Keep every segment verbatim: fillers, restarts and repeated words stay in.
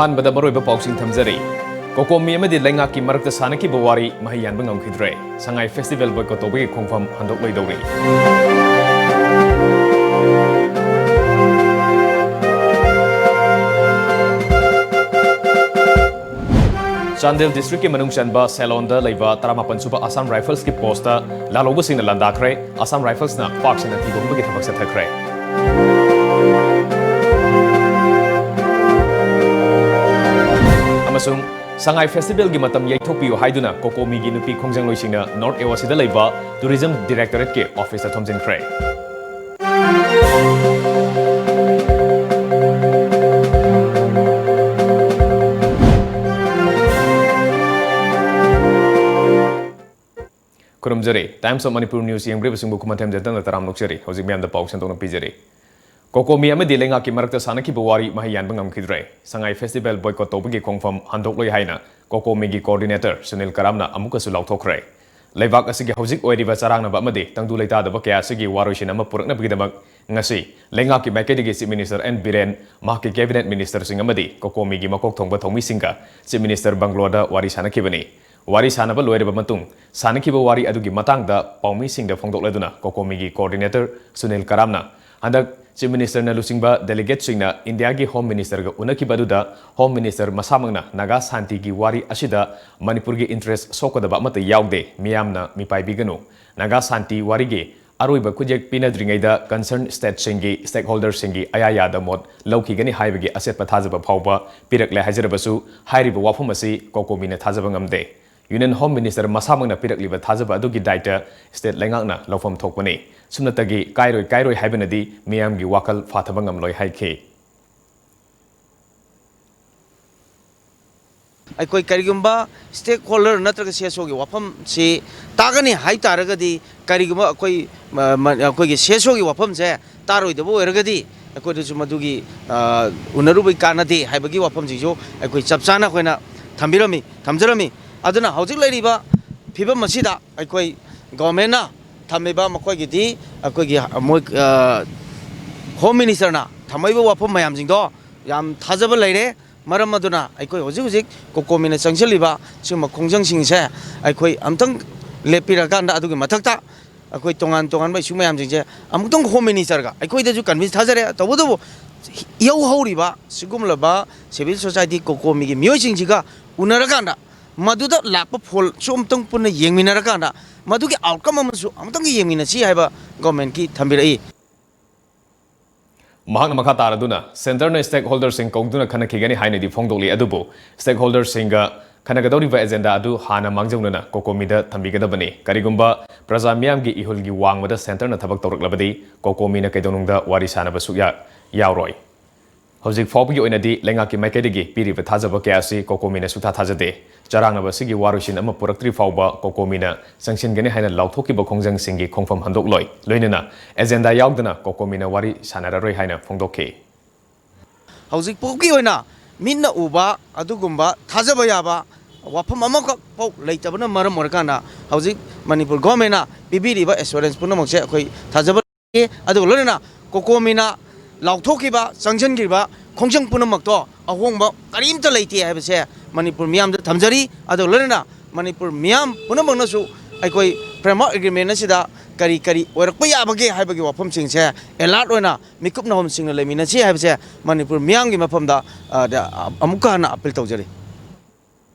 ꯑꯍꯥꯟꯕꯗ ꯃꯔꯨꯑꯣꯏꯕ ꯄꯥꯎꯁꯤꯡ ꯊꯝꯖꯔꯤ꯫ ꯀꯣꯀꯣꯃꯤ ꯑꯃꯗꯤ ꯂꯩꯉꯥꯛꯀꯤ ꯃꯔꯛꯇ ꯁꯥꯟꯅꯈꯤꯕ ꯋꯥꯔꯤ ꯃꯍꯩ ꯌꯥꯟꯕ ꯉꯝꯈꯤꯗ꯭ꯔꯦ꯫ ꯁꯉꯥꯏ ꯐꯦꯁꯇꯤꯚꯦꯜ ꯕꯣꯏꯀꯣꯠ ꯇꯧꯕꯒꯤ ꯈꯣꯡꯐꯝ ꯍꯟꯗꯣꯛꯂꯣꯏꯗꯧꯔꯤ꯫ ꯆꯥꯟꯗꯦꯜ ꯗꯤꯁꯇ꯭ꯔꯤꯛꯀꯤ ꯃꯅꯨꯡ ꯆꯟꯕ ꯁꯦꯂꯣꯟꯗ ꯂꯩꯕ ꯇꯔꯥꯃꯥꯄꯟ ꯁꯨꯕ ꯑꯁꯥꯝ ꯔꯥꯏꯐꯜꯁꯀꯤ ꯄꯣꯁꯇ ꯂꯥꯜꯍꯧꯕꯁꯤꯡꯅ ꯂꯥꯟꯗꯥꯈ꯭ꯔꯦ꯫ ꯑꯁꯥꯝ ꯔꯥꯏꯐꯜꯁꯅ ꯄꯥꯛ ꯁꯟꯅ ꯊꯤꯕ ꯍꯨꯝꯕꯒꯤ ꯊꯕꯛ ꯆꯠꯊꯈ꯭ꯔꯦ꯫ ꯑꯃꯁꯨꯡ ꯁꯉꯥꯏ ꯐꯦꯁꯇꯤꯚꯦꯜꯒꯤ ꯃꯇꯝ ꯌꯩꯊꯣꯛꯄꯤꯌꯨ ꯍꯥꯏꯗꯨꯅ ꯀꯣꯀꯣꯃꯤꯒꯤ ꯅꯨꯄꯤ ꯈꯣꯡꯖꯪꯂꯣꯏꯁꯤꯡꯅ ꯅꯣꯔꯠ ꯑꯦꯋꯥꯁꯤꯗ ꯂꯩꯕ ꯇꯨꯔꯤꯖꯝ ꯗꯤꯔꯦꯛꯇꯣꯔꯦꯠꯀꯤ ꯑꯣꯐꯤꯁꯇ ꯊꯣꯝꯖꯤꯟꯈ꯭ꯔꯦ꯫ ꯈꯨꯔꯨꯝꯖꯔꯤ꯫ Times of Manipur News ꯌꯦꯡꯕꯤꯔꯤꯕꯁꯤꯡꯕꯨ ꯈꯨꯃꯟꯊꯦꯝ ꯖꯦꯇꯟꯅ ꯇꯔꯥꯝꯅ ꯑꯣꯛꯆꯔꯤ꯫ ꯍꯧꯖꯤꯛ ꯃꯌꯥꯝꯗ ꯄꯥꯎ ꯁꯟꯗꯣꯛꯅ ꯄꯤꯖꯔꯤ꯫ ꯀꯣꯀꯣꯃꯤ ꯑꯃꯗꯤ ꯂꯩꯉꯥꯛꯀꯤ ꯃꯔꯛꯇ ꯁꯥꯟꯅꯈꯤꯕ ꯋꯥꯔꯤ ꯃꯍꯩ ꯌꯥꯟꯕ ꯉꯝꯈꯤꯗ꯭ꯔꯦ꯫ ꯁꯉꯥꯏ ꯐꯦꯁꯇꯤꯚꯦꯜ ꯕꯣꯏꯀꯣꯠ ꯇꯧꯕꯒꯤ ꯈꯣꯡꯐꯝ ꯍꯟꯗꯣꯛꯂꯣꯏ ꯍꯥꯏꯅ ꯀꯣꯀꯣꯃꯤꯒꯤ ꯀꯣꯑꯣꯔꯗꯤꯅꯦꯇꯔ ꯁꯨꯅꯤꯜ ꯀꯔꯥꯝꯅ ꯑꯃꯨꯛꯀꯁꯨ ꯂꯥꯎꯊꯣꯛꯈ꯭ꯔꯦ꯫ ꯂꯩꯕꯥꯛ ꯑꯁꯤꯒꯤ ꯍꯧꯖꯤꯛ ꯑꯣꯏꯔꯤꯕ ꯆꯔꯥꯡꯅꯕ ꯑꯃꯗꯤ ꯇꯪꯗꯨ ꯂꯩꯇꯥꯗꯕ ꯀꯌꯥ ꯑꯁꯤꯒꯤ ꯋꯥꯔꯣꯏꯁꯤꯟ ꯑꯃ ꯄꯨꯔꯛꯅꯕꯒꯤꯗꯃꯛ ꯉꯁꯤ ꯂꯩꯉꯥꯛꯀꯤ ꯃꯥꯏꯀꯩꯗꯒꯤ Chief Minister N ꯕꯤꯔꯦꯟ, ꯃꯍꯥꯛꯀꯤ cabinet ministerꯁꯤꯡ ꯑꯃꯗꯤ ꯀꯣꯀꯣꯃꯤꯒꯤ ꯃꯀꯣꯛ ꯊꯣꯡꯕ ꯊꯧꯃꯤꯁꯤꯡꯒ Chief Minister ꯕꯪꯒ꯭ꯂꯣꯗ ꯋꯥꯔꯤ ꯁꯥꯟꯅꯈꯤꯕꯅꯤ꯫ ꯋꯥꯔꯤ ꯁꯥꯟꯅꯕ ꯂꯣꯏꯔꯕ ꯃꯇꯨꯡ, ꯁꯥꯟꯅꯈꯤꯕ ꯋꯥꯔꯤ ꯑꯗꯨꯒꯤ ꯃꯇꯥꯡꯗ ꯄꯥꯎꯃꯤꯁꯤꯡꯗ ꯐꯣꯡꯗꯣꯛꯂꯗꯨꯅ ꯀꯣꯀꯣꯃꯤꯒꯤ ꯀꯣꯑꯣꯔꯗꯤꯅꯦꯇꯔ ꯁꯨꯅꯤꯜ ꯀꯔꯥꯝꯅ, ꯍꯟꯗꯛ Chief Ministerꯅ ꯂꯨꯆꯤꯡꯕ delegateꯁꯤꯡꯅ ꯏꯟꯗꯤꯌꯥꯒꯤ Home Ministerꯒ ꯎꯅꯈꯤꯕ ꯑꯗꯨꯗ Home Minister ꯃꯁꯥꯃꯛꯅ ꯅꯥꯒꯥ ꯁꯥꯟꯇꯤꯒꯤ ꯋꯥꯔꯤ ꯑꯁꯤꯗ ꯃꯅꯤꯄꯨꯔꯒꯤ interest ꯁꯣꯛꯀꯗꯕ ꯑꯃꯠꯇ ꯌꯥꯎꯗꯦ, ꯃꯤꯌꯥꯝꯅ ꯃꯤꯄꯥꯏꯕꯤꯒꯅꯨ꯫ ꯅꯥꯒꯥ ꯁꯥꯟꯇꯤ ꯋꯥꯔꯤꯒꯤ ꯑꯔꯣꯏꯕ ꯈꯨꯠꯌꯦꯛ ꯄꯤꯅꯗ꯭ꯔꯤꯉꯩꯗ concerned stateꯁꯤꯡꯒꯤ stakeholderꯁꯤꯡꯒꯤ ꯑꯌꯥ ꯌꯥꯗ ꯃꯣꯠ ꯂꯧꯈꯤꯒꯅꯤ ꯍꯥꯏꯕꯒꯤ ꯑꯆꯦꯠꯄ ꯊꯥꯖꯕ ꯐꯥꯎꯕ ꯄꯤꯔꯛꯂꯦ ꯍꯥꯏꯖꯔꯕꯁꯨ, ꯍꯥꯏꯔꯤꯕ ꯋꯥꯐꯝ ꯑꯁꯤ ꯀꯣꯀꯣꯃꯤꯅ ꯊꯥꯖꯕ ꯉꯝꯗꯦ꯫ Union Home Minister ꯃꯁꯥꯃꯛꯅ ꯄꯤꯔꯛꯂꯤꯕ ꯊꯥꯖꯕ ꯑꯗꯨꯒꯤ ꯗꯥꯏꯇ state ꯂꯩꯉꯥꯛꯅ ꯂꯧꯐꯝ ꯊꯣꯛꯄꯅꯤ꯫ ꯁꯨꯞꯅꯇꯒꯤ ꯀꯥꯏꯔꯣꯏ ꯀꯥꯏꯔꯣꯏ ꯍꯥꯏꯕꯅꯗꯤ ꯃꯤꯌꯥꯝꯒꯤ ꯋꯥꯈꯜ ꯐꯥꯊꯕ ꯉꯝꯂꯣꯏ ꯍꯥꯏꯈꯤ꯫ ꯑꯩꯈꯣꯏ ꯀꯔꯤꯒꯨꯝꯕ stakeholder ꯅꯠꯇ꯭ꯔꯒ CSOꯒꯤ ꯋꯥꯐꯝꯁꯤ ꯇꯥꯒꯅꯤ ꯍꯥꯏ ꯇꯥꯔꯒꯗꯤ, ꯀꯔꯤꯒꯨꯝꯕ ꯑꯩꯈꯣꯏ, ꯃ-, ꯃ-, ꯑꯩꯈꯣꯏꯒꯤ CSOꯒꯤ ꯋꯥꯐꯝꯁꯦ ꯇꯥꯔꯣꯏꯗꯕ ꯑꯣꯏꯔꯒꯗꯤ, ꯑꯩꯈꯣꯏꯗꯁꯨ ꯃꯗꯨꯒꯤ, ꯑ, ꯎꯅꯔꯨꯕꯩ ꯀꯥꯟꯅꯗꯦ ꯍꯥꯏꯕꯒꯤ ꯋꯥꯐꯝꯁꯤꯁꯨ ꯑꯩꯈꯣꯏ ꯆꯞ ꯆꯥꯅ ꯑꯩꯈꯣꯏꯅ ꯊꯝꯕꯤꯔꯝꯃꯤ, ꯊꯝꯖꯔꯝꯃꯤ꯫ ꯑꯗꯨꯅ ꯍꯧꯖꯤꯛ ꯂꯩꯔꯤꯕ ꯐꯤꯕꯝ ꯑꯁꯤꯗ ꯑꯩꯈꯣꯏ governmentꯅ ꯊꯝꯃꯤꯕ ꯃꯈꯣꯏꯒꯤꯗꯤ ꯑꯩꯈꯣꯏꯒꯤ ꯃꯣꯏ, ꯑ, Home Ministerꯅ ꯊꯝꯃꯛꯏꯕ ꯋꯥꯐꯝ ꯃꯌꯥꯝꯁꯤꯡꯗꯣ ꯌꯥꯝ ꯊꯥꯖꯕ ꯂꯩꯔꯦ꯫ ꯃꯔꯝ ꯑꯗꯨꯅ ꯑꯩꯈꯣꯏ ꯍꯧꯖꯤꯛ ꯍꯧꯖꯤꯛ ꯀꯣꯀꯣꯃꯤꯅ ꯆꯪꯁꯤꯜꯂꯤꯕ ꯁꯤꯒꯨꯝꯕ ꯈꯣꯡꯖꯪꯁꯤꯡꯁꯦ ꯑꯩꯈꯣꯏ ꯑꯝꯇꯪ ꯂꯦꯞꯄꯤꯔꯀꯥꯟꯗ, ꯑꯗꯨꯒꯤ ꯃꯊꯛꯇ ꯑꯩꯈꯣꯏ ꯇꯣꯉꯥꯟ ꯇꯣꯉꯥꯟꯕ ꯏꯁꯨ ꯃꯌꯥꯝꯁꯤꯡꯁꯦ ꯑꯃꯨꯛꯇꯪ ꯍꯣꯝ ꯃꯤꯅꯤꯁꯇꯔꯒ ꯑꯩꯈꯣꯏꯗꯁꯨ ꯀꯟꯚꯤꯟꯁ ꯊꯥꯖꯔꯦ, ꯇꯧꯕꯇꯕꯨ ꯏꯍꯧ ꯍꯧꯔꯤꯕ ꯁꯤꯒꯨꯝꯂꯕ ꯁꯤꯚꯤꯜ ꯁꯣꯁꯥꯏꯇꯤ ꯀꯣꯀꯣꯃꯤꯒꯤ ꯃꯤꯑꯣꯏꯁꯤꯡꯁꯤꯒ ꯎꯅꯔꯀꯥꯟꯗ ꯃꯗꯨꯗ ꯂꯥꯛꯄ ꯐꯣꯜꯁꯨ ꯑꯃꯨꯛꯇꯪ ꯄꯨꯟꯅ ꯌꯦꯡꯃꯤꯟꯅꯔꯀꯥꯟꯗ ꯃꯗꯨꯒꯤ ꯑꯥꯎꯠꯀꯝ ꯑꯃꯁꯨ ꯑꯃꯨꯛꯇꯪꯒ ꯌꯦꯡꯃꯤꯟꯅꯁꯤ ꯍꯥꯏꯕ ꯒꯣꯔꯃꯦꯟꯠꯀꯤ ꯊꯝꯕꯤꯔꯛꯏ꯫ ꯃꯍꯥꯛꯅ ꯃꯈꯥ ꯇꯥꯔꯗꯨꯅ ꯁꯦꯟꯇꯔꯅ ꯁ꯭ꯇꯦꯛꯍꯣꯜꯗꯔꯁꯤꯡ ꯀꯧꯗꯨꯅ ꯈꯟꯅꯈꯤꯒꯅꯤ ꯍꯥꯏꯅꯗꯤ ꯐꯣꯡꯗꯣꯛꯂꯤ꯫ ꯑꯗꯨꯕꯨ ꯁ꯭ꯇꯦꯛꯍꯣꯜꯗꯔꯁꯤꯡꯒ ꯈꯟꯅꯒꯗꯧꯔꯤꯕ ꯑꯦꯖꯦꯟꯗꯥ ꯑꯗꯨ ꯍꯥꯟꯅ ꯃꯥꯡꯖꯧꯅꯅ ꯀꯣꯀꯣꯃꯤꯗ ꯊꯝꯕꯤꯒꯗꯕꯅꯤ꯫ ꯀꯔꯤꯒꯨꯝꯕ ꯄ꯭ꯔꯖꯥ ꯃꯤꯌꯥꯝꯒꯤ ꯏꯍꯨꯜꯒꯤ ꯋꯥꯡꯃꯗ ꯁꯦꯟꯇꯔꯅ ꯊꯕꯛ ꯇꯧꯔꯛꯂꯕꯗꯤ ꯀꯣꯀꯣꯃꯤꯅ ꯀꯩꯗꯧꯅꯨꯡꯗ ꯋꯥꯔꯤ ꯁꯥꯅꯕ ꯁꯨꯛꯌꯥ ꯌꯥꯎꯔꯣꯏ꯫ ꯍꯧꯖꯤꯛ ꯐꯥꯎꯕꯒꯤ ꯑꯣꯏꯅꯗꯤ ꯂꯩꯉꯥꯛꯀꯤ ꯃꯥꯏꯀꯩꯗꯒꯤ ꯄꯤꯔꯤꯕ ꯊꯥꯖꯕ ꯀꯌꯥ ꯑꯁꯤ ꯀꯣꯀꯣꯃꯤꯅ ꯁꯨꯛꯊꯥ ꯊꯥꯖꯗꯦ꯫ ꯆꯔꯥꯡꯅꯕ ꯑꯁꯤꯒꯤ ꯋꯥꯔꯣꯏꯁꯤꯟ ꯑꯃ ꯄꯨꯔꯛꯇ꯭ꯔꯤ ꯐꯥꯎꯕ ꯀꯣꯀꯣꯃꯤꯅ ꯆꯪꯁꯤꯟꯒꯅꯤ ꯍꯥꯏꯅ ꯂꯥꯎꯊꯣꯛꯈꯤꯕ ꯈꯣꯡꯖꯪꯁꯤꯡꯒꯤ ꯈꯣꯡꯐꯝ ꯍꯟꯗꯣꯛꯂꯣꯏ꯫ ꯂꯣꯏꯅꯅ ꯑꯦꯖꯦꯟꯗꯥ ꯌꯥꯎꯗꯅ ꯀꯣꯀꯣꯃꯤꯅ ꯋꯥꯔꯤ ꯁꯥꯅꯔꯔꯣꯏ ꯍꯥꯏꯅ ꯐꯣꯡꯗꯣꯛꯈꯤ꯫ ꯍꯧꯖꯤꯛ ꯐꯥꯎꯒꯤ ꯑꯣꯏꯅ ꯃꯤꯠꯅ ꯎꯕ ꯑꯗꯨꯒꯨꯝꯕ ꯊꯥꯖꯕ ꯌꯥꯕ ꯋꯥꯐꯝ ꯑꯃꯈꯛ ꯐꯥꯎ ꯂꯩꯇꯕꯅ ꯃꯔꯝ ꯑꯣꯏꯔꯀꯥꯟꯗ ꯍꯧꯖꯤꯛ ꯃꯅꯤꯄꯨꯔ ꯒꯣꯔꯃꯦꯟꯅ ꯄꯤꯕꯤꯔꯤꯕ ꯑꯦꯁꯨꯔꯦꯟꯁ ꯄꯨꯝꯅꯃꯛꯁꯦ ꯑꯩꯈꯣꯏ ꯊꯥꯖꯕ ꯂꯩ꯫ ꯑꯗꯨꯒ ꯂꯣꯏꯅꯅ ꯀꯣꯀꯣꯃꯤꯅ ꯂꯥꯎꯊꯣꯛꯈꯤꯕ, ꯆꯪꯁꯤꯟꯈꯤꯕ ꯈꯣꯡꯖꯪ ꯄꯨꯝꯅꯃꯛꯇꯣ ꯑꯍꯣꯡꯕ ꯀꯔꯤꯝꯇ ꯂꯩꯇꯦ ꯍꯥꯏꯕꯁꯦ ꯃꯅꯤꯄꯨꯔ ꯃꯤꯌꯥꯝꯗ ꯊꯝꯖꯔꯤ꯫ ꯑꯗꯨꯒ ꯂꯣꯏꯅꯅ ꯃꯅꯤꯄꯨꯔ ꯃꯤꯌꯥꯝ ꯄꯨꯝꯅꯃꯛꯅꯁꯨ ꯑꯩꯈꯣꯏ ꯐ꯭ꯔꯦꯝꯋꯥꯔꯛ ꯑꯦꯒ꯭ꯔꯤꯃꯦꯟ ꯑꯁꯤꯗ ꯀꯔꯤ ꯀꯔꯤ ꯑꯣꯏꯔꯛꯄ ꯌꯥꯕꯒꯦ ꯍꯥꯏꯕꯒꯤ ꯋꯥꯐꯝꯁꯤꯡꯁꯦ ꯑꯦꯂꯥꯔꯠ ꯑꯣꯏꯅ ꯃꯤꯀꯨꯞ ꯅꯍꯨꯝꯁꯤꯡꯅ ꯂꯩꯃꯤꯟꯅꯁꯤ ꯍꯥꯏꯕꯁꯦ ꯃꯅꯤꯄꯨꯔ ꯃꯤꯌꯥꯝꯒꯤ ꯃꯐꯝꯗ, ꯑ, ꯗ, ꯑ, ꯑꯃꯨꯛꯀ ꯍꯟꯅ ꯑꯄꯤꯜ ꯇꯧꯖꯔꯤ꯫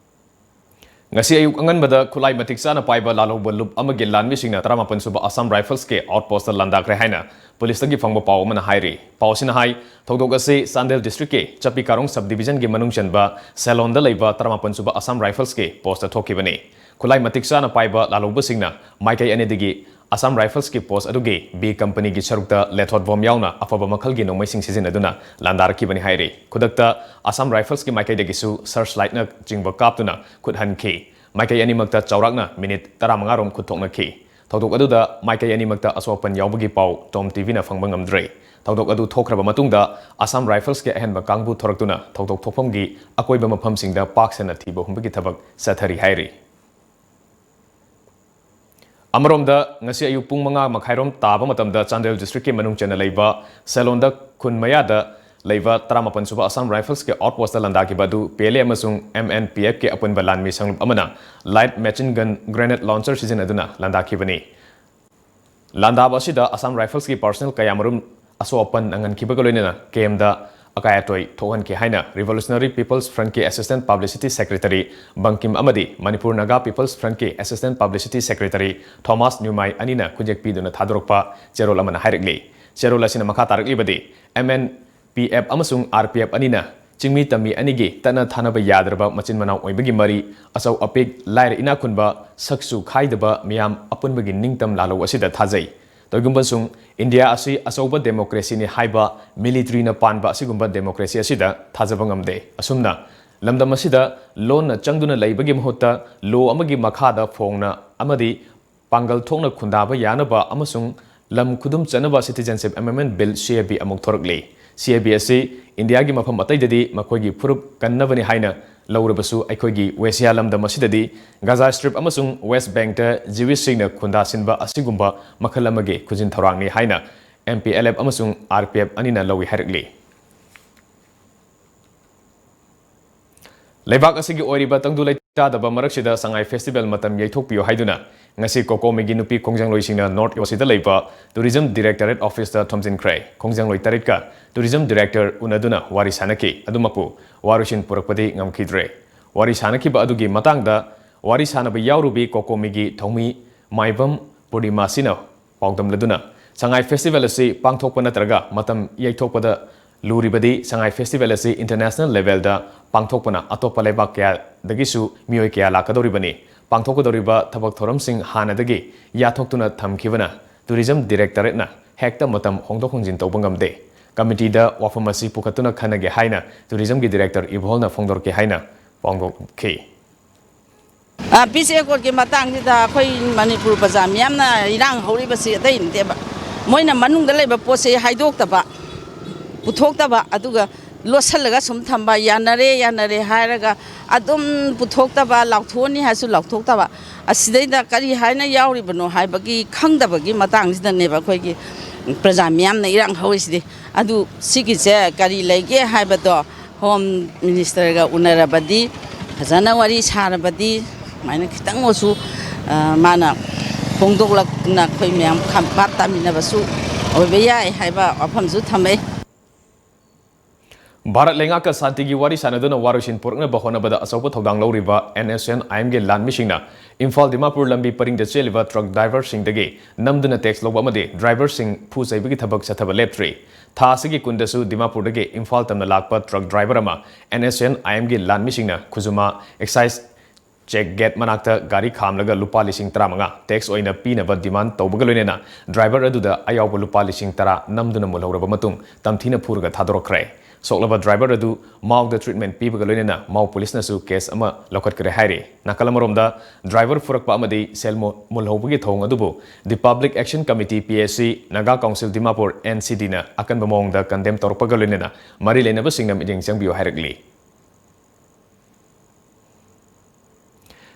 ꯉꯁꯤ ꯑꯌꯨꯛ ꯑꯉꯟꯕꯗ ꯈꯨꯠꯂꯥꯏ ꯃꯇꯤꯛ ꯆꯥꯅ ꯄꯥꯏꯕ ꯂꯥꯜꯍꯧꯕ ꯂꯨꯞ ꯑꯃꯒꯤ ꯂꯥꯟꯃꯤꯁꯤꯡꯅ ꯇꯔꯥꯃꯥꯄꯟ ꯁꯨꯕ ꯑꯁꯥꯝ ꯔꯥꯏꯐꯜꯁꯀꯤ ꯑꯥꯎꯠꯄꯣꯁꯇ ꯂꯥꯟꯗꯥꯈ꯭ꯔꯦ ꯍꯥꯏꯅ ꯄꯨꯂꯤꯁꯇꯒꯤ ꯐꯪꯕ ꯄꯥꯎ ꯑꯃꯅ ꯍꯥꯏꯔꯤ꯫ ꯄꯥꯎ ꯑꯁꯤꯅ ꯍꯥꯏ, ꯊꯧꯗꯣꯛ ꯑꯁꯤ ꯆꯥꯟꯗꯦꯜ ꯗꯤꯁꯇ꯭ꯔꯤꯛꯀꯤ ꯆꯞꯄꯤ ꯀꯥꯔꯣꯡ ꯁꯕ ꯗꯤꯚꯤꯖꯟꯒꯤ ꯃꯅꯨꯡ ꯆꯟꯕ ꯁꯦꯂꯣꯟꯗ ꯂꯩꯕ ꯇꯔꯥꯃꯥꯄꯟ ꯁꯨꯕ ꯑꯁꯥꯝ ꯔꯥꯏꯐꯜꯁꯀꯤ ꯄꯣꯁꯇ ꯊꯣꯛꯈꯤꯕꯅꯤ꯫ ꯈꯨꯠꯂꯥꯏ ꯃꯇꯤꯛ ꯆꯥꯅ ꯄꯥꯏꯕ ꯂꯥꯜꯍꯧꯕꯁꯤꯡꯅ ꯃꯥꯏꯀꯩ ꯑꯅꯤꯗꯒꯤ ꯑꯁꯥꯝ ꯔꯥꯏꯐꯜꯁꯀꯤ ꯄꯣꯁ ꯑꯗꯨꯒꯤ ꯕꯤ ꯀꯝꯄꯅꯤꯒꯤ ꯁꯔꯨꯛꯇ ꯂꯦꯊꯣꯠ ꯕꯣꯝ ꯌꯥꯎꯅ ꯑꯐꯕ ꯃꯈꯜꯒꯤ ꯅꯣꯡꯃꯩꯁꯤꯡ ꯁꯤꯖꯤꯟꯅꯗꯨꯅ ꯂꯥꯟꯗꯥꯔꯛꯈꯤꯕꯅꯤ ꯍꯥꯏꯔꯤ꯫ ꯈꯨꯗꯛꯇ ꯑꯁꯥꯝ ꯔꯥꯏꯐꯜꯁꯀꯤ ꯃꯥꯏꯀꯩꯗꯒꯤꯁꯨ ꯁꯔꯆ ꯂꯥꯏꯠꯅ ꯆꯤꯡꯕ ꯀꯥꯞꯇꯨꯅ ꯈꯨꯠ ꯍꯟꯈꯤ꯫ ꯃꯥꯏꯀꯩ ꯑꯅꯤꯃꯛꯇ ꯆꯥꯎꯔꯥꯛꯅ ꯃꯤꯅꯤꯠ ꯇꯔꯥꯃꯉꯥ ꯔꯣꯝ ꯈꯨꯠ ꯊꯣꯛꯅꯈꯤ꯫ ꯊꯧꯗꯣꯛ ꯑꯗꯨꯗ ꯃꯥꯏꯀꯩ ꯑꯅꯤꯃꯛꯇ ꯑꯁꯣꯛ ꯑꯄꯟ ꯌꯥꯎꯕꯒꯤ ꯄꯥꯎ ꯇꯣꯝ ꯇꯤꯚꯤꯅ ꯐꯪꯕ ꯉꯝꯗ꯭ꯔꯦ꯫ ꯊꯧꯗꯣꯛ ꯑꯗꯨ ꯊꯣꯛꯈ꯭ꯔꯕ ꯃꯇꯨꯡꯗ ꯑꯁꯥꯝ ꯔꯥꯏꯐꯜꯁꯀꯤ ꯑꯍꯦꯟꯕ ꯀꯥꯡꯕꯨ ꯊꯣꯔꯛꯇꯨꯅ ꯊꯧꯗꯣꯛ ꯊꯣꯛꯐꯝꯒꯤ ꯑꯀꯣꯏꯕ ꯃꯐꯝꯁꯤꯡꯗ ꯄꯥꯛ ꯁꯟꯅ ꯊꯤꯕ ꯍꯨꯝꯕꯒꯤ ꯊꯕꯛ ꯆꯠꯊꯔꯤ ꯍꯥꯏꯔꯤ꯫ ꯑꯃꯔꯣꯝꯗ, ꯉꯁꯤ ꯑꯌꯨꯛ ꯄꯨꯡ ꯃꯉꯥ ꯃꯈꯥꯏꯔꯣꯝ ꯇꯥꯕ ꯃꯇꯝꯗ ꯆꯥꯟꯗꯦꯜ ꯗꯤꯁꯇ꯭ꯔꯤꯛꯀꯤ ꯃꯅꯨꯡ ꯆꯟꯅ ꯂꯩꯕ ꯁꯦꯂꯣꯟꯗ ꯈꯨꯟ ꯃꯌꯥꯗ ꯂꯩꯕ ꯇꯔꯥꯃꯥꯄꯟ ꯁꯨꯕ Assam Riflesꯀꯤ outpostꯇ ꯂꯥꯟꯗꯥꯈꯤꯕ ꯑꯗꯨ P L A ꯑꯃꯁꯨꯡ M N P Fꯀꯤ ꯑꯄꯨꯟꯕ ꯂꯥꯟꯃꯤ ꯁꯪꯂꯨꯞ ꯑꯃꯅ light machine gun grenade launcher ꯁꯤꯖꯤꯟꯅꯗꯨꯅ ꯂꯥꯟꯗꯥꯈꯤꯕꯅꯤ꯫ ꯂꯥꯟꯗꯥꯕ ꯑꯁꯤꯗ Assam Riflesꯀꯤ personnel ꯀꯌꯥꯃꯔꯨꯝ ꯑꯁꯣꯛ ꯑꯄꯟ ꯅꯪꯍꯟꯈꯤꯕꯒ ꯂꯣꯏꯅꯅ camp ꯑꯀꯥꯏ ꯑꯇꯣꯏ ꯊꯣꯛꯍꯟꯈꯤ ꯍꯥꯏꯅ Revolutionary People's Frontꯀꯤ Assistant Publicity Secretary ꯕꯪꯀꯤꯝ ꯑꯃꯗꯤ Manipur Naga People's Frontꯀꯤ Assistant Publicity Secretary Thomas Numai ꯑꯅꯤꯅ ꯈꯨꯟꯌꯦꯛ ꯄꯤꯗꯨꯅ ꯊꯥꯗꯣꯔꯛꯄ ꯆꯦꯔꯣꯜ ꯑꯃꯅ ꯍꯥꯏꯔꯛꯂꯤ꯫ ꯆꯦꯔꯣꯜ ꯑꯁꯤꯅ ꯃꯈꯥ ꯇꯥꯔꯛꯂꯤꯕꯗꯤ, M N P F ꯑꯃꯁꯨꯡ R P F ꯑꯅꯤꯅ ꯆꯤꯡꯃꯤ ꯇꯝꯃꯤ ꯑꯅꯤꯒꯤ ꯇꯠꯅ ꯊꯥꯅꯕ ꯌꯥꯗ꯭ꯔꯕ ꯃꯆꯤꯟ ꯃꯅꯥꯎ ꯑꯣꯏꯕꯒꯤ ꯃꯔꯤ, ꯑꯆꯧ ꯑꯄꯤꯛ, ꯂꯥꯏꯔ ꯏꯅꯥꯛ ꯈꯨꯟꯕ, ꯁꯛꯁꯨ ꯈꯥꯏꯗꯕ ꯃꯤꯌꯥꯝ ꯑꯄꯨꯟꯕꯒꯤ ꯅꯤꯡꯇꯝ ꯂꯥꯜꯍꯧ ꯑꯁꯤꯗ ꯊꯥꯖꯩ꯫ ꯇꯧꯏꯒꯨꯝꯕꯁꯨꯡ, ꯏꯟꯗꯤꯌꯥ ꯑꯁꯤ ꯑꯆꯧꯕ democracyꯅꯤ ꯍꯥꯏꯕ militaryꯅ ꯄꯥꯟꯕ ꯑꯁꯤꯒꯨꯝꯕ democracy ꯑꯁꯤꯗ ꯊꯥꯖꯕ ꯉꯝꯗꯦ꯫ ꯑꯁꯨꯝꯅ ꯂꯝꯗꯝ ꯑꯁꯤꯗ ꯂꯣꯟꯅ ꯆꯪꯗꯨꯅ ꯂꯩꯕꯒꯤ ꯃꯍꯨꯠꯇ law ꯑꯃꯒꯤ ꯃꯈꯥꯗ ꯐꯣꯡꯅ ꯑꯃꯗꯤ ꯄꯥꯡꯒꯜ ꯊꯣꯛꯅ ꯈꯨꯟꯗꯥꯕ ꯌꯥꯅꯕ ꯑꯃꯁꯨꯡ ꯂꯝ ꯈꯨꯗꯨꯝ ꯆꯟꯅꯕ Citizenship Amendment Bill, C A B, ꯑꯃꯨꯛ ꯊꯣꯔꯛꯂꯤ꯫ C A B ꯑꯁꯤ ꯏꯟꯗꯤꯌꯥꯒꯤ ꯃꯐꯝ ꯑꯇꯩꯗꯗꯤ ꯃꯈꯣꯏꯒꯤ ꯐꯨꯔꯨꯞ ꯀꯟꯅꯕꯅꯤ ꯍꯥꯏꯅ ꯂꯧꯔꯕꯁꯨ, ꯑꯩꯈꯣꯏꯒꯤ Asia ꯂꯝꯗꯝ ꯑꯁꯤꯗꯗꯤ Gaza Strip ꯑꯃꯁꯨꯡ West Bankꯇ Jewishꯁꯤꯡꯅ ꯈꯨꯟꯗꯥꯁꯤꯟꯕ ꯑꯁꯤꯒꯨꯝꯕ ꯃꯈꯜ ꯑꯃꯒꯤ ꯈꯨꯖꯤꯟ ꯊꯧꯔꯥꯡꯅꯤ ꯍꯥꯏꯅ M P L F ꯑꯃꯁꯨꯡ R P F ꯑꯅꯤꯅ ꯂꯧꯏ ꯍꯥꯏꯔꯛꯂꯤ꯫ ꯂꯩꯕꯥꯛ ꯑꯁꯤꯒꯤ ꯑꯣꯏꯔꯤꯕ ꯇꯪꯗꯨ ꯂꯩꯇꯥꯗꯕ ꯃꯔꯛꯁꯤꯗ ꯁꯉꯥꯏ Festival ꯃꯇꯝ ꯌꯩꯊꯣꯛꯄꯤꯌꯨ ꯍꯥꯏꯗꯨꯅ ꯉꯁꯤ ꯀꯣꯀꯣꯃꯤꯒꯤ ꯅꯨꯄꯤ ꯈꯣꯡꯖꯪꯂꯣꯏꯁꯤꯡꯅ North East ꯑꯁꯤꯗ ꯂꯩꯕ Tourism Directorate Officeꯇ ꯊꯣꯝꯖꯤꯟꯈ꯭ꯔꯦ꯫ ꯈꯣꯡꯖꯪꯂꯣꯏ ꯇꯔꯦꯠꯀ Tourism Director ꯎꯅꯗꯨꯅ ꯋꯥꯔꯤ ꯁꯥꯅꯈꯤ꯫ ꯑꯗꯨꯃꯛꯄꯨ ꯋꯥꯔꯣꯏꯁꯤꯟ ꯄꯨꯔꯛꯄꯗꯤ ꯉꯝꯈꯤꯗ꯭ꯔꯦ꯫ ꯋꯥꯔꯤ ꯁꯥꯅꯈꯤꯕ ꯑꯗꯨꯒꯤ ꯃꯇꯥꯡꯗ ꯋꯥꯔꯤ ꯁꯥꯅꯕ ꯌꯥꯎꯔꯨꯕꯤ ꯀꯣꯀꯣꯃꯤꯒꯤ ꯊꯧꯃꯤ ꯃꯥꯏꯕꯝ ꯄꯨꯔꯅꯤꯃꯥꯁꯤꯅ ꯄꯥꯎꯗꯝꯂꯗꯨꯅ, ꯁꯉꯥꯏ Festival ꯑꯁꯤ ꯄꯥꯡꯊꯣꯛꯄ ꯅꯠꯇ꯭ꯔꯒ ꯃꯇꯝ ꯌꯩꯊꯣꯛꯄꯗ ꯂꯨꯔꯤꯕꯗꯤ ꯁꯉꯥꯏ Festival ꯑꯁꯤ international levelꯗ ꯄꯥꯡꯊꯣꯛꯄꯅ ꯑꯇꯣꯞꯄ ꯂꯩꯕꯥꯛ ꯀꯌꯥꯗꯒꯤꯁꯨ ꯃꯤꯑꯣꯏ ꯀꯌꯥ ꯂꯥꯛꯀꯗꯧꯔꯤꯕꯅꯤ꯫ ꯄꯥꯡꯊꯣꯛꯀꯗꯧꯔꯤꯕ ꯊꯕꯛ ꯊꯧꯔꯝꯁꯤꯡ ꯍꯥꯟꯅꯗꯒꯤ ꯌꯥꯊꯣꯛꯇꯨꯅ ꯊꯝꯈꯤꯕꯅ Tourism Directorateꯅ ꯍꯦꯛꯇ ꯃꯇꯝ ꯍꯣꯡꯗꯣꯛ ꯍꯣꯡꯖꯤꯟ ꯇꯧꯕ ꯉꯝꯗꯦ꯫ Committeeꯗ ꯋꯥꯐꯝ ꯑꯁꯤ ꯄꯨꯈꯠꯇꯨꯅ ꯈꯟꯅꯒꯦ ꯍꯥꯏꯅ Tourismꯒꯤ Director ꯏꯕꯣꯜꯅ ꯐꯣꯡꯗꯣꯔꯛꯈꯤ ꯍꯥꯏꯅ ꯐꯣꯡꯗꯣꯛꯈꯤ꯫ ꯑ, peace accordꯀꯤ ꯃꯇꯥꯡꯁꯤꯗ ꯑꯩꯈꯣꯏ ꯃꯅꯤꯄꯨꯔ ꯄ꯭ꯔꯖꯥ ꯃꯤꯌꯥꯝꯅ ꯏꯔꯥꯡ ꯍꯧꯔꯤꯕꯁꯤ ꯑꯇꯩ ꯅꯠꯇꯦꯕ꯫ ꯃꯣꯏꯅ ꯃꯅꯨꯡꯗ ꯂꯩꯕ ꯄꯣꯠꯁꯦ ꯍꯥꯏꯗꯣꯛꯇꯕ, ꯄꯨꯊꯣꯛꯇꯕ, ꯑꯗꯨꯒ ꯂꯣꯠꯁꯤꯜꯂꯒ ꯁꯨꯝ ꯊꯝꯕ, ꯌꯥꯅꯔꯦ, ꯌꯥꯅꯔꯦ ꯍꯥꯏꯔꯒ ꯑꯗꯨꯝ ꯄꯨꯊꯣꯛꯇꯕ, ꯂꯥꯎꯊꯣꯛꯑꯅꯤ ꯍꯥꯏꯔꯁꯨ ꯂꯥꯎꯊꯣꯛꯇꯕ, ꯑꯁꯤꯗꯩꯗ ꯀꯔꯤ ꯍꯥꯏꯅ ꯌꯥꯎꯔꯤꯕꯅꯣ ꯍꯥꯏꯕꯒꯤ ꯈꯪꯗꯕꯒꯤ ꯃꯇꯥꯡꯁꯤꯗꯅꯦꯕ ꯑꯩꯈꯣꯏꯒꯤ ꯄ꯭ꯔꯖꯥ ꯃꯤꯌꯥꯝꯅ ꯏꯔꯥꯡ ꯍꯧꯔꯤꯁꯤꯗꯤ꯫ ꯑꯗꯨ ꯁꯤꯒꯤꯁꯦ ꯀꯔꯤ ꯂꯩꯒꯦ ꯍꯥꯏꯕꯗꯣ ꯍꯣꯝ ꯃꯤꯅꯤꯁꯇꯔꯒ ꯎꯅꯔꯕꯗꯤ, ꯐꯖꯅ ꯋꯥꯔꯤ ꯁꯥꯔꯕꯗꯤ, ꯁꯨꯃꯥꯏꯅ ꯈꯤꯇꯪ ꯑꯣꯏꯁꯨ, ꯑ, ꯃꯥꯅ ꯐꯣꯡꯗꯣꯛꯂꯛꯇꯨꯅ ꯑꯩꯈꯣꯏ ꯃꯌꯥꯝ ꯈ-, ꯚꯥꯞ ꯇꯥꯃꯤꯟꯅꯕꯁꯨ ꯑꯣꯏꯕ ꯌꯥꯏ ꯍꯥꯏꯕ ꯋꯥꯐꯝꯁꯨ ꯊꯝꯃꯦ꯫ ꯚꯥꯔꯠ ꯂꯩꯉꯥꯛꯀ ꯁꯥꯟꯇꯤꯒꯤ ꯋꯥꯔꯤ ꯁꯥꯟꯅꯗꯨꯅ ꯋꯥꯔꯣꯏꯁꯤꯟ ꯄꯨꯔꯛꯅꯕ ꯍꯣꯠꯅꯕꯗ ꯑꯆꯧꯕ ꯊꯧꯗꯥꯡ ꯂꯧꯔꯤꯕ ꯑꯦꯟ ꯑꯦꯁ ꯑꯦꯟ ꯑꯥꯏ ꯑꯦꯝꯒꯤ ꯂꯥꯟꯃꯤꯁꯤꯡꯅ ꯏꯝꯐꯥꯜ ꯗꯤꯃꯥꯄꯨꯔ ꯂꯝꯕꯤ ꯄꯔꯤꯡꯗ ꯆꯦꯜꯂꯤꯕ ꯇ꯭ꯔꯛ ꯗ꯭ꯔꯥꯏꯚꯔꯁꯤꯡꯗꯒꯤ ꯅꯝꯗꯨꯅ ꯇꯦꯛꯁ ꯂꯧꯕ ꯑꯃꯗꯤ ꯗ꯭ꯔꯥꯏꯚꯔꯁꯤꯡ ꯐꯨ ꯆꯩꯕꯒꯤ ꯊꯕꯛ ꯆꯠꯊꯕ ꯂꯦꯞꯇ꯭ꯔꯤ꯫ ꯊꯥ ꯑꯁꯤꯒꯤ ꯀꯨꯟꯗꯁꯨ ꯗꯤꯃꯥꯄꯨꯔꯗꯒꯤ ꯏꯝꯐꯥꯜ ꯇꯝꯅ ꯂꯥꯛꯄ ꯇ꯭ꯔꯛ ꯗ꯭ꯔꯥꯏꯚꯔ ꯑꯃ ꯑꯦꯟ ꯑꯦꯁ ꯑꯦꯟ ꯑꯥꯏ ꯑꯦꯝꯒꯤ ꯂꯥꯟꯃꯤꯁꯤꯡꯅ ꯈꯨꯖꯨꯃꯥ ꯑꯦꯛꯁꯥꯏꯖ ꯆꯦꯛ ꯒꯦꯠ ꯃꯅꯥꯛꯇ ꯒꯥꯔꯤ ꯈꯥꯝꯂꯒ ꯂꯨꯄꯥ ꯂꯤꯁꯤꯡ ꯇꯔꯥꯃꯉꯥ ꯇꯦꯛꯁ ꯑꯣꯏꯅ ꯄꯤꯅꯕ ꯗꯤꯃꯥꯟ ꯇꯧꯕꯒ ꯂꯣꯏꯅꯅ ꯗ꯭ꯔꯥꯏꯚꯔ ꯑꯗꯨꯗ ꯑꯌꯥꯎꯕ ꯂꯨꯄꯥ ꯂꯤꯁꯤꯡ ꯇꯔꯥ ꯅꯝꯗꯨꯅ ꯃꯨꯜꯍꯧꯔꯕ ꯃꯇꯨꯡ ꯇꯝꯊꯤꯅ ꯐꯨꯔꯒ ꯊꯥꯗꯣꯔꯛꯈ꯭ꯔꯦ꯫ ꯁꯣꯛꯂꯕ ꯗ꯭ꯔꯥꯏꯚꯔ ꯑꯗꯨ ꯃꯥꯎꯗ ꯇ꯭ꯔꯤꯠꯃꯦꯟ ꯄꯤꯕꯒ ꯂꯣꯏꯅꯅ ꯃꯥꯎ ꯄꯨꯂꯤꯁꯅꯁꯨ ꯀꯦꯁ ꯑꯃ ꯂꯧꯈꯠꯈ꯭ꯔꯦ ꯍꯥꯏꯔꯤ꯫ ꯅꯥꯀꯜ ꯑꯃꯔꯣꯝꯗ, ꯗ꯭ꯔꯥꯏꯚꯔ ꯐꯨꯔꯛꯄ ꯑꯃꯗꯤ ꯁꯦꯜ ꯃꯨ-, ꯃꯨꯜꯍꯧꯕꯒꯤ ꯊꯧꯑꯣꯡ ꯑꯗꯨꯕꯨ The Public Action Committee, P S C, Naga council Dimapur, N C ꯗꯤꯅ ꯑꯀꯟꯕ ꯃꯑꯣꯡꯗ ꯀꯟꯗꯦꯝ ꯇꯧꯔꯛꯄꯒ ꯂꯣꯏꯅꯅ ꯃꯔꯤ ꯂꯩꯅꯕꯁꯤꯡꯅ ꯃꯤꯠꯌꯦꯡ ꯆꯪꯕꯤꯌꯨ ꯍꯥꯏꯔꯛꯂꯤ꯫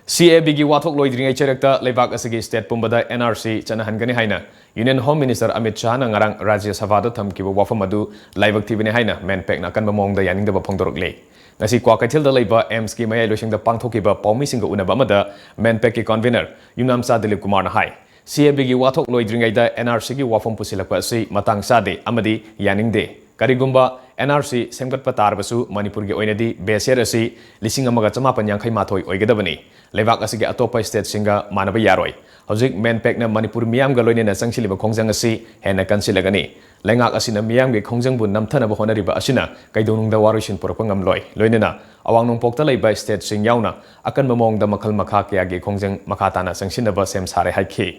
ꯁꯤ ꯑꯦ ꯕꯤꯒꯤ ꯋꯥꯊꯣꯛ ꯂꯣꯏꯗ꯭ꯔꯤꯉꯩ ꯆꯩꯔꯛꯇ ꯂꯩꯕꯥꯛ ꯑꯁꯤꯒꯤ ꯁ꯭ꯇꯦꯠ ꯄꯨꯝꯕꯗ ꯑꯦꯟ ꯑꯥꯔ ꯁꯤ ꯆꯠꯅꯍꯟꯒꯅꯤ ꯍꯥꯏꯅ ꯌꯨꯅꯤꯌꯟ ꯍꯣꯝ ꯃꯤꯅꯤꯁꯇꯔ ꯑꯃꯤꯠ ꯁꯥꯍꯅ ꯉꯔꯥꯡ ꯔꯥꯖ꯭ꯌ ꯁꯚꯥꯗ ꯊꯝꯈꯤꯕ ꯋꯥꯐꯝ ꯑꯗꯨ ꯂꯥꯏꯕꯛ ꯊꯤꯕꯅꯤ ꯍꯥꯏꯅ ꯃꯦꯟꯄꯦꯛꯅ ꯑꯀꯟꯕ ꯃꯑꯣꯡꯗ ꯌꯥꯅꯤꯡꯗꯕ ꯐꯣꯡꯗꯣꯔꯛꯂꯤ꯫ ꯉꯁꯤ ꯀ꯭ꯋꯥꯀꯩꯊꯦꯜꯗ ꯂꯩꯕ ꯑꯦꯝꯁꯀꯤ ꯃꯌꯥꯏ ꯂꯣꯏꯁꯪꯗ ꯄꯥꯡꯊꯣꯛꯈꯤꯕ ꯄꯥꯎꯃꯤꯁꯤꯡꯒ ꯎꯅꯕ ꯑꯃꯗ ꯃꯦꯟꯄꯦꯛꯀꯤ ꯀꯟꯚꯤꯅꯔ ꯌꯨꯝꯅꯥꯝꯆꯥ ꯗꯤꯂꯤꯞ ꯀꯨꯃꯥꯔꯅ ꯍꯥꯏ, ꯁꯤ ꯑꯦ ꯕꯤꯒꯤ ꯋꯥꯊꯣꯛ ꯂꯣꯏꯗ꯭ꯔꯤꯉꯩꯗ ꯑꯦꯟ ꯑꯥꯔ ꯁꯤꯒꯤ ꯋꯥꯐꯝ ꯄꯨꯁꯤꯜꯂꯛꯄ ꯑꯁꯤ ꯃꯇꯥꯡ ꯆꯥꯗꯦ ꯑꯃꯗꯤ ꯌꯥꯅꯤꯡꯗꯦ꯫ ꯀꯔꯤꯒꯨꯝꯕ ꯑꯦꯟ ꯑꯥꯔ ꯁꯤ ꯁꯦꯝꯒꯠꯄ ꯇꯥꯔꯕꯁꯨ ꯃꯅꯤꯄꯨꯔꯒꯤ ꯑꯣꯏꯅꯗꯤ ꯕꯦꯁ ꯌꯔ ꯑꯁꯤ ꯂꯤꯁꯤꯡ ꯑꯃꯒ ꯆꯃꯥꯄꯟ ꯌꯥꯡꯈꯩ ꯃꯥꯊꯣꯏ ꯑꯣꯏꯒꯗꯕꯅꯤ꯫ ꯂꯩꯕꯥꯛ ꯑꯁꯤꯒꯤ ꯑꯇꯣꯞꯄ ꯁ꯭ꯇꯦꯠꯁꯤꯡꯒ ꯃꯥꯟꯅꯕ ꯌꯥꯔꯣꯏ꯫ ꯍꯧꯖꯤꯛ ꯃꯦꯟꯄꯦꯛꯅ ꯃꯅꯤꯄꯨꯔ ꯃꯤꯌꯥꯝꯒ ꯂꯣꯏꯅꯅ ꯆꯪꯁꯤꯜꯂꯤꯕ ꯈꯣꯡꯖꯪ ꯑꯁꯤ ꯍꯦꯟꯅ ꯀꯟꯁꯤꯜꯂꯒꯅꯤ꯫ ꯂꯩꯉꯥꯛ ꯑꯁꯤꯅ ꯃꯤꯌꯥꯝꯒꯤ ꯈꯣꯡꯖꯪꯕꯨ ꯅꯝꯊꯅꯕ ꯍꯣꯠꯅꯔꯤꯕ ꯑꯁꯤꯅ ꯀꯩꯗꯧꯅꯨꯡꯗ ꯋꯥꯔꯣꯏꯁꯤꯟ ꯄꯨꯔꯛꯄ ꯉꯝꯂꯣꯏ꯫ ꯂꯣꯏꯅꯅ ꯑꯋꯥꯡ ꯅꯣꯡꯄꯣꯛꯇ ꯂꯩꯕ ꯁ꯭ꯇꯦꯠꯁꯤꯡ ꯌꯥꯎꯅ ꯑꯀꯟꯕ ꯃꯑꯣꯡꯗ ꯃꯈꯜ ꯃꯈꯥ ꯀꯌꯥꯒꯤ ꯈꯣꯡꯖꯪ ꯃꯈꯥ ꯇꯥꯅ ꯆꯪꯁꯤꯟꯅꯕ ꯁꯦꯝ ꯁꯥꯔꯦ ꯍꯥꯏꯈꯤ꯫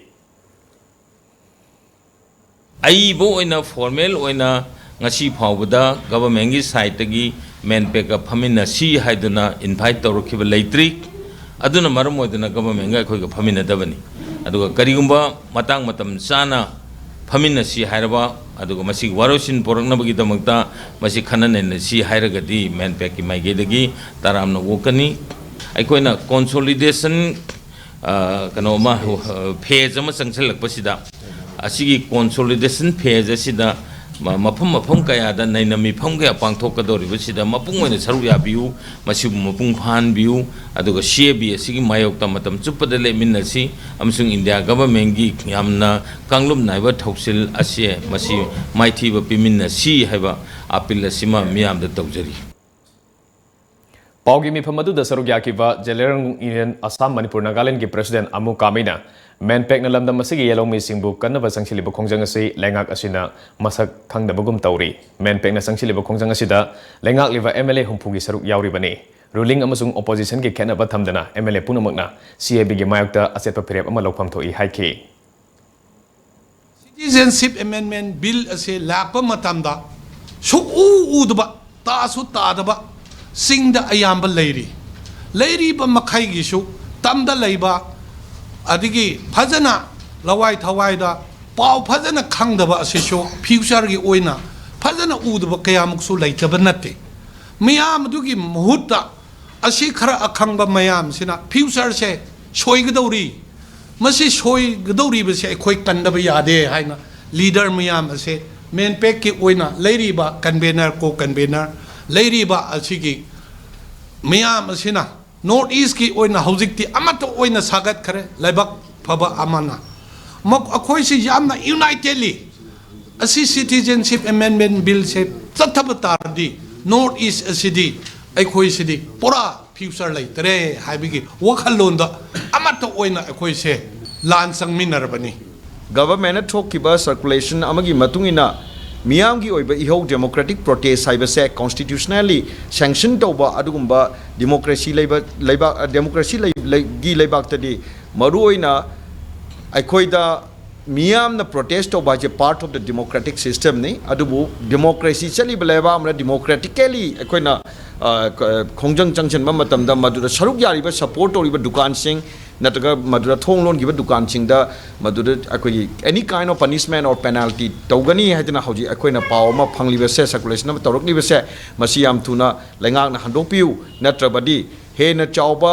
ꯑꯏꯕ ꯑꯣꯏꯅ, ꯐꯣꯔꯃꯦꯜ ꯑꯣꯏꯅ ꯉꯁꯤ ꯐꯥꯎꯕꯗ ꯒꯚꯔꯟꯃꯦꯟꯒꯤ ꯁꯥꯏꯠꯇꯒꯤ ꯃꯦꯟꯄꯦꯛꯀ ꯐꯝꯃꯤꯟꯅꯁꯤ ꯍꯥꯏꯗꯨꯅ ꯏꯟꯚꯥꯏꯠ ꯇꯧꯔꯛꯈꯤꯕ ꯂꯩꯇ꯭ꯔꯤ꯫ ꯑꯗꯨꯅ ꯃꯔꯝ ꯑꯣꯏꯗꯨꯅ ꯒꯚꯔꯟꯃꯦꯟꯒ ꯑꯩꯈꯣꯏꯒ ꯐꯝꯃꯤꯟꯅꯗꯕꯅꯤ꯫ ꯑꯗꯨꯒ ꯀꯔꯤꯒꯨꯝꯕ ꯃꯇꯥꯡ ꯃꯇꯝ ꯆꯥꯅ ꯐꯝꯃꯤꯟꯅꯁꯤ ꯍꯥꯏꯔꯕ, ꯑꯗꯨꯒ ꯃꯁꯤꯒꯤ ꯋꯥꯔꯣꯏꯁꯤꯟ ꯄꯨꯔꯛꯅꯕꯒꯤꯗꯃꯛꯇ ꯃꯁꯤ ꯈꯟꯅ ꯅꯩꯅꯁꯤ ꯍꯥꯏꯔꯒꯗꯤ ꯃꯦꯟꯄꯦꯛꯀꯤ ꯃꯥꯏꯀꯩꯗꯒꯤ ꯇꯔꯥꯝꯅ ꯑꯣꯛꯀꯅꯤ꯫ ꯑꯩꯈꯣꯏꯅ ꯀꯣꯟꯁꯣꯂꯤꯗꯦꯁꯟ, ꯑ, ꯀꯩꯅꯣ ꯑꯃ, ꯑ, ꯐꯦꯖ ꯑꯃ ꯆꯪꯁꯤꯜꯂꯛꯄꯁꯤꯗ, ꯑꯁꯤꯒꯤ consolidation phase ꯑꯁꯤꯗ ꯃ-, ꯃꯐꯝ ꯃꯐꯝ ꯀꯌꯥꯗ ꯅꯩꯅ ꯃꯤꯐꯝ ꯀꯌꯥ ꯄꯥꯡꯊꯣꯛꯀꯗꯧꯔꯤꯕꯁꯤꯗ ꯃꯄꯨꯡ ꯑꯣꯏꯅ ꯁꯔꯨꯛ ꯌꯥꯕꯤꯌꯨ, ꯃꯁꯤꯕꯨ ꯃꯄꯨꯡ ꯐꯥꯍꯟꯕꯤꯌꯨ꯫ ꯑꯗꯨꯒ C A B ꯑꯁꯤꯒꯤ ꯃꯥꯌꯣꯛꯇ ꯃꯇꯝ ꯆꯨꯞꯄꯗ ꯂꯦꯞꯃꯤꯟꯅꯁꯤ ꯑꯃꯁꯨꯡ ꯏꯟꯗꯤꯌꯥ governmentꯀꯤ ꯌꯥꯝꯅ ꯀꯥꯡꯂꯨꯞ ꯅꯥꯏꯕ ꯊꯧꯁꯤꯜ ꯑꯁꯤ, ꯃꯁꯤ ꯃꯥꯏꯊꯤꯕ ꯄꯤꯃꯤꯟꯅꯁꯤ ꯍꯥꯏꯕ appeal ꯑꯁꯤꯃ ꯃꯤꯌꯥꯝꯗ ꯇꯧꯖꯔꯤ꯫ ꯄꯥꯎꯒꯤ ꯃꯤꯐꯝ ꯑꯗꯨꯗ ꯁꯔꯨꯛ ꯌꯥꯈꯤꯕ ꯖꯦꯂꯦꯔꯣꯡ ꯌꯨꯅꯤꯌꯟ ꯑꯁꯥꯝ ꯃꯅꯤꯄꯨꯔ ꯅꯥꯒꯥꯂꯦꯟꯒꯤ president ꯑꯃꯨ ꯀꯥꯃꯤꯅ ꯃꯦꯟꯄꯦꯛꯅ ꯂꯝꯗꯝ ꯑꯁꯤꯒꯤ ꯌꯦꯜꯍꯧꯃꯤꯁꯤꯡꯕꯨ ꯀꯟꯅꯕ ꯆꯪꯁꯤꯜꯂꯤꯕ ꯈꯣꯡꯖꯪ ꯑꯁꯤ ꯂꯩꯉꯥꯛ ꯑꯁꯤꯅ ꯃꯁꯛ ꯈꯪꯗꯕꯒꯨꯝ ꯇꯧꯔꯤ꯫ ꯃꯦꯟꯄꯦꯛꯅ ꯆꯪꯁꯤꯜꯂꯤꯕ ꯈꯣꯡꯖꯪ ꯑꯁꯤꯗ ꯂꯩꯉꯥꯛꯂꯤꯕ M L A ꯍꯨꯝꯐꯨꯒꯤ ꯁꯔꯨꯛ ꯌꯥꯎꯔꯤꯕꯅꯤ꯫ Ruling ꯑꯃꯁꯨꯡ oppositionꯒꯤ ꯈꯦꯠꯅꯕ ꯊꯝꯗꯅ M L A ꯄꯨꯝꯅꯃꯛꯅ C A Bꯒꯤ ꯃꯥꯌꯣꯛꯇ ꯑꯆꯦꯠꯄ ꯐꯤꯔꯦꯞ ꯑꯃ ꯂꯧꯐꯝ ꯊꯣꯛꯏ ꯍꯥꯏꯈꯤ꯫ Citizenship Amendment Bill ꯑꯁꯤ ꯂꯥꯛꯄ ꯃꯇꯝꯗ ꯁꯨꯛꯎ ꯎꯗꯕ, ꯇꯥꯁꯨ ꯇꯥꯗꯕ ꯆꯤꯡꯗ ꯑꯌꯥꯝꯕ ꯂꯩꯔꯤ꯫ ꯂꯩꯔꯤꯕ ꯃꯈꯩꯒꯤꯁꯨ ꯇꯝꯗ ꯂꯩꯕ, ꯑꯗꯒꯤ ꯐꯖꯅ ꯂꯋꯥꯏ ꯊꯋꯥꯏꯗ ꯄꯥꯎ ꯐꯖꯅ ꯈꯪꯗꯕ ꯑꯁꯤꯁꯨ futureꯒꯤ ꯑꯣꯏꯅ ꯐꯖꯅ ꯎꯗꯕ ꯀꯌꯥꯃꯨꯛꯁꯨ ꯂꯩꯇꯕ ꯅꯠꯇꯦ꯫ ꯃꯤꯌꯥꯝ ꯑꯗꯨꯒꯤ ꯃꯍꯨꯠꯇ ꯑꯁꯤ ꯈꯔ ꯑꯈꯪꯕ ꯃꯌꯥꯝꯁꯤꯅ futureꯁꯦ ꯁꯣꯏꯒꯗꯧꯔꯤ꯫ ꯃꯁꯤ ꯁꯣꯏꯒꯗꯧꯔꯤꯕꯁꯦ ꯑꯩꯈꯣꯏ ꯀꯟꯗꯕ ꯌꯥꯗꯦ ꯍꯥꯏꯅ leader ꯃꯌꯥꯝ ꯑꯁꯦ ꯃꯦꯟꯄꯦꯛꯀꯤ ꯑꯣꯏꯅ ꯂꯩꯔꯤꯕ convener, co-convener ꯂꯩꯔꯤꯕ ꯑꯁꯤꯒꯤ ꯃꯌꯥꯝ ꯑꯁꯤꯅ North Eastꯀꯤ ꯑꯣꯏꯅ ꯍꯧꯖꯤꯛꯇꯤ ꯑꯃꯠꯇ ꯑꯣꯏꯅ ꯁꯥꯒꯠꯈ꯭ꯔꯦ꯫ ꯂꯥꯏꯕꯛ ꯐꯕ ꯑꯃꯅ ꯃ-, ꯑꯩꯈꯣꯏꯁꯤ ꯌꯥꯝꯅ unitedly ꯑꯁꯤ Citizenship Amendment Billꯁꯦ ꯆꯠꯊꯕ ꯇꯥꯔꯗꯤ North East ꯑꯁꯤꯗꯤ, ꯑꯩꯈꯣꯏꯁꯤꯗꯤ ꯄꯨꯔꯥ future ꯂꯩꯇꯔꯦ ꯍꯥꯏꯕꯒꯤ ꯋꯥꯈꯜꯂꯣꯟꯗ ꯑꯃꯠꯇ ꯑꯣꯏꯅ ꯑꯩꯈꯣꯏꯁꯦ ꯂꯥꯟ ꯆꯪꯃꯤꯟꯅꯔꯕꯅꯤ꯫ Governmentꯅ ꯊꯣꯛꯈꯤꯕ circulation ꯑꯃꯒꯤ ꯃꯇꯨꯡ ꯏꯟꯅ ꯃꯤꯌꯥꯝꯒꯤ ꯑꯣꯏꯕ ꯏꯍꯧ, democratic protest ꯍꯥꯏꯕꯁꯦ constitutionally sanction ꯇꯧꯕ ꯑꯗꯨꯒꯨꯝꯕ democracy ꯂꯩꯕ ꯂꯩꯕꯥꯛ, democracy ꯂꯩ-, ꯂꯩ-, ꯒꯤ ꯂꯩꯕꯥꯛꯇꯗꯤ ꯃꯔꯨꯑꯣꯏꯅ ꯑꯩꯈꯣꯏꯗ ꯃꯤꯌꯥꯝꯅ protest ꯇꯧꯕ ꯍꯥꯏꯁꯦ part of the democratic systemꯅꯤ꯫ ꯑꯗꯨꯕꯨ democracy ꯆꯠꯂꯤꯕ ꯂꯩꯕꯥꯛ ꯑꯃꯗ democratically ꯑꯩꯈꯣꯏꯅ, ꯑ, ꯈ-, ꯈꯣꯡꯖꯪ ꯆꯪꯁꯤꯟꯕ ꯃꯇꯝꯗ ꯃꯗꯨꯗ ꯁꯔꯨꯛ ꯌꯥꯔꯤꯕ, support ꯇꯧꯔꯤꯕ ꯗꯨꯀꯥꯟꯁꯤꯡ ꯅꯠꯇ꯭ꯔꯒ ꯃꯗꯨꯗ ꯊꯣꯡ ꯂꯣꯟꯈꯤꯕ ꯗꯨꯀꯥꯟꯁꯤꯡꯗ ꯃꯗꯨꯗ ꯑꯩꯈꯣꯏꯒꯤ any kind of punishment or penalty ꯇꯧꯒꯅꯤ ꯍꯥꯏꯗꯅ ꯍꯧꯖꯤꯛ ꯑꯩꯈꯣꯏꯅ ꯄꯥꯎ ꯑꯃ ꯐꯪꯂꯤꯕꯁꯦ, circulation ꯑꯃ ꯇꯧꯔꯛꯂꯤꯕꯁꯦ, ꯃꯁꯤ ꯌꯥꯝ ꯊꯨꯅ ꯂꯩꯉꯥꯛꯅ ꯍꯟꯗꯣꯛꯄꯤꯌꯨ꯫ ꯅꯠꯇ꯭ꯔꯕꯗꯤ ꯍꯦꯟꯅ ꯆꯥꯎꯕ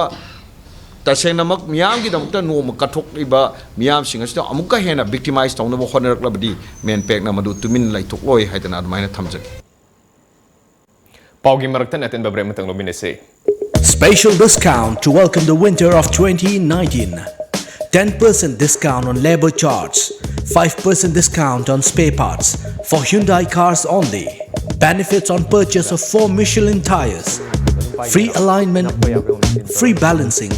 ꯇꯁꯦꯡꯅꯃꯛ ꯃꯤꯌꯥꯝꯒꯤꯗꯃꯛꯇ ꯅꯣꯡꯃ ꯀꯠꯊꯣꯛꯂꯤꯕ ꯃꯤꯌꯥꯝꯁꯤꯡ ꯑꯁꯤꯗ ꯑꯃꯨꯛꯀ ꯍꯦꯟꯅ victimize ꯇꯧꯅꯕ ꯍꯣꯠꯅꯔꯛꯂꯕꯗꯤ MANPACꯅ ꯃꯗꯨ ꯇꯨꯃꯤꯟꯅ ꯂꯩꯊꯣꯛꯂꯣꯏ ꯍꯥꯏꯗꯅ ꯑꯗꯨꯃꯥꯏꯅ ꯊꯝꯖꯒꯦ꯫ ꯄꯥꯎꯒꯤ ꯃꯔꯛꯇ ꯑꯇꯦꯟꯕ break ꯑꯃꯇꯪ ꯂꯧꯃꯤꯟꯅꯁꯤ꯫ Special discount to welcome the winter of twenty nineteen. Ten percent discount on labor charge, five percent discount on spare parts for Hyundai cars only. Benefits on purchase of four Michelin tires, free alignment, free balancing,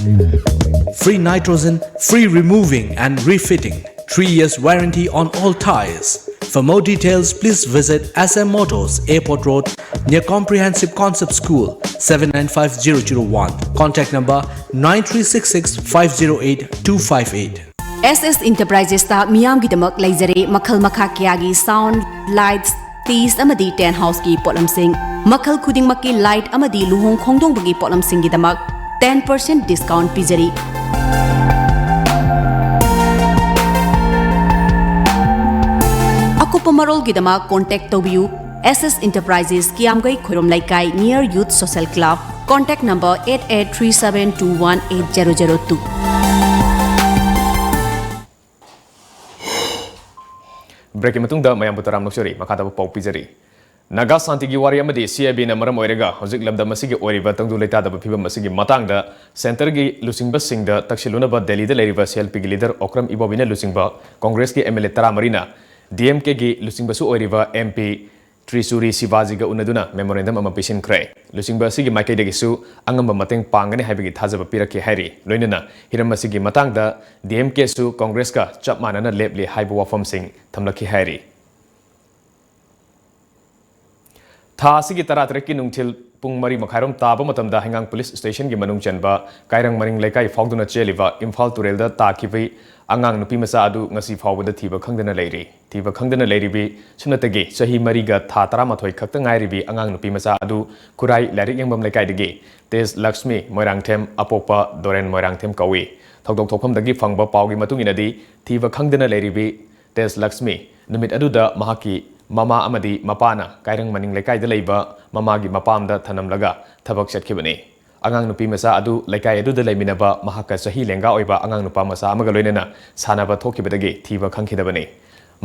free nitrogen, free removing and refitting. Three years warranty on all tires. For more details, please visit S M Motors, Airport Road, near Comprehensive Concept School, seven nine five zero zero one. Contact number nine three six six five zero eight two five eight. S S Enterprises ꯇ ꯃꯤꯌꯥꯝꯒꯤꯗꯃꯛ ꯂꯩꯖꯔꯦ ꯃꯈꯜ ꯃꯈꯥ ꯀꯌꯥꯒꯤ sound, lights, stage ꯑꯃꯗꯤ tent house ꯀꯤ ꯄꯣꯠꯂꯝꯁꯤꯡ꯫ ꯃꯈꯜ ꯈꯨꯗꯤꯡꯃꯛꯀꯤ light ꯑꯃꯗꯤ ꯂꯨꯍꯣꯡ ꯈꯣꯡꯗꯣꯡꯕꯒꯤ ꯄꯣꯠꯂꯝꯁꯤꯡꯒꯤꯗꯃꯛ ten percent discount ꯄꯤꯖꯔꯤ꯫ ꯑꯀꯨꯞꯄ ꯃꯔꯣꯜꯒꯤꯗꯃꯛ contact ꯇꯧꯕꯤꯌꯨ꯫ S S Enterprises, ꯀꯤꯌꯥꯝꯒꯩ ꯈꯣꯏꯔꯣꯝ ꯂꯩꯀꯥꯏ, near Youth Social Club. Contact number eight eight three seven two one eight zero zero two. Break ꯀꯤ ꯃꯇꯨꯡꯗ ꯃꯌꯥꯝꯕꯨ ꯇꯔꯥꯝꯅ ꯑꯣꯛꯆꯔꯤ꯫ ꯃꯈꯥ ꯇꯥꯕ ꯄꯥꯎ ꯄꯤꯖꯔꯤ꯫ ꯅꯥꯒꯥ ꯁꯥꯟꯇꯤꯒꯤ ꯋꯥꯔꯤ ꯑꯃꯗꯤ C A B ꯅ ꯃꯔꯝ ꯑꯣꯏꯔꯒ ꯍꯧꯖꯤꯛ ꯂꯝꯗꯝ ꯑꯁꯤꯒꯤ ꯑꯣꯏꯔꯤꯕ ꯇꯪꯗꯨ ꯂꯩꯇꯥꯗꯕ ꯐꯤꯕꯝ ꯑꯁꯤꯒꯤ ꯃꯇꯥꯡꯗ centre ꯒꯤ ꯂꯨꯆꯤꯡꯕꯁꯤꯡꯗ ꯇꯛꯁꯤꯜꯂꯨꯅꯕ ꯗꯦꯜꯂꯤꯗ ꯂꯩꯔꯤꯕ C L P ꯒꯤ leader ꯑꯣꯀ꯭ꯔꯝ ꯏꯕꯣꯕꯤꯅ ꯂꯨꯆꯤꯡꯕ Congress ꯀꯤ M L A ꯇꯔꯥꯃꯔꯤꯅ D M K ꯒꯤ ꯂꯨꯆꯤꯡꯕꯁꯨ ꯑꯣꯏꯔꯤꯕ M P ꯇ꯭ꯔꯤꯆꯨꯔꯤ ꯁꯤꯕꯥꯖꯤꯒ ꯎꯅꯗꯨꯅ memorandum ꯑꯃ ꯄꯤꯁꯤꯟꯈ꯭ꯔꯦ꯫ ꯂꯨꯆꯤꯡꯕ ꯑꯁꯤꯒꯤ ꯃꯥꯏꯀꯩꯗꯒꯤꯁꯨ ꯑꯉꯝꯕ ꯃꯇꯦꯡ ꯄꯥꯡꯒꯅꯤ ꯍꯥꯏꯕꯒꯤ ꯊꯥꯖꯕ ꯄꯤꯔꯛꯈꯤ ꯍꯥꯏꯔꯤ꯫ ꯂꯣꯏꯅꯅ ꯍꯤꯔꯝ ꯑꯁꯤꯒꯤ ꯃꯇꯥꯡꯗ D M K ꯁꯨ Congress ꯀ ꯆꯞ ꯃꯥꯟꯅꯅ ꯂꯦꯞꯂꯤ ꯍꯥꯏꯕ ꯋꯥꯐꯝꯁꯤꯡ ꯊꯝꯂꯛꯈꯤ ꯍꯥꯏꯔꯤ꯫ ꯊꯥ ꯑꯁꯤꯒꯤ ꯇꯔꯥꯇꯔꯦꯠꯀꯤ ꯅꯨꯡꯊꯤꯜ ꯄꯨꯡ ꯃꯔꯤ ꯃꯈꯥꯏꯔꯣꯝ ꯇꯥꯕ ꯃꯇꯝꯗ ꯍꯩꯉꯥꯡ police station ꯒꯤ ꯃꯅꯨꯡ ꯆꯟꯕ ꯀꯥꯏꯔꯪ ꯃꯅꯤꯡ ꯂꯩꯀꯥꯏ ꯐꯥꯎꯗꯨꯅ ꯆꯦꯜꯂꯤꯕ ꯏꯝꯐꯥꯜ ꯇꯨꯔꯦꯜꯗ ꯇꯥꯈꯤꯕ ꯑꯉꯥꯡ ꯅꯨꯄꯤ ꯃꯆꯥ ꯑꯗꯨ ꯉꯁꯤ ꯐꯥꯎꯕꯗ ꯊꯤꯕ ꯈꯪꯗꯅ ꯂꯩꯔꯤ꯫ ꯊꯤꯕ ꯈꯪꯗꯅ ꯂꯩꯔꯤꯕꯤ ꯁꯨꯞꯅꯇꯒꯤ ꯆꯍꯤ ꯃꯔꯤꯒ ꯊꯥ ꯇꯔꯥꯃꯥꯊꯣꯏ ꯈꯛꯇ ꯉꯥꯏꯔꯤꯕꯤ ꯑꯉꯥꯡ ꯅꯨꯄꯤ ꯃꯆꯥ ꯑꯗꯨ ꯈꯨꯔꯥꯏ ꯂꯥꯏꯔꯤꯛ ꯌꯦꯡꯐꯝ ꯂꯩꯀꯥꯏꯗꯒꯤ ꯇꯦꯖ ꯂꯛꯁꯃꯤ ꯃꯣꯏꯔꯥꯡꯊꯦꯝ, ꯑꯄꯣꯛꯄ ꯗꯣꯔꯦꯟ ꯃꯣꯏꯔꯥꯡꯊꯦꯝ ꯀꯧꯏ꯫ ꯊꯧꯗꯣꯛ ꯊꯣꯛꯐꯝꯗꯒꯤ ꯐꯪꯕ ꯄꯥꯎꯒꯤ ꯃꯇꯨꯡ ꯏꯟꯅꯗꯤ, ꯊꯤꯕ ꯈꯪꯗꯅ ꯂꯩꯔꯤꯕꯤ ꯇꯦꯖ ꯂꯛꯁꯃꯤ ꯅꯨꯃꯤꯠ ꯑꯗꯨꯗ ꯃꯍꯥꯛꯀꯤ ꯃꯃꯥ ꯑꯃꯗꯤ ꯃꯄꯥꯅ ꯀꯥꯏꯔꯪ ꯃꯅꯤꯡ ꯂꯩꯀꯥꯏꯗ ꯂꯩꯕ ꯃꯃꯥꯒꯤ ꯃꯄꯥꯝꯗ ꯊꯅꯝꯂꯒ ꯊꯕꯛ ꯆꯠꯈꯤꯕꯅꯤ꯫ ꯑꯉꯥꯡ ꯅꯨꯄꯤ ꯃꯆꯥ ꯑꯗꯨ ꯂꯩꯀꯥꯏ ꯑꯗꯨꯗ ꯂꯩꯃꯤꯟꯅꯕ ꯃꯍꯥꯛꯀ ꯆꯍꯤ ꯂꯦꯡꯒꯥ ꯑꯣꯏꯕ ꯑꯉꯥꯡ ꯅꯨꯄꯥ ꯃꯆꯥ ꯑꯃꯒ ꯂꯣꯏꯅꯅ ꯁꯥꯟꯅꯕ ꯊꯣꯛꯈꯤꯕꯗꯒꯤ ꯊꯤꯕ ꯈꯪꯈꯤꯗꯕꯅꯤ꯫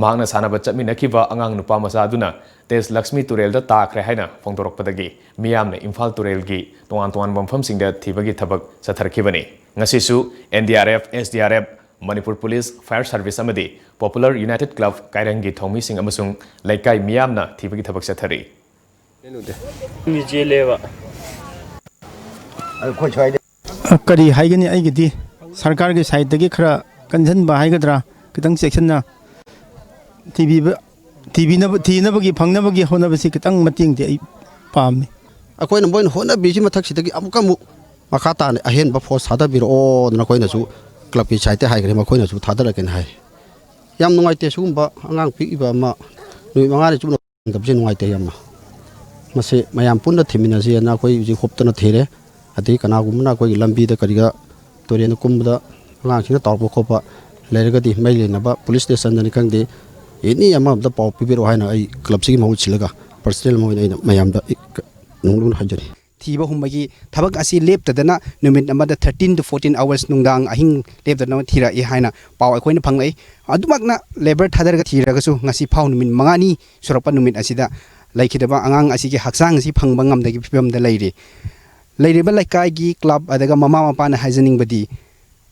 ꯃꯍꯥꯛꯅ ꯁꯥꯟꯅꯕ ꯆꯠꯃꯤꯟꯅꯈꯤꯕ ꯑꯉꯥꯡ ꯅꯨꯄꯥ ꯃꯆꯥ ꯑꯗꯨꯅ ꯇꯦꯖ ꯂꯛꯁꯃꯤ ꯇꯨꯔꯦꯜꯗ ꯇꯥꯈ꯭ꯔꯦ ꯍꯥꯏꯅ ꯐꯣꯡꯗꯣꯔꯛꯄꯗꯒꯤ ꯃꯤꯌꯥꯝꯅ ꯏꯝꯐꯥꯜ ꯇꯨꯔꯦꯜꯒꯤ ꯇꯣꯉꯥꯟ ꯇꯣꯉꯥꯟꯕ ꯃꯐꯝꯁꯤꯡꯗ ꯊꯤꯕꯒꯤ ꯊꯕꯛ ꯆꯠꯊꯔꯛꯈꯤꯕꯅꯤ꯫ ꯉꯁꯤꯁꯨ N D R F, S D R F, Manipur police, Fire service ꯑꯃꯗꯤ ꯄꯣꯄꯨꯂꯔ ꯌꯨꯅꯥꯏꯇꯦꯗ ꯀ꯭ꯂꯕ ꯀꯥꯏꯔꯪꯒꯤ ꯊꯧꯃꯤꯁꯤꯡ ꯑꯃꯁꯨꯡ ꯂꯩꯀꯥꯏ ꯃꯤꯌꯥꯝꯅ ꯊꯤꯕꯒꯤ ꯊꯕꯛ ꯆꯠꯊꯔꯤ꯫ ꯃꯤ ꯆꯦꯜꯂꯦꯕ꯫ ꯑꯩꯈꯣꯏ ꯁ꯭ꯋꯥꯏꯗ ꯀꯔꯤ ꯍꯥꯏꯒꯅꯤ? ꯑꯩꯒꯤꯗꯤ ꯁꯔꯀꯥꯔꯒꯤ ꯁꯥꯏꯠꯇꯒꯤ ꯈꯔ ꯀꯟꯁꯤꯟꯕ ꯍꯥꯏꯒꯗ꯭ꯔꯥ, ꯈꯤꯇꯪ ꯆꯦꯛꯁꯤꯟꯅ ꯊꯤꯕꯤꯕ, ꯊꯤꯕꯤꯅꯕ, ꯊꯤꯅꯕꯒꯤ, ꯐꯪꯅꯕꯒꯤ ꯍꯣꯠꯅꯕꯁꯤ ꯈꯤꯇꯪ ꯃꯇꯦꯡꯗꯤ ꯑꯩ ꯄꯥꯝꯃꯤ꯫ ꯑꯩꯈꯣꯏꯅ ꯃꯣꯏꯅ ꯍꯣꯠꯅꯕꯤꯔꯤꯁꯤ ꯃꯊꯛꯁꯤꯗꯒꯤ ꯑꯃꯨꯛꯀ ꯑꯃꯨꯛ ꯃꯈꯥ ꯇꯥꯅ ꯑꯍꯦꯟꯕ ꯐꯣꯔꯁ ꯊꯥꯗꯕꯤꯔꯛꯑꯣꯅ ꯑꯩꯈꯣꯏꯅꯁꯨ ꯀ꯭ꯂꯕꯀꯤ ꯁꯥꯏꯠꯇ ꯍꯥꯏꯈ꯭ꯔꯦ, ꯃꯈꯣꯏꯅꯁꯨ ꯊꯥꯗꯔꯛꯀꯦꯅ ꯍꯥꯏ꯫ ꯌꯥꯝ ꯅꯨꯡꯉꯥꯏꯇꯦ, ꯁꯤꯒꯨꯝꯕ ꯑꯉꯥꯡ ꯄꯤꯛꯏꯕ ꯑꯃ ꯅꯨꯃꯤꯠ ꯃꯉꯥꯅꯤ ꯆꯨꯞꯅ ꯐꯪꯗꯕꯁꯦ ꯅꯨꯡꯉꯥꯏꯇꯦ ꯌꯥꯝꯅ꯫ ꯃꯁꯤ ꯃꯌꯥꯝ ꯄꯨꯟꯅ ꯊꯤꯃꯤꯟꯅꯁꯦꯅ ꯑꯩꯈꯣꯏ ꯍꯧꯖꯤꯛ ꯍꯣꯞꯇꯅ ꯊꯤꯔꯦ꯫ ꯑꯗꯒꯤ ꯀꯅꯥꯒꯨꯝꯕꯅ ꯑꯩꯈꯣꯏꯒꯤ ꯂꯝꯕꯤꯗ ꯀꯔꯤꯒ ꯇꯨꯔꯦꯟꯗ ꯀꯨꯝꯕꯗ ꯑꯉꯥꯡꯁꯤꯡꯅ ꯇꯥꯎꯔꯛꯄ ꯈꯣꯠꯄ ꯂꯩꯔꯒꯗꯤ ꯃꯔꯤ ꯂꯩꯅꯕ ꯄꯨꯂꯤꯁ ꯁ꯭ꯇꯦꯁꯟꯗꯅꯤ ꯈꯪꯗꯦ, ꯑꯦꯅꯤ ꯑꯃꯗ ꯄꯥꯎ ꯄꯤꯕꯤꯔꯛꯑꯣ ꯍꯥꯏꯅ ꯑꯩ ꯀ꯭ꯂꯕꯁꯤꯒꯤ ꯃꯍꯨꯠ ꯁꯤꯜꯂꯒ ꯄꯔꯁꯅꯦꯜ ꯑꯃ ꯑꯣꯏꯅ ꯑꯩꯅ ꯃꯌꯥꯝꯗ ꯑꯩ ꯅꯣꯡꯂꯨꯛꯅ ꯍꯥꯏꯖꯔꯤ꯫ ꯊꯤꯕ ꯍꯨꯝꯕꯒꯤ ꯊꯕꯛ ꯑꯁꯤ ꯂꯦꯞꯇꯗꯅ ꯅꯨꯃꯤꯠ ꯑꯃꯗ thirteen to fourteen hours, ꯅꯨꯡꯗꯥꯡ ꯑꯍꯤꯡ ꯂꯦꯞꯇꯅ ꯊꯤꯔꯛꯏ ꯍꯥꯏꯅ ꯄꯥꯎ ꯑꯩꯈꯣꯏꯅ ꯐꯪꯂꯛꯏ꯫ ꯑꯗꯨꯃꯛꯅ ꯂꯦꯕꯔ ꯊꯥꯗꯔꯒ ꯊꯤꯔꯒꯁꯨ ꯉꯁꯤ ꯐꯥꯎ ꯅꯨꯃꯤꯠ ꯃꯉꯥꯅꯤ ꯁꯨꯔꯛꯄ ꯅꯨꯃꯤꯠ ꯑꯁꯤꯗ ꯂꯩꯈꯤꯗꯕ ꯑꯉꯥꯡ ꯑꯁꯤꯒꯤ ꯍꯛꯆꯥꯡ ꯑꯁꯤ ꯐꯪꯕ ꯉꯝꯗꯕꯒꯤ ꯐꯤꯕꯝꯗ ꯂꯩꯔꯤ꯫ ꯂꯩꯔꯤꯕ ꯂꯩꯀꯥꯏꯒꯤ ꯀ꯭ꯂꯕ ꯑꯗꯨꯒ ꯃꯃꯥ ꯃꯄꯥꯅ ꯍꯥꯏꯖꯅꯤꯡꯕꯗꯤ,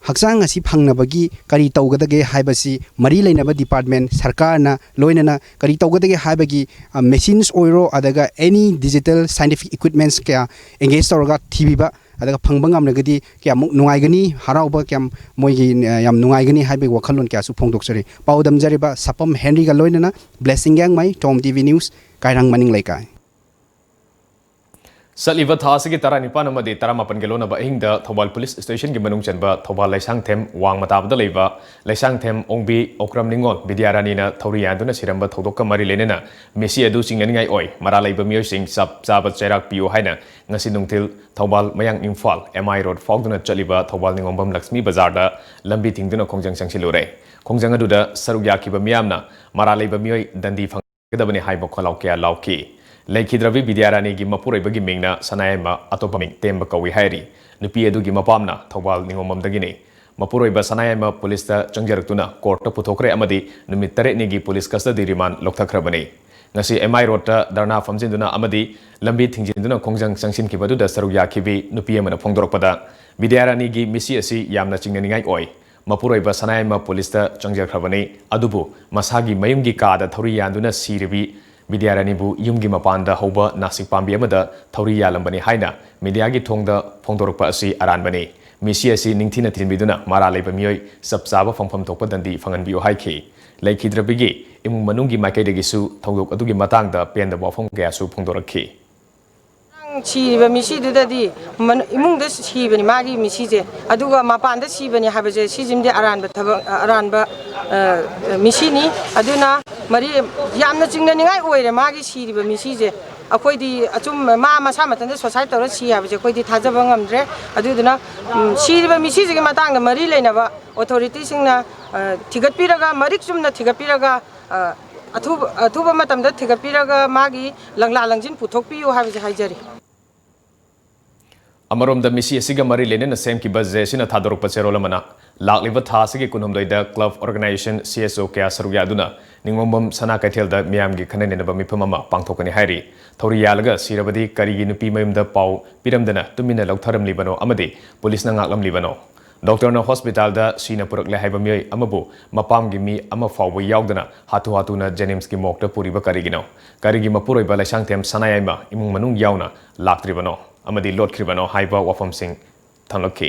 ꯍꯛꯆꯥꯡ ꯑꯁꯤ ꯐꯪꯅꯕꯒꯤ ꯀꯔꯤ ꯇꯧꯒꯗꯒꯦ ꯍꯥꯏꯕꯁꯤ ꯃꯔꯤ ꯂꯩꯅꯕ ꯗꯤꯄꯥꯔꯠꯃꯦꯟ, ꯁꯔꯀꯥꯔꯅ ꯂꯣꯏꯅꯅ ꯀꯔꯤ ꯇꯧꯒꯗꯒꯦ ꯍꯥꯏꯕꯒꯤ, ꯑ, ꯃꯦꯁꯤꯟꯁ ꯑꯣꯏꯔꯣ, ꯑꯗꯨꯒ ꯑꯦꯅꯤ ꯗꯤꯖꯤꯇꯦꯜ ꯁꯥꯏꯟꯇꯤꯐꯤꯛ ꯏꯀ꯭ꯋꯤꯞꯃꯦꯟꯁ ꯀꯌꯥ ꯑꯦꯡꯒꯦꯖ ꯇꯧꯔꯒ ꯊꯤꯕꯤꯕ, ꯑꯗꯨꯒ ꯐꯪꯕ ꯉꯝꯂꯒꯗꯤ ꯀꯌꯥꯃꯨꯛ ꯅꯨꯡꯉꯥꯏꯒꯅꯤ, ꯍꯔꯥꯎꯕ ꯀꯌꯥꯝ ꯃꯣꯏꯒꯤ, ꯑ, ꯌꯥꯝ ꯅꯨꯡꯉꯥꯏꯒꯅꯤ ꯍꯥꯏꯕꯒꯤ ꯋꯥꯈꯜꯂꯣꯟ ꯀꯌꯥꯁꯨ ꯐꯣꯡꯗꯣꯛꯆꯔꯤ꯫ ꯄꯥꯎꯗꯝꯖꯔꯤꯕ ꯁꯥꯄꯝ ꯍꯦꯟꯔꯤꯒ ꯂꯣꯏꯅꯅ ꯕ꯭ꯂꯦꯁꯤꯡ ꯒꯦꯡꯃꯩ, ꯇꯣꯝ ꯇꯤ ꯚꯤ ꯅ꯭ꯌꯨꯁ, ꯀꯥꯏꯔꯥꯡ ꯃꯅꯤꯡ ꯂꯩꯀꯥꯏ꯫ ꯆꯠꯂꯤꯕ ꯊꯥ ꯑꯁꯤꯒꯤ ꯇꯔꯥꯅꯤꯄꯥꯟ ꯑꯃꯗꯤ ꯇꯔꯥꯃꯥꯄꯟꯒꯤ ꯂꯣꯟꯅꯕ ꯑꯍꯤꯡꯗ ꯊꯧꯕꯥꯜ ꯄꯨꯂꯤꯁ ꯁ꯭ꯇꯦꯁꯟꯒꯤ ꯃꯅꯨꯡ ꯆꯟꯕ ꯊꯧꯕꯥꯜ ꯂꯩꯁꯥꯡꯊꯦꯝ ꯋꯥꯡꯃ ꯇꯥꯕꯗ ꯂꯩꯕ ꯂꯩꯁꯥꯡꯊꯦꯝ ꯑꯣꯡꯕꯤ ꯑꯣꯀ꯭ꯔꯝ ꯅꯤꯉꯣꯜ ꯕꯤꯗ꯭ꯌꯥꯔꯥꯅꯤꯅ ꯊꯧꯔꯤ ꯌꯥꯟꯗꯨꯅ ꯁꯤꯔꯝꯕ ꯊꯧꯗꯣꯛꯀ ꯃꯔꯤ ꯂꯩꯅꯅ ꯃꯤꯁꯤ ꯑꯗꯨ ꯆꯤꯡꯅꯅꯤꯡꯉꯥꯏ ꯑꯣꯏ, ꯃꯔꯥꯜ ꯂꯩꯕ ꯃꯤꯑꯣꯏꯁꯤꯡ ꯆꯞ ꯆꯥꯕ ꯆꯩꯔꯥꯛ ꯄꯤꯌꯨ ꯍꯥꯏꯅ ꯉꯁꯤ ꯅꯨꯡꯊꯤꯜ ꯊꯧꯕꯥꯜ ꯃꯌꯥꯡ ꯏꯝꯐꯥꯜ M I road ꯐꯥꯎꯗꯨꯅ ꯆꯠꯂꯤꯕ ꯊꯧꯕꯥꯜ ꯅꯤꯉꯣꯝꯕꯝ ꯂꯛꯁꯃꯤ ꯕꯖꯥꯔꯗ ꯂꯝꯕꯤ ꯊꯤꯡꯗꯨꯅ ꯈꯣꯡꯖꯪ ꯆꯪꯁꯤꯜꯂꯨꯔꯦ꯫ ꯈꯣꯡꯖꯪ ꯑꯗꯨꯗ ꯁꯔꯨꯛ ꯌꯥꯈꯤꯕ ꯃꯤꯌꯥꯝꯅ ꯃꯔꯥꯜ ꯂꯩꯕ ꯃꯤꯑꯣꯏ ꯗꯟꯗꯤ ꯐꯪ ꯒꯗꯕꯅꯤ ꯍꯥꯏꯕ ꯈꯣꯜꯂꯥꯎ ꯀꯌꯥ ꯂꯥꯎꯈꯤ꯫ ꯂꯩꯈꯤꯗ꯭ꯔꯕꯤ ꯕꯤꯗ꯭ꯌꯥꯔꯥꯅꯤꯒꯤ ꯃꯄꯨꯔꯣꯏꯕꯒꯤ ꯃꯤꯡꯅ ꯁꯅꯥꯌꯥꯏꯃ, ꯑꯇꯣꯞꯄ ꯃꯤꯡ ꯇꯦꯝꯕ ꯀꯧꯏ ꯍꯥꯏꯔꯤ꯫ ꯅꯨꯄꯤ ꯑꯗꯨꯒꯤ ꯃꯄꯥꯝꯅ ꯊꯧꯕꯥꯜ ꯅꯤꯉꯣꯝꯕꯝꯗꯒꯤꯅꯤ꯫ ꯃꯄꯨꯔꯣꯏꯕ ꯁꯅꯥꯌꯥꯏꯃ ꯄꯨꯂꯤꯁꯇ ꯆꯪꯖꯔꯛꯇꯨꯅ ꯀꯣꯔꯠꯇ ꯄꯨꯊꯣꯛꯈ꯭ꯔꯦ ꯑꯃꯗꯤ ꯅꯨꯃꯤꯠ ꯇꯔꯦꯠꯅꯤꯒꯤ ꯄꯨꯂꯤꯁ ꯀꯁꯇꯗꯤ ꯔꯤꯃꯥꯟ ꯂꯧꯊꯈ꯭ꯔꯕꯅꯤ꯫ ꯉꯁꯤ ꯑꯦꯝ ꯑꯥꯏ ꯔꯣꯗꯇ ꯙꯔꯅꯥ ꯐꯝꯖꯤꯟꯗꯨꯅ ꯑꯃꯗꯤ ꯂꯝꯕꯤ ꯊꯤꯡꯖꯤꯟꯗꯨꯅ ꯈꯣꯡꯖꯪ ꯆꯪꯁꯤꯟꯈꯤꯕ ꯑꯗꯨꯗ ꯁꯔꯨꯛ ꯌꯥꯈꯤꯕꯤ ꯅꯨꯄꯤ ꯑꯃꯅ ꯐꯣꯡꯗꯣꯔꯛꯄꯗ, ꯕꯤꯗ꯭ꯌꯥꯔꯥꯅꯤꯒꯤ ꯃꯤꯁꯤ ꯑꯁꯤ ꯌꯥꯝꯅ ꯆꯤꯡꯅꯅꯤꯡꯉꯥꯏ ꯑꯣꯏ꯫ ꯃꯄꯨꯔꯣꯏꯕ ꯁꯅꯥꯌꯥꯏꯃ ꯄꯨꯂꯤꯁꯇ ꯆꯪꯖꯈ꯭ꯔꯕꯅꯤ꯫ ꯑꯗꯨꯕꯨ ꯃꯁꯥꯒꯤ ꯃꯌꯨꯝꯒꯤ ꯀꯥꯗ ꯊꯧꯔꯤ ꯌꯥꯟꯗꯨꯅ ꯁꯤꯔꯤꯕꯤ ꯕꯤꯗ꯭ꯌꯥꯔꯥꯅꯤꯕꯨ ꯌꯨꯝꯒꯤ ꯃꯄꯥꯟꯗ ꯍꯧꯕ ꯅꯥꯁꯤꯛ ꯄꯥꯝꯕꯤ ꯑꯃꯗ ꯊꯧꯔꯤ ꯌꯥꯜꯂꯝꯕꯅꯤ ꯍꯥꯏꯅ ꯃꯤꯗꯤꯌꯥꯒꯤ ꯊꯣꯡꯗ ꯐꯣꯡꯗꯣꯔꯛꯄ ꯑꯁꯤ ꯑꯔꯥꯟꯕꯅꯤ꯫ ꯃꯤꯁꯤ ꯑꯁꯤ ꯅꯤꯡꯊꯤꯅ ꯊꯤꯖꯤꯟꯕꯤꯗꯨꯅ ꯃꯔꯥꯜ ꯂꯩꯕ ꯃꯤꯑꯣꯏ ꯆꯞ ꯆꯥꯕ ꯐꯪꯐꯝ ꯊꯣꯛꯄ ꯗꯟꯗꯤ ꯐꯪꯍꯟꯕꯤꯌꯨ ꯍꯥꯏꯈꯤ꯫ ꯂꯩꯈꯤꯗ꯭ꯔꯕꯤꯒꯤ ꯏꯃꯨꯡ ꯃꯅꯨꯡꯒꯤ ꯃꯥꯏꯀꯩꯗꯒꯤꯁꯨ ꯊꯧꯗꯣꯛ ꯑꯗꯨꯒꯤ ꯃꯇꯥꯡꯗ ꯄꯦꯟꯗꯕ ꯋꯥꯐꯝ ꯀꯌꯥꯁꯨ ꯐꯣꯡꯗꯣꯔꯛꯈꯤ꯫ ꯁꯤꯔꯤꯕ ꯃꯤꯁꯤꯗꯨꯗꯗꯤ ꯃꯅꯨ-, ꯏꯃꯨꯡꯗ ꯁꯤꯕꯅꯤ ꯃꯥꯒꯤ ꯃꯤꯁꯤꯁꯦ, ꯑꯗꯨꯒ ꯃꯄꯥꯟꯗ ꯁꯤꯕꯅꯤ ꯍꯥꯏꯕꯁꯦ ꯁꯤꯁꯤꯃꯗꯤ ꯑꯔꯥꯟꯕ ꯊꯕꯛ, ꯑꯔꯥꯟꯕ, ꯑ, ꯃꯤꯁꯤꯅꯤ꯫ ꯑꯗꯨꯅ ꯃꯔꯤ ꯌꯥꯝꯅ ꯆꯤꯡꯅꯅꯤꯡꯉꯥꯏ ꯑꯣꯏꯔꯦ ꯃꯥꯒꯤ ꯁꯤꯔꯤꯕ ꯃꯤꯁꯤꯁꯦ꯫ ꯑꯩꯈꯣꯏꯗꯤ ꯑꯆꯨꯝꯕ, ꯃꯥ ꯃꯁꯥ ꯃꯊꯟꯇ suicide ꯇꯧꯔ ꯁꯤ ꯍꯥꯏꯕꯁꯦ ꯑꯩꯈꯣꯏꯗꯤ ꯊꯥꯖꯕ ꯉꯝꯗ꯭ꯔꯦ꯫ ꯑꯗꯨꯗꯨꯅ, ꯎꯝ, ꯁꯤꯔꯤꯕ ꯃꯤꯁꯤꯁꯤꯒꯤ ꯃꯇꯥꯡꯗ ꯃꯔꯤ ꯂꯩꯅꯕ authority ꯁꯤꯡꯅ, ꯑ, ꯊꯤꯒꯠꯄꯤꯔꯒ, ꯃꯔꯤꯛ ꯆꯨꯝꯅ ꯊꯤꯒꯠꯄꯤꯔꯒ, ꯑ, ꯑꯊꯨꯕ, ꯑꯊꯨꯕ ꯃꯇꯝꯗ ꯊꯤꯒꯠꯄꯤꯔꯒ ꯃꯥꯒꯤ ꯂꯪꯂꯥ ꯂꯪꯖꯤꯟ ꯄꯨꯊꯣꯛꯄꯤꯌꯨ ꯍꯥꯏꯕꯁꯦ ꯍꯥꯏꯖꯔꯤ꯫ ꯑꯃꯔꯣꯝꯗ ꯃꯤꯁꯤ ꯑꯁꯤꯒ ꯃꯔꯤ ꯂꯩꯅꯅ ꯁꯦꯝꯈꯤꯕ ꯖꯦ ꯑꯦꯁ ꯁꯤꯅ ꯊꯥꯗꯣꯔꯛꯄ ꯆꯦꯔꯣꯜ ꯑꯃꯅ, ꯂꯥꯛꯂꯤꯕ ꯊꯥ ꯑꯁꯤꯒꯤ ꯀꯨꯟꯍꯨꯝꯗꯣꯏꯗ club organization, C S O ꯀꯌꯥ ꯁꯔꯨꯛ ꯌꯥꯗꯨꯅ ꯅꯤꯉꯣꯝꯕꯝ ꯁꯅꯥ ꯀꯩꯊꯦꯜꯗ ꯃꯤꯌꯥꯝꯒꯤ ꯈꯟꯅ ꯅꯩꯅꯕ ꯃꯤꯐꯝ ꯑꯃ ꯄꯥꯡꯊꯣꯛꯀꯅꯤ ꯍꯥꯏꯔꯤ꯫ ꯊꯧꯔꯤ ꯌꯥꯜꯂꯒ ꯁꯤꯔꯕꯗꯤ ꯀꯔꯤꯒꯤ ꯅꯨꯄꯤ ꯃꯌꯨꯝꯗ ꯄꯥꯎ ꯄꯤꯔꯝꯗꯅ ꯇꯨꯃꯤꯟꯅ ꯂꯧꯊꯔꯝꯂꯤꯕꯅꯣ ꯑꯃꯗꯤ ꯄꯨꯂꯤꯁꯅ ꯉꯥꯛꯂꯝꯂꯤꯕꯅꯣ? ꯗꯣꯛꯇꯔꯅ ꯍꯣꯁꯄꯤꯇꯥꯜꯗ ꯁꯤꯅ ꯄꯨꯔꯛꯂꯦ ꯍꯥꯏꯕ ꯃꯤꯑꯣꯏ ꯑꯃꯕꯨ ꯃꯄꯥꯝꯒꯤ ꯃꯤ ꯑꯃ ꯐꯥꯎꯕ ꯌꯥꯎꯗꯅ ꯍꯥꯊꯨ ꯍꯥꯊꯨꯅ ꯖꯦꯅꯤꯝꯁꯀꯤ ꯃꯣꯔꯒꯇ ꯄꯨꯔꯤꯕ ꯀꯔꯤꯒꯤꯅꯣ? ꯀꯔꯤꯒꯤ ꯃꯄꯨꯔꯣꯏꯕ ꯂꯩꯁꯥꯡꯊꯦꯝ ꯁꯅꯥꯌꯥꯏꯃ ꯏꯃꯨꯡ ꯃꯅꯨꯡ ꯌꯥꯎꯅ ꯂꯥꯛꯇ꯭ꯔꯤꯕꯅꯣ ꯑꯃꯗꯤ ꯂꯣꯠꯈ꯭ꯔꯤꯕꯅꯣ ꯍꯥꯏꯕ ꯋꯥꯐꯝꯁꯤꯡ ꯊꯝꯂꯛꯈꯤ꯫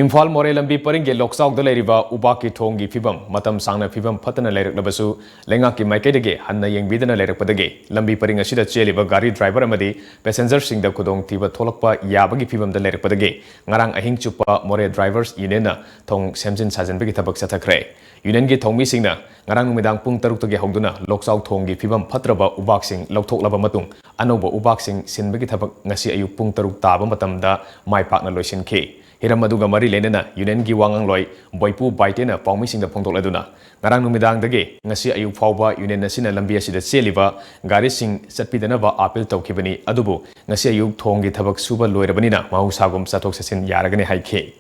ꯏꯝꯐꯥꯜ ꯃꯣꯔꯦ ꯂꯝꯕꯤ ꯄꯔꯤꯡꯒꯤ ꯂꯣꯛꯆꯥꯎꯗ ꯂꯩꯔꯤꯕ ꯎꯕꯥꯛꯀꯤ ꯊꯣꯡꯒꯤ ꯐꯤꯕꯝ ꯃꯇꯝ ꯁꯥꯡꯅ ꯐꯤꯕꯝ ꯐꯠꯇꯅ ꯂꯩꯔꯛꯂꯕꯁꯨ, ꯂꯩꯉꯥꯛꯀꯤ ꯃꯥꯏꯀꯩꯗꯒꯤ ꯍꯟꯅ ꯌꯦꯡꯕꯤꯗꯅ ꯂꯩꯔꯛꯄꯗꯒꯤ ꯂꯝꯕꯤ ꯄꯔꯤꯡ ꯑꯁꯤꯗ ꯆꯦꯜꯂꯤꯕ ꯒꯥꯔꯤ ꯗ꯭ꯔꯥꯏꯚꯔ ꯑꯃꯗꯤ ꯄꯦꯁꯦꯟꯖꯔꯁꯤꯡꯗ ꯈꯨꯗꯣꯡꯊꯤꯕ ꯊꯣꯛꯂꯛꯄ ꯌꯥꯕꯒꯤ ꯐꯤꯕꯝꯗ ꯂꯩꯔꯛꯄꯗꯒꯤ ꯉꯔꯥꯡ ꯑꯍꯤꯡ ꯆꯨꯞꯄ ꯃꯣꯔꯦ ꯗ꯭ꯔꯥꯏꯚꯔꯁ ꯌꯨꯅꯤꯌꯟꯅ ꯊꯣꯡ ꯁꯦꯝꯖꯤꯟ ꯁꯥꯖꯤꯟꯕꯒꯤ ꯊꯕꯛ ꯆꯠꯊꯈ꯭ꯔꯦ꯫ ꯌꯨꯅꯤꯌꯟꯒꯤ ꯊꯧꯃꯤꯁꯤꯡꯅ ꯉꯔꯥꯡ ꯅꯨꯃꯤꯗꯥꯡ ꯄꯨꯡ ꯇꯔꯨꯛꯇꯒꯤ ꯍꯧꯗꯨꯅ ꯂꯣꯛꯆꯥꯎ ꯊꯣꯡꯒꯤ ꯐꯤꯕꯝ ꯐꯠꯇ꯭ꯔꯕ ꯎꯕꯥꯛꯁꯤꯡ ꯂꯧꯊꯣꯛꯂꯕ ꯃꯇꯨꯡ, ꯑꯅꯧꯕ ꯎꯕꯥꯛꯁꯤꯡ ꯁꯤꯟꯕꯒꯤ ꯊꯕꯛ ꯉꯁꯤ ꯑꯌꯨꯛ ꯄꯨꯡ ꯇꯔꯨꯛ ꯇꯥꯕ ꯃꯇꯝꯗ ꯃꯥꯏ ꯄꯥꯛꯅ ꯂꯣꯏꯁꯤꯟꯈꯤ꯫ ꯍꯤꯔꯝ ꯑꯗꯨꯒ ꯃꯔꯤ ꯂꯩꯅꯅ ꯌꯨꯅꯤꯌꯟꯒꯤ ꯋꯥ ꯉꯥꯡꯂꯣꯏ ꯕꯣꯏꯄꯨ ꯕꯥꯏꯇꯦꯅ ꯄꯥꯎꯃꯤꯁꯤꯡꯗ ꯐꯣꯡꯗꯣꯛꯂꯗꯨꯅ, ꯉꯔꯥꯡ ꯅꯨꯃꯤꯗꯥꯡꯗꯒꯤ ꯉꯁꯤ ꯑꯌꯨꯛ ꯐꯥꯎꯕ ꯌꯨꯅꯤꯌꯟ ꯑꯁꯤꯅ ꯂꯝꯕꯤ ꯑꯁꯤꯗ ꯆꯦꯜꯂꯤꯕ ꯒꯥꯔꯤꯁꯤꯡ ꯆꯠꯄꯤꯗꯅꯕ ꯑꯥꯄꯤꯜ ꯇꯧꯈꯤꯕꯅꯤ꯫ ꯑꯗꯨꯕꯨ ꯉꯁꯤ ꯑꯌꯨꯛ ꯊꯣꯡꯒꯤ ꯊꯕꯛ ꯁꯨꯕ ꯂꯣꯏꯔꯕꯅꯤꯅ ꯃꯍꯧꯁꯥꯒꯨꯝ ꯆꯠꯊꯣꯛ ꯆꯠꯁꯤꯟ ꯌꯥꯔꯒꯅꯤ ꯍꯥꯏꯈꯤ꯫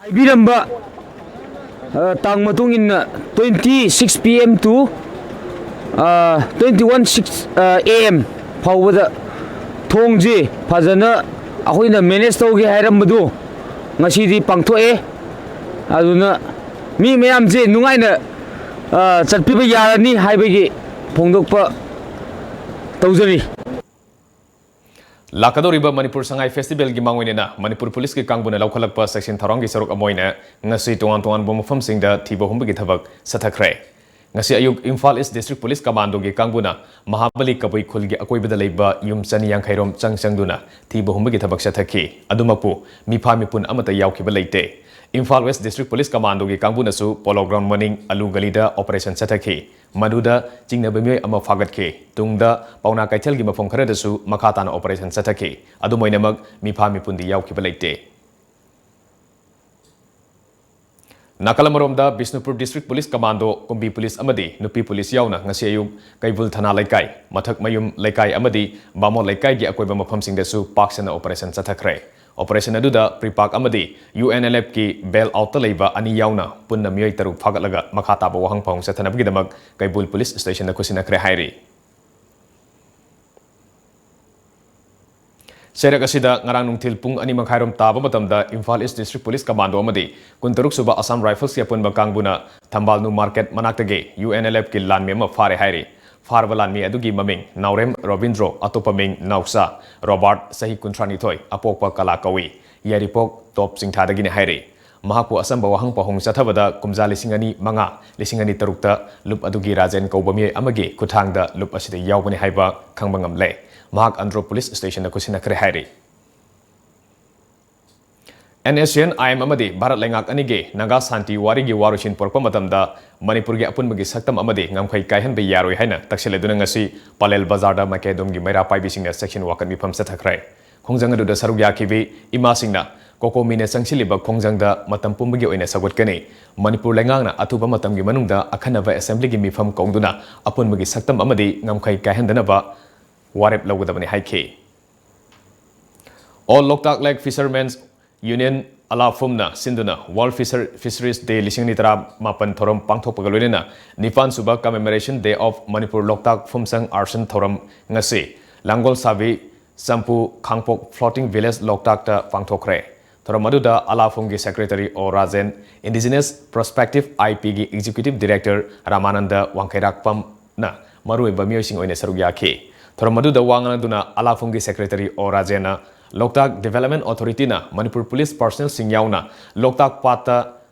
ꯍꯥꯏꯕꯤꯔꯝꯕ, ꯑ, ꯇꯥꯡ ꯃꯇꯨꯡ ꯏꯟꯅ twenty six P M to, ꯑ, twenty one six, ꯑ, A M ꯐꯥꯎꯕꯗ ꯊꯣꯡꯁꯤ ꯐꯖꯅ ꯑꯩꯈꯣꯏꯅ ꯃꯦꯅꯦꯖ ꯇꯧꯒꯦ ꯍꯥꯏꯔꯝꯕꯗꯨ ꯉꯁꯤꯗꯤ ꯄꯥꯡꯊꯣꯛꯑꯦ꯫ ꯑꯗꯨꯅ ꯃꯤ ꯃꯌꯥꯝꯁꯦ ꯅꯨꯡꯉꯥꯏꯅ, ꯑ, ꯆꯠꯄꯤꯕ ꯌꯥꯔꯅꯤ ꯍꯥꯏꯕꯒꯤ ꯐꯣꯡꯗꯣꯛꯄ ꯇꯧꯖꯔꯤ꯫ ꯂꯥꯛꯀꯗꯧꯔꯤꯕ ꯃꯅꯤꯄꯨꯔ ꯁꯉꯥꯏ ꯐꯦꯁꯇꯤꯚꯦꯜꯒꯤ ꯃꯥꯡꯑꯣꯏꯅꯅ ꯃꯅꯤꯄꯨꯔ ꯄꯨꯂꯤꯁꯀꯤ ꯀꯥꯡꯕꯨꯅ ꯂꯧꯈꯠꯂꯛꯄ ꯆꯦꯛꯁꯤꯟ ꯊꯧꯔꯥꯡꯒꯤ ꯁꯔꯨꯛ ꯑꯃ ꯑꯣꯏꯅ ꯉꯁꯤ ꯇꯣꯉꯥꯟ ꯇꯣꯉꯥꯟꯕ ꯃꯐꯝꯁꯤꯡꯗ ꯊꯤꯕ ꯍꯨꯝꯕꯒꯤ ꯊꯕꯛ ꯆꯠꯊꯈ꯭ꯔꯦ꯫ ꯉꯁꯤ ꯑꯌꯨꯛ ꯏꯝꯐꯥꯜ ꯏꯁ ꯗꯤꯁꯇ꯭ꯔꯤꯛ ꯄꯨꯂꯤꯁ ꯀꯃꯥꯟꯗꯣꯒꯤ ꯀꯥꯡꯕꯨꯅ ꯃꯍꯥꯕꯂꯤ ꯀꯕꯨꯏ ꯈꯨꯜꯒꯤ ꯑꯀꯣꯏꯕꯗ ꯂꯩꯕ ꯌꯨꯝ ꯆꯅꯤ ꯌꯥꯡꯈꯩ ꯔꯣꯝ ꯆꯪ ꯆꯪꯗꯨꯅ ꯊꯤꯕ ꯍꯨꯝꯕꯒꯤ ꯊꯕꯛ ꯆꯠꯊꯈꯤ꯫ ꯑꯗꯨꯃꯛꯄꯨ ꯃꯤꯐꯥ ꯃꯤꯄꯨꯟ ꯑꯃꯠꯇ ꯌꯥꯎꯈꯤꯕ ꯂꯩꯇꯦ꯫ ꯏꯝꯐꯥꯜ ꯋꯦꯁ ꯗꯤꯁꯇ꯭ꯔꯤꯛ ꯄꯨꯂꯤꯁ ꯀꯃꯥꯟꯗꯣꯒꯤ ꯀꯥꯡꯕꯨꯅꯁꯨ ꯄꯣꯂꯣ ꯒ꯭ꯔꯥꯎꯟ ꯃꯅꯤꯡ ꯑꯂꯨ ꯒꯂꯤꯗ ꯑꯣꯄꯔꯦꯁꯟ ꯆꯠꯊꯈꯤ꯫ ꯃꯗꯨꯗ ꯆꯤꯡꯅꯕ ꯃꯤꯑꯣꯏ ꯑꯃ ꯐꯥꯒꯠꯈꯤ꯫ ꯇꯨꯡꯗ ꯄꯥꯎꯅꯥ ꯀꯩꯊꯦꯜꯒꯤ ꯃꯐꯝ ꯈꯔꯗꯁꯨ ꯃꯈꯥ ꯇꯥꯅ ꯑꯣꯄꯔꯦꯁꯟ ꯆꯠꯊꯈꯤ꯫ ꯑꯗꯨꯝ ꯑꯣꯏꯅꯃꯛ ꯃꯤꯐꯥ ꯃꯤꯄꯨꯟꯗꯤ ꯌꯥꯎꯈꯤꯕ ꯂꯩꯇꯦ꯫ ꯅꯥꯀꯜ ꯑꯃꯔꯣꯝꯗ Bishnupur district police commando, Kumbi police ꯑꯃꯗꯤ ꯅꯨꯄꯤ ꯄꯨꯂꯤꯁ ꯌꯥꯎꯅ ꯉꯁꯤ ꯑꯌꯨꯛ ꯀꯩꯕꯨꯜ ꯊꯅꯥ ꯂꯩꯀꯥꯏ, ꯃꯊꯛ ꯃꯌꯨꯝ ꯂꯩꯀꯥꯏ ꯑꯃꯗꯤ ꯕꯥꯃꯣꯟ ꯂꯩꯀꯥꯏꯒꯤ ꯑꯀꯣꯏꯕ ꯃꯐꯝꯁꯤꯡꯗꯁꯨ ꯄꯥꯛ ꯁꯟꯅ ꯑꯣꯄꯔꯦꯁꯟ ꯆꯠꯊꯈ꯭ꯔꯦ꯫ ꯑꯣꯄꯔꯦꯁꯟ ꯑꯗꯨꯗ ꯄ꯭ꯔꯤꯄꯥꯛ ꯑꯃꯗꯤ ꯌꯨ ꯑꯦꯟ ꯑꯦꯜ ꯑꯦꯐꯀꯤ ꯕꯦꯜ ꯑꯥꯎꯠꯇ ꯂꯩꯕ ꯑꯅꯤ ꯌꯥꯎꯅ ꯄꯨꯟꯅ ꯃꯤꯑꯣꯏ ꯇꯔꯨꯛ ꯐꯥꯒꯠꯂꯒ ꯃꯈꯥ ꯇꯥꯕ ꯋꯥꯍꯪ ꯄꯥꯎꯍꯪ ꯆꯠꯊꯅꯕꯒꯤꯗꯃꯛ ꯀꯩꯕꯨꯜ ꯄꯨꯂꯤꯁ ꯁ꯭ꯇꯦꯁꯟꯗ ꯈꯨꯠꯁꯤꯟꯅꯈ꯭ꯔꯦ ꯍꯥꯏꯔꯤ꯫ ꯆꯩꯔꯛ ꯑꯁꯤꯗ ꯉꯔꯥꯡ ꯅꯨꯡꯊꯤꯜ ꯄꯨꯡ ꯑꯅꯤ ꯃꯈꯥꯏꯔꯣꯝ ꯇꯥꯕ ꯃꯇꯝꯗ ꯏꯝꯐꯥꯜ ꯏꯁ ꯗꯤꯁꯇ꯭ꯔꯤꯛ ꯄꯨꯂꯤꯁ ꯀꯃꯥꯟꯗꯣ ꯑꯃꯗꯤ ꯀꯨꯟꯇꯔꯨꯛ ꯁꯨꯕ ꯑꯁꯥꯝ ꯔꯥꯏꯐꯜꯁꯀꯤ ꯑꯄꯨꯟꯕ ꯀꯥꯡꯕꯨꯅ ꯊꯝꯕꯥꯜ ꯅꯨ ꯃꯥꯔꯀꯦꯠ ꯃꯅꯥꯛꯇꯒꯤ ꯌꯨ ꯑꯦꯟ ꯑꯦꯜ ꯑꯦꯐꯀꯤ ꯂꯥꯟꯃꯤ ꯑꯃ ꯐꯥꯔꯦ ꯍꯥꯏꯔꯤ꯫ ꯐꯥꯔꯕ ꯂꯥꯟꯃꯤ ꯑꯗꯨꯒꯤ ꯃꯃꯤꯡ ꯅꯥꯎꯔꯦꯝ ꯔꯣꯕꯤꯟꯗ꯭ꯔꯣ, ꯑꯇꯣꯞꯄ ꯃꯤꯡ ꯅꯥꯎꯆꯥ, ꯔꯣꯕꯥꯔꯠ, ꯆꯍꯤ ꯀꯨꯟꯊ꯭ꯔꯥꯅꯤꯊꯣꯏ, ꯑꯄꯣꯛꯄ ꯀꯂꯥ ꯀꯧꯏ꯫ ꯌꯥꯏꯔꯤꯄꯣꯛ ꯇꯣꯞ ꯆꯤꯡꯊꯥꯗꯒꯤꯅꯤ ꯍꯥꯏꯔꯤ꯫ ꯃꯍꯥꯛꯄꯨ ꯑꯆꯝꯕ ꯋꯥꯍꯪ ꯄꯥꯎꯍꯪ ꯆꯠꯊꯕꯗ ꯀꯨꯝꯖꯥ ꯂꯤꯁꯤꯡ ꯑꯅꯤ ꯃꯉꯥ, ꯂꯤꯁꯤꯡ ꯑꯅꯤ ꯇꯔꯨꯛꯇ ꯂꯨꯞ ꯑꯗꯨꯒꯤ ꯔꯥꯖꯦꯟ ꯀꯧꯕ ꯃꯤꯑꯣꯏ ꯑꯃꯒꯤ ꯈꯨꯠꯊꯥꯡꯗ ꯂꯨꯞ ꯑꯁꯤꯗ ꯌꯥꯎꯕꯅꯤ ꯍꯥꯏꯕ ꯈꯪꯕ ꯉꯝꯂꯦ꯫ ꯃꯍꯥꯛ ꯑꯟꯗ꯭ꯔꯣ ꯄꯨꯂꯤꯁ ꯁ꯭ꯇꯦꯁꯟꯗ ꯈꯨꯠꯁꯤꯟꯅꯈ꯭ꯔꯦ ꯍꯥꯏꯔꯤ꯫ And S C and I M ꯑꯃꯗꯤ ꯚꯥꯔꯠ ꯂꯩꯉꯥꯛ ꯑꯅꯤꯒꯤ ꯅꯥꯒꯥ ꯁꯥꯟꯇꯤ ꯋꯥꯔꯤꯒꯤ ꯋꯥꯔꯣꯏꯁꯤꯟ ꯄꯨꯔꯛꯄ ꯃꯇꯝꯗ ꯃꯅꯤꯄꯨꯔꯒꯤ ꯑꯄꯨꯟꯕꯒꯤ ꯁꯛꯇꯝ ꯑꯃꯗꯤ ꯉꯝꯈꯩ ꯀꯥꯏꯍꯟꯕ ꯌꯥꯔꯣꯏ ꯍꯥꯏꯅ ꯇꯛꯁꯤꯜꯂꯗꯨꯅ ꯉꯁꯤ ꯄꯂꯦꯜ ꯕꯖꯥꯔꯗ ꯃꯥꯏꯀꯩ ꯑꯗꯣꯝꯒꯤ ꯃꯩꯔꯥ ꯄꯥꯏꯕꯤꯁꯤꯡꯅ ꯆꯦꯛꯁꯤꯟ ꯋꯥꯀꯠ ꯃꯤꯐꯝ ꯆꯠꯊꯈ꯭ꯔꯦ꯫ ꯈꯣꯡꯖꯪ ꯑꯗꯨꯗ ꯁꯔꯨꯛ ꯌꯥꯈꯤꯕꯤ ꯏꯃꯥꯁꯤꯡꯅ ꯀꯣꯀꯣꯃꯤꯅ ꯆꯪꯁꯤꯜꯂꯤꯕ ꯈꯣꯡꯖꯪꯗ ꯃꯇꯝ ꯄꯨꯝꯕꯒꯤ ꯑꯣꯏꯅ ꯁꯧꯒꯠꯀꯅꯤ꯫ ꯃꯅꯤꯄꯨꯔ ꯂꯩꯉꯥꯛꯅ ꯑꯊꯨꯕ ꯃꯇꯝꯒꯤ ꯃꯅꯨꯡꯗ ꯑꯈꯟꯅꯕ ꯑꯦꯁꯦꯝꯕ꯭ꯂꯤꯒꯤ ꯃꯤꯐꯝ ꯀꯧꯗꯨꯅ ꯑꯄꯨꯟꯕꯒꯤ ꯁꯛꯇꯝ ꯑꯃꯗꯤ ꯉꯝꯈꯩ ꯀꯥꯏꯍꯟꯗꯅꯕ ꯋꯥꯔꯦꯞ ꯂꯧꯒꯗꯕꯅꯤ ꯍꯥꯏꯈꯤ꯫ All Loktak Lake Fishermen's Union, ꯑꯂꯥꯐꯨꯝꯅ ꯁꯤꯟꯗꯨꯅ World Fisher-, Fisheries Day ꯂꯤꯁꯤꯡ ꯑꯅꯤ ꯇꯔꯥꯃꯥꯄꯟ ꯊꯧꯔꯝ ꯄꯥꯡꯊꯣꯛꯄꯒ ꯂꯣꯏꯅꯅ ꯅꯤꯄꯥꯟ ꯁꯨꯕ Commemoration Day of Manipur Loktak ꯐꯨꯝꯁꯪ ꯑꯥꯔꯁꯟ ꯊꯧꯔꯝ ꯉꯁꯤ ꯂꯥꯡꯒꯣꯜ ꯁꯥꯕꯤ ꯆꯝꯄꯨ ꯈꯥꯡꯄꯣꯛ Floating Village ꯂꯣꯛꯇꯥꯛꯇ ꯄꯥꯡꯊꯣꯛꯈ꯭ꯔꯦ꯫ ꯊꯧꯔꯝ ꯑꯗꯨꯗ ꯑꯂꯥꯐꯨꯝꯒꯤ Secretary ꯑꯣ Rajen, Indigenous Perspective I P ꯒꯤ Executive Director ꯔꯥꯃꯥꯅꯟꯗ ꯋꯥꯡꯈꯩꯔꯥꯛꯄꯝꯅ ꯃꯔꯨꯑꯣꯏꯕ ꯃꯤꯑꯣꯏꯁꯤꯡ ꯑꯣꯏꯅ ꯁꯔꯨꯛ ꯌꯥꯈꯤ꯫ ꯊꯧꯔꯝ ꯑꯗꯨꯗ ꯋꯥ ꯉꯥꯡꯗꯨꯅ ꯑꯂꯥꯐꯨꯝꯒꯤ Secretary ꯑꯣ ꯔꯥꯖꯦꯟꯅ Loktak Development Authority ꯅ ꯃꯅꯤꯄꯨꯔ ꯄꯨꯂꯤꯁ ꯄꯥꯔꯁꯅꯦꯜꯁꯤꯡ ꯌꯥꯎꯅ ꯂꯣꯛꯇꯥꯛ ꯄꯥꯠꯇ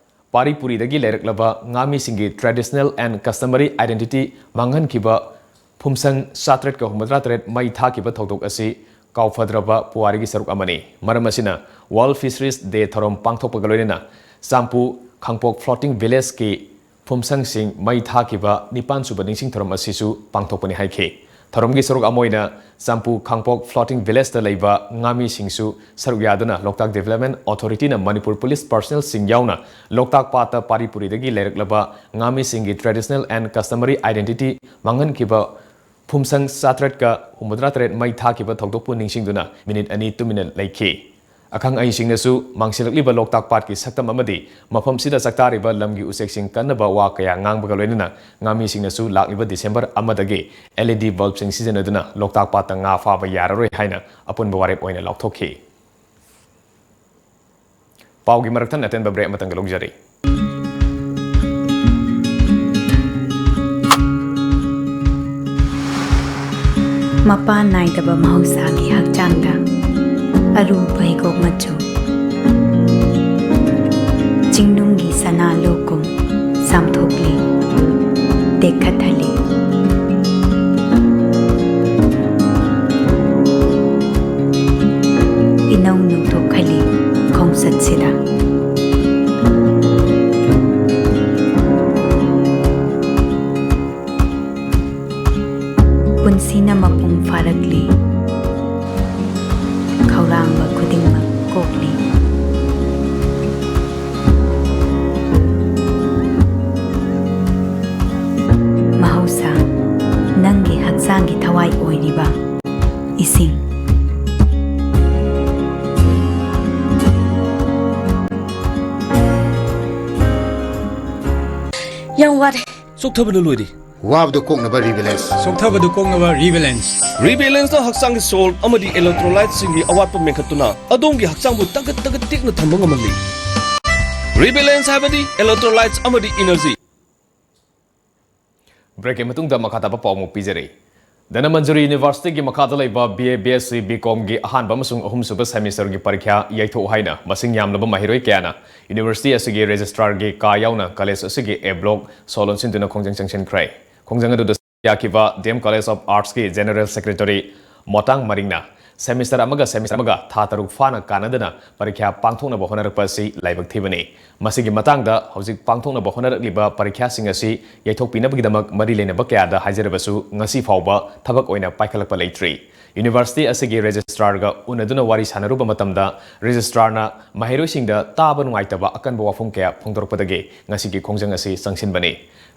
ꯄꯥꯔꯤ ꯄꯨꯔꯤꯗꯒꯤ ꯂꯩꯔꯛꯂꯕ ꯉꯥꯃꯤꯁꯤꯡꯒꯤ traditional and customary identity ꯃꯥꯡꯍꯟꯈꯤꯕ ꯐꯨꯝꯁꯪ ꯆꯥꯇ꯭ꯔꯦꯠꯀ ꯍꯨꯝꯐꯨꯇꯔꯥ ꯇꯔꯦꯠ ꯃꯩ ꯊꯥꯈꯤꯕ ꯊꯧꯗꯣꯛ ꯑꯁꯤ ꯀꯥꯎꯐꯗ꯭ꯔꯕ ꯄꯨꯋꯥꯔꯤꯒꯤ ꯁꯔꯨꯛ ꯑꯃꯅꯤ꯫ ꯃꯔꯝ ꯑꯁꯤꯅ World Fisheries Day ꯊꯧꯔꯝ ꯄꯥꯡꯊꯣꯛꯄꯒ ꯂꯣꯏꯅꯅ ꯆꯥꯝꯄꯨ ꯈꯥꯡꯄꯣꯛ Floating Village ꯀꯤ ꯐꯨꯝꯁꯪꯁꯤꯡ ꯃꯩ ꯊꯥꯈꯤꯕ ꯅꯤꯄꯥꯟ ꯁꯨꯕ ꯅꯤꯡꯁꯤꯡ ꯊꯧꯔꯝ ꯑꯁꯤꯁꯨ ꯄꯥꯡꯊꯣꯛꯄꯅꯤ ꯍꯥꯏꯈꯤ꯫ ꯊꯧꯔꯝꯒꯤ ꯁꯔꯨꯛ ꯑꯃ ꯑꯣꯏꯅ ꯆꯥꯝꯄꯨ ꯈꯥꯡꯄꯣꯛ Floating Village ꯇ ꯂꯩꯕ ꯉꯥꯃꯤꯁꯤꯡꯁꯨ ꯁꯔꯨꯛ ꯌꯥꯗꯨꯅ Loktak Development Authority ꯅ ꯃꯅꯤꯄꯨꯔ ꯄꯨꯂꯤꯁ ꯄꯥꯔꯁꯅꯦꯜꯁꯤꯡ ꯌꯥꯎꯅ ꯂꯣꯛꯇꯥꯛ ꯄꯥꯠꯇ ꯄꯥꯔꯤ ꯄꯨꯔꯤꯗꯒꯤ ꯂꯩꯔꯛꯂꯕ ꯉꯥꯃꯤꯁꯤꯡꯒꯤ traditional and customary identity ꯃꯥꯡꯍꯟꯈꯤꯕ ꯐꯨꯝꯁꯪ ꯆꯥꯇ꯭ꯔꯦꯠꯀ ꯍꯨꯝꯐꯨꯇꯔꯥ ꯇꯔꯦꯠ ꯃꯩ ꯊꯥꯈꯤꯕ ꯊꯧꯗꯣꯛꯄꯨ ꯅꯤꯡꯁꯤꯡꯗꯨꯅ ꯃꯤꯅꯤꯠ ꯑꯅꯤ ꯇꯨꯃꯤꯟꯅ ꯂꯩꯈꯤ꯫ ꯑꯈꯪ ꯑꯍꯩꯁꯤꯡꯅꯁꯨ ꯃꯥꯡꯁꯤꯜꯂꯛꯂꯤꯕ ꯂꯣꯛꯇꯥꯛ ꯄꯥꯠꯀꯤ ꯁꯛꯇꯝ ꯑꯃꯗꯤ ꯃꯐꯝꯁꯤꯗ ꯆꯥꯛꯇꯥꯔꯤꯕ ꯂꯝꯒꯤ ꯎꯆꯦꯛꯁꯤꯡ ꯀꯟꯅꯕ ꯋꯥ ꯀꯌꯥ ꯉꯥꯡꯕꯒ ꯂꯣꯏꯅꯅ ꯉꯥꯃꯤꯁꯤꯡꯅꯁꯨ ꯂꯥꯛꯂꯤꯕ ꯗꯤꯁꯦꯝꯕꯔ ꯑꯃꯗꯒꯤ L E D bulb ꯁꯤꯡ ꯁꯤꯖꯤꯟꯅꯗꯨꯅ ꯂꯣꯛꯇꯥꯛ ꯄꯥꯠꯇ ꯉꯥ ꯐꯥꯕ ꯌꯥꯔꯔꯣꯏ ꯍꯥꯏꯅ ꯑꯄꯨꯟꯕ ꯋꯥꯔꯦꯞ ꯑꯣꯏꯅ ꯂꯥꯎꯊꯣꯛꯈꯤ꯫ ꯄꯥꯎꯒꯤ ꯃꯔꯛ ꯊꯠꯅ ꯑꯇꯦꯟꯕ break ꯑꯃꯇꯪꯒ ꯂꯧꯖꯔꯤ꯫ ꯃꯄꯥꯟ ꯅꯥꯏꯗꯕ ꯃꯍꯧꯁꯥꯒꯤ ꯍꯛꯆꯥꯡꯗ ꯑꯔꯨꯕ ꯍꯤꯒꯣꯛ ꯃꯆꯨ, ꯆꯤꯡꯅꯨꯡꯒꯤ ꯁꯅꯥ ꯂꯨꯒꯨꯝ ꯆꯥꯝꯊꯣꯛꯂꯤ, ꯇꯦꯛꯈꯠꯍꯜꯂꯤ꯫ ꯏꯅꯧ ꯅꯧꯊꯣꯛꯍꯜꯂꯤ ꯈꯣꯡꯆꯠꯁꯤꯗ꯫ ꯄꯨꯟꯁꯤꯅ ꯃꯄꯨꯡ ꯐꯥꯔꯛꯂꯤ꯫ ꯈꯧꯔꯥꯡꯕ ꯈꯨꯗꯤꯡꯃꯛ ꯀꯣꯛꯂꯤ꯫ ꯁꯤꯡ꯫ ꯌꯥꯝ ꯋꯥꯔꯦ꯫ ꯆꯣꯛꯊꯕꯅ ꯂꯣꯏꯔꯦ꯫ ꯋꯥꯕꯗꯨ ꯀꯣꯛꯅꯕ ꯔꯤꯕꯦꯂꯦꯟꯁ꯫ ꯆꯣꯛꯊꯕꯗꯨ ꯀꯣꯛꯅꯕ ꯔꯤꯕꯦꯂꯦꯟꯁ꯫ ꯔꯤꯕꯦꯂꯦꯟꯁꯅ ꯍꯛꯆꯥꯡꯒꯤ ꯁꯣꯜ ꯑꯃꯗꯤ ꯏꯂꯦꯛꯇ꯭ꯔꯣꯂꯥꯏꯠꯁꯤꯡꯒꯤ ꯑꯋꯥꯠꯄ ꯃꯦꯟꯈꯠꯇꯨꯅ ꯑꯗꯣꯝꯒꯤ ꯍꯛꯆꯥꯡꯕꯨ ꯇꯒꯠ ꯇꯒꯠ ꯇꯦꯛꯅ ꯊꯝꯕ ꯉꯝꯍꯜꯂꯤ꯫ ꯔꯤꯕꯦꯂꯦꯟꯁ ꯍꯥꯏꯕꯗꯤ ꯏꯂꯦꯛꯇ꯭ꯔꯣꯂꯥꯏꯠꯁ ꯑꯃꯗꯤ ꯏꯅꯔꯖꯤ꯫ ꯕ꯭ꯔꯦꯛꯀꯤ ꯃꯇꯨꯡꯗ ꯃꯈꯥ ꯇꯥꯕ ꯄꯥꯎ ꯑꯃꯨꯛ ꯄꯤꯖꯔꯤ꯫ ꯙꯅꯃꯟꯖꯨꯔꯤ ꯌꯨꯅꯤꯚꯔꯁꯤꯇꯤꯒꯤ ꯃꯈꯥꯗ ꯂꯩꯕ B A, B S C, B Com ꯒꯤ ꯑꯍꯥꯟꯕ ꯑꯃꯁꯨꯡ ꯑꯍꯨꯝꯁꯨꯕ ꯁꯦꯃꯤꯁꯇꯔꯒꯤ ꯄꯔꯤꯈ꯭ꯌꯥ ꯌꯩꯊꯣꯛꯎ ꯍꯥꯏꯅ ꯃꯁꯤꯡ ꯌꯥꯝꯂꯕ ꯃꯍꯩꯔꯣꯏ ꯀꯌꯥꯅ ꯌꯨꯅꯤꯚꯔꯁꯤꯇꯤ ꯑꯁꯤꯒꯤ ꯔꯦꯖꯤꯁꯇ꯭ꯔꯥꯔꯒꯤ ꯀꯥ ꯌꯥꯎꯅ ꯀꯣꯂꯦꯖ ꯑꯁꯤꯒꯤ A block ꯁꯣ ꯂꯣꯟꯁꯤꯟꯗꯨꯅ ꯈꯣꯡꯖꯪ ꯆꯪꯁꯤꯟꯈ꯭ꯔꯦ꯫ ꯈꯣꯡꯖꯪ ꯑꯗꯨꯗ ꯌꯥꯈꯤꯕ D M College of Arts ꯀꯤ General Secretary ꯃꯣꯇꯥꯡ ꯃꯔꯤꯡꯅ semester ꯑꯃꯒ semester ꯑꯃꯒ ꯊꯥ ꯇꯔꯨꯛ ꯐꯥꯅ ꯀꯥꯟꯅꯗꯅ ꯄꯔꯤꯈ꯭ꯌꯥ ꯄꯥꯡꯊꯣꯛꯅꯕ ꯍꯣꯠꯅꯔꯛꯄ ꯑꯁꯤ ꯂꯥꯏꯕꯛ ꯊꯤꯕꯅꯤ꯫ ꯃꯁꯤꯒꯤ ꯃꯇꯥꯡꯗ ꯍꯧꯖꯤꯛ ꯄꯥꯡꯊꯣꯛꯅꯕ ꯍꯣꯠꯅꯔꯛꯂꯤꯕ ꯄꯔꯤꯈ꯭ꯌꯥꯁꯤꯡ ꯑꯁꯤ ꯌꯩꯊꯣꯛꯄꯤꯅꯕꯒꯤꯗꯃꯛ ꯃꯔꯤ ꯂꯩꯅꯕ ꯀꯌꯥꯗ ꯍꯥꯏꯖꯔꯕꯁꯨ ꯉꯁꯤ ꯐꯥꯎꯕ ꯊꯕꯛ ꯑꯣꯏꯅ ꯄꯥꯏꯈꯠꯂꯛꯄ ꯂꯩꯇ꯭ꯔꯤ꯫ ꯌꯨꯅꯤꯚꯔꯁꯤꯇꯤ ꯑꯁꯤꯒꯤ ꯔꯦꯖꯤꯁꯇ꯭ꯔꯥꯔꯒ ꯎꯅꯗꯨꯅ ꯋꯥꯔꯤ ꯁꯥꯟꯅꯔꯨꯕ ꯃꯇꯝꯗ ꯔꯦꯖꯤꯁꯇ꯭ꯔꯥꯔꯅ ꯃꯍꯩꯔꯣꯏꯁꯤꯡꯗ ꯇꯥꯕ ꯅꯨꯡꯉꯥꯏꯇꯕ ꯑꯀꯟꯕ ꯋꯥꯐꯝ ꯀꯌꯥ ꯐꯣꯡꯗꯣꯔꯛꯄꯗꯒꯤ ꯉꯁꯤꯒꯤ ꯈꯣꯡꯖꯪ ꯑꯁꯤ ꯆꯪꯁꯤꯟꯕꯅꯤ꯫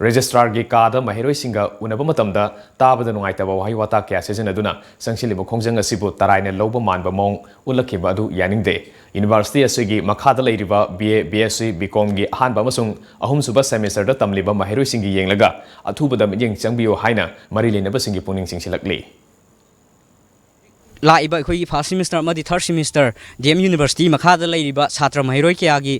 ꯔꯦꯖꯤꯁꯇ꯭ꯔꯥꯔꯒꯤ ꯀꯥꯗ ꯃꯍꯩꯔꯣꯏꯁꯤꯡꯒ ꯎꯅꯕ ꯃꯇꯝꯗ ꯇꯥꯕꯗ ꯅꯨꯡꯉꯥꯏꯇꯕ ꯋꯥꯍꯩ ꯋꯥꯇꯥ ꯀꯌꯥ ꯁꯤꯖꯤꯟꯅꯗꯨꯅ ꯆꯪꯁꯤꯜꯂꯤꯕ ꯈꯣꯡꯖꯪ ꯑꯁꯤꯕꯨ ꯇꯔꯥꯏꯅ ꯂꯧꯕ ꯃꯥꯟꯕ ꯃꯑꯣꯡ ꯎꯠꯂꯛꯈꯤꯕ ꯑꯗꯨ ꯌꯥꯅꯤꯡꯗꯦ꯫ ꯌꯨꯅꯤꯚꯔꯁꯤꯇꯤ ꯑꯁꯤꯒꯤ ꯃꯈꯥꯗ ꯂꯩꯔꯤꯕ B A, B S C, B Com ꯒꯤ ꯑꯍꯥꯟꯕ ꯑꯃꯁꯨꯡ ꯑꯍꯨꯝꯁꯨꯕ ꯁꯦꯃꯤꯁꯇꯔꯗ ꯇꯝꯂꯤꯕ ꯃꯍꯩꯔꯣꯏꯁꯤꯡꯒꯤ ꯌꯦꯡꯂꯒ ꯑꯊꯨꯕꯗ ꯃꯤꯠꯌꯦꯡ ꯆꯪꯕꯤꯌꯨ ꯍꯥꯏꯅ ꯃꯔꯤ ꯂꯩꯅꯕꯁꯤꯡꯒꯤ ꯄꯨꯛꯅꯤꯡ ꯆꯤꯡꯁꯤꯜꯂꯛꯂꯤ꯫ ꯂꯥꯛꯏꯕ ꯑꯩꯈꯣꯏꯒꯤ first semester ꯑꯃꯗꯤ third semester D M University ꯃꯈꯥꯗ ꯂꯩꯔꯤꯕ ꯁꯥꯇ꯭ꯔ ꯃꯍꯩꯔꯣꯏ ꯀꯌꯥꯒꯤ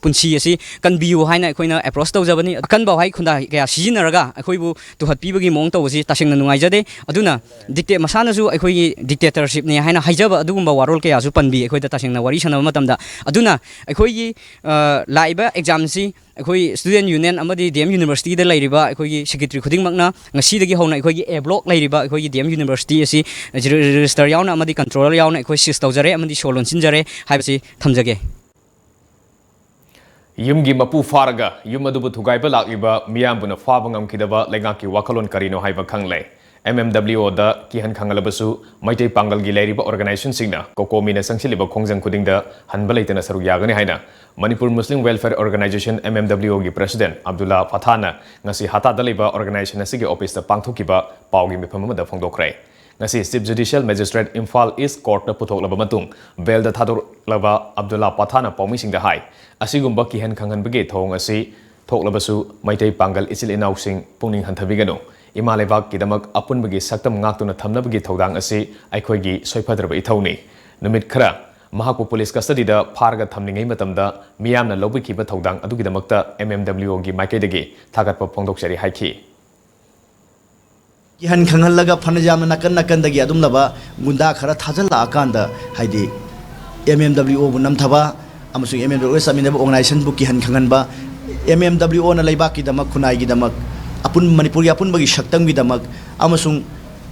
ꯄꯨꯟꯁꯤ ꯑꯁꯤ ꯀꯟꯕꯤꯌꯨ ꯍꯥꯏꯅ ꯑꯩꯈꯣꯏꯅ approach ꯇꯧꯖꯕꯅꯤ꯫ ꯑꯀꯟꯕ ꯋꯥꯍꯩ ꯈꯨꯟꯗꯥ ꯀꯌꯥ ꯁꯤꯖꯤꯟꯅꯔꯒ ꯑꯩꯈꯣꯏꯕꯨ ꯇꯨꯍꯠꯄꯤꯕꯒꯤ ꯃꯑꯣꯡ ꯇꯧꯕꯁꯤ ꯇꯁꯦꯡꯅ ꯅꯨꯡꯉꯥꯏꯖꯗꯦ꯫ ꯑꯗꯨꯅ dicta-, ꯃꯁꯥꯅꯁꯨ ꯑꯩꯈꯣꯏꯒꯤ dictatorship ꯅꯤ ꯍꯥꯏꯅ ꯍꯥꯏꯖꯕ ꯑꯗꯨꯒꯨꯝꯕ ꯋꯥꯔꯣꯜ ꯀꯌꯥꯁꯨ ꯄꯟꯕꯤ ꯑꯩꯈꯣꯏꯗ ꯇꯁꯦꯡꯅ ꯋꯥꯔꯤ ꯁꯥꯟꯅꯕ ꯃꯇꯝꯗ꯫ ꯑꯗꯨꯅ ꯑꯩꯈꯣꯏꯒꯤ, ꯑ, ꯂꯥꯛꯏꯕ exam ꯁꯤ ꯑꯩꯈꯣꯏ student union ꯑꯃꯗꯤ D M University ꯗ ꯂꯩꯔꯤꯕ ꯑꯩꯈꯣꯏꯒꯤ secretary ꯈꯨꯗꯤꯡꯃꯛꯅ ꯉꯁꯤꯗꯒꯤ ꯍꯧꯅ ꯑꯩꯈꯣꯏꯒꯤ A block ꯂꯩꯔꯤꯕ ꯑꯩꯈꯣꯏꯒꯤ D M University ꯑꯁꯤ re-, register ꯌꯥꯎꯅ ꯑꯃꯗꯤ controller ꯌꯥꯎꯅ ꯑꯩꯈꯣꯏ seize ꯇꯧꯖꯔꯦ ꯑꯃꯗꯤ ꯁꯣ ꯂꯣꯟꯁꯤꯟꯖꯔꯦ ꯍꯥꯏꯕꯁꯤ ꯊꯝꯖꯒꯦ꯫ ꯌꯨꯝꯒꯤ ꯃꯄꯨ ꯐꯥꯔꯒ ꯌꯨꯝ ꯑꯗꯨꯕꯨ ꯊꯨꯒꯥꯏꯕ ꯂꯥꯛꯂꯤꯕ ꯃꯤꯌꯥꯝꯕꯨꯅ ꯐꯥꯕ ꯉꯝꯈꯤꯗꯕ ꯂꯩꯉꯥꯛꯀꯤ ꯋꯥꯈꯜꯂꯣꯟ ꯀꯔꯤꯅꯣ ꯍꯥꯏꯕ ꯈꯪꯂꯦ꯫ M M W O ꯗ ꯀꯤꯍꯟ ꯈꯪꯍꯜꯂꯕꯁꯨ ꯃꯩꯇꯩ ꯄꯥꯡꯒꯜꯒꯤ ꯂꯩꯔꯤꯕ organization ꯁꯤꯡꯅ ꯀꯣꯀꯣꯃꯤꯅ ꯆꯪꯁꯤꯜꯂꯤꯕ ꯈꯣꯡꯖꯪ ꯈꯨꯗꯤꯡꯗ ꯍꯟꯕ ꯂꯩꯇꯅ ꯁꯔꯨꯛ ꯌꯥꯒꯅꯤ ꯍꯥꯏꯅ Manipur Muslim Welfare Organisation, M M W O ꯒꯤ president ꯑꯕꯗꯨꯜꯂꯥ ꯐꯊꯥꯅ ꯉꯁꯤ ꯍꯇꯥꯗ ꯂꯩꯕ organization ꯑꯁꯤꯒꯤ office ꯇ ꯄꯥꯡꯊꯣꯛꯈꯤꯕ ꯄꯥꯎꯒꯤ ꯃꯤꯐꯝ ꯑꯃꯗ ꯐꯣꯡꯗꯣꯛꯈ꯭ꯔꯦ꯫ ꯉꯁꯤ Chief Judicial Magistrate ꯏꯝꯐꯥꯜ ꯏꯁ ꯀꯣꯔꯠꯇ ꯄꯨꯊꯣꯛꯂꯕ ꯃꯇꯨꯡ ꯕꯦꯜꯗ ꯊꯥꯗꯣꯔꯛꯂꯕ ꯑꯕꯗꯨꯜꯂꯥ ꯄꯊꯥꯟꯅ ꯄꯥꯎꯃꯤꯁꯤꯡꯗ ꯍꯥꯏ, ꯑꯁꯤꯒꯨꯝꯕ ꯀꯤꯍꯟ ꯈꯪꯍꯟꯕꯒꯤ ꯊꯧꯑꯣꯡ ꯑꯁꯤ ꯊꯣꯛꯂꯕꯁꯨ ꯃꯩꯇꯩ ꯄꯥꯡꯒꯜ ꯏꯆꯤꯜ ꯏꯅꯥꯎꯁꯤꯡ ꯄꯨꯛꯅꯤꯡ ꯍꯟꯊꯕꯤꯒꯅꯨ꯫ ꯏꯃꯥ ꯂꯩꯕꯥꯛꯀꯤꯗꯃꯛ ꯑꯄꯨꯟꯕꯒꯤ ꯁꯛꯇꯝ ꯉꯥꯛꯇꯨꯅ ꯊꯝꯅꯕꯒꯤ ꯊꯧꯗꯥꯡ ꯑꯁꯤ ꯑꯩꯈꯣꯏꯒꯤ ꯁꯣꯏꯐꯗ꯭ꯔꯕ ꯏꯊꯧꯅꯤ꯫ ꯅꯨꯃꯤꯠ ꯈꯔ ꯃꯍꯥꯛꯄꯨ ꯄꯨꯂꯤꯁ ꯀꯁꯇꯗꯤꯗ ꯐꯥꯔꯒ ꯊꯝꯂꯤꯉꯩ ꯃꯇꯝꯗ ꯃꯤꯌꯥꯝꯅ ꯂꯧꯕꯤꯈꯤꯕ ꯊꯧꯗꯥꯡ ꯑꯗꯨꯒꯤꯗꯃꯛꯇ ꯑꯦꯝ ꯑꯦꯝ ꯗꯕ꯭ꯂꯤꯎ ꯑꯣꯒꯤ ꯃꯥꯏꯀꯩꯗꯒꯤ ꯊꯥꯒꯠꯄ ꯐꯣꯡꯗꯣꯛꯆꯔꯤ ꯍꯥꯏꯈꯤ꯫ ꯀꯤꯍꯟ ꯈꯪꯍꯜꯂꯒ ꯐꯅ ꯌꯥꯝꯅ ꯅꯥꯀꯟ ꯅꯥꯀꯟꯗꯒꯤ ꯑꯗꯨꯝꯂꯕ ꯒꯨꯟꯗꯥ ꯈꯔ ꯊꯥꯖꯤꯜꯂꯛꯑꯀꯥꯟꯗ, ꯍꯥꯏꯗꯤ ꯑꯦꯝ ꯑꯦꯝ ꯗꯕ꯭ꯂꯤꯎ ꯑꯣꯕꯨ ꯅꯝꯊꯕ ꯑꯃꯁꯨꯡ ꯑꯦꯝ ꯑꯦꯝ ꯗꯕ꯭ꯂꯤꯎ ꯑꯣꯒ ꯆꯠꯃꯤꯟꯅꯕ ꯑꯣꯔꯒꯅꯥꯏꯖꯦꯁꯟꯕꯨ ꯀꯤꯍꯟ ꯈꯪꯍꯟꯕ, ꯑꯦꯝ ꯑꯦꯝ ꯗꯕ꯭ꯂꯤꯎ ꯑꯣꯅ ꯂꯩꯕꯥꯛꯀꯤꯗꯃꯛ, ꯈꯨꯟꯅꯥꯏꯒꯤꯗꯃꯛ, ꯑꯄꯨꯟ ꯃꯅꯤꯄꯨꯔꯒꯤ ꯑꯄꯨꯟꯕꯒꯤ ꯁꯛꯇꯝꯒꯤꯗꯃꯛ ꯑꯃꯁꯨꯡ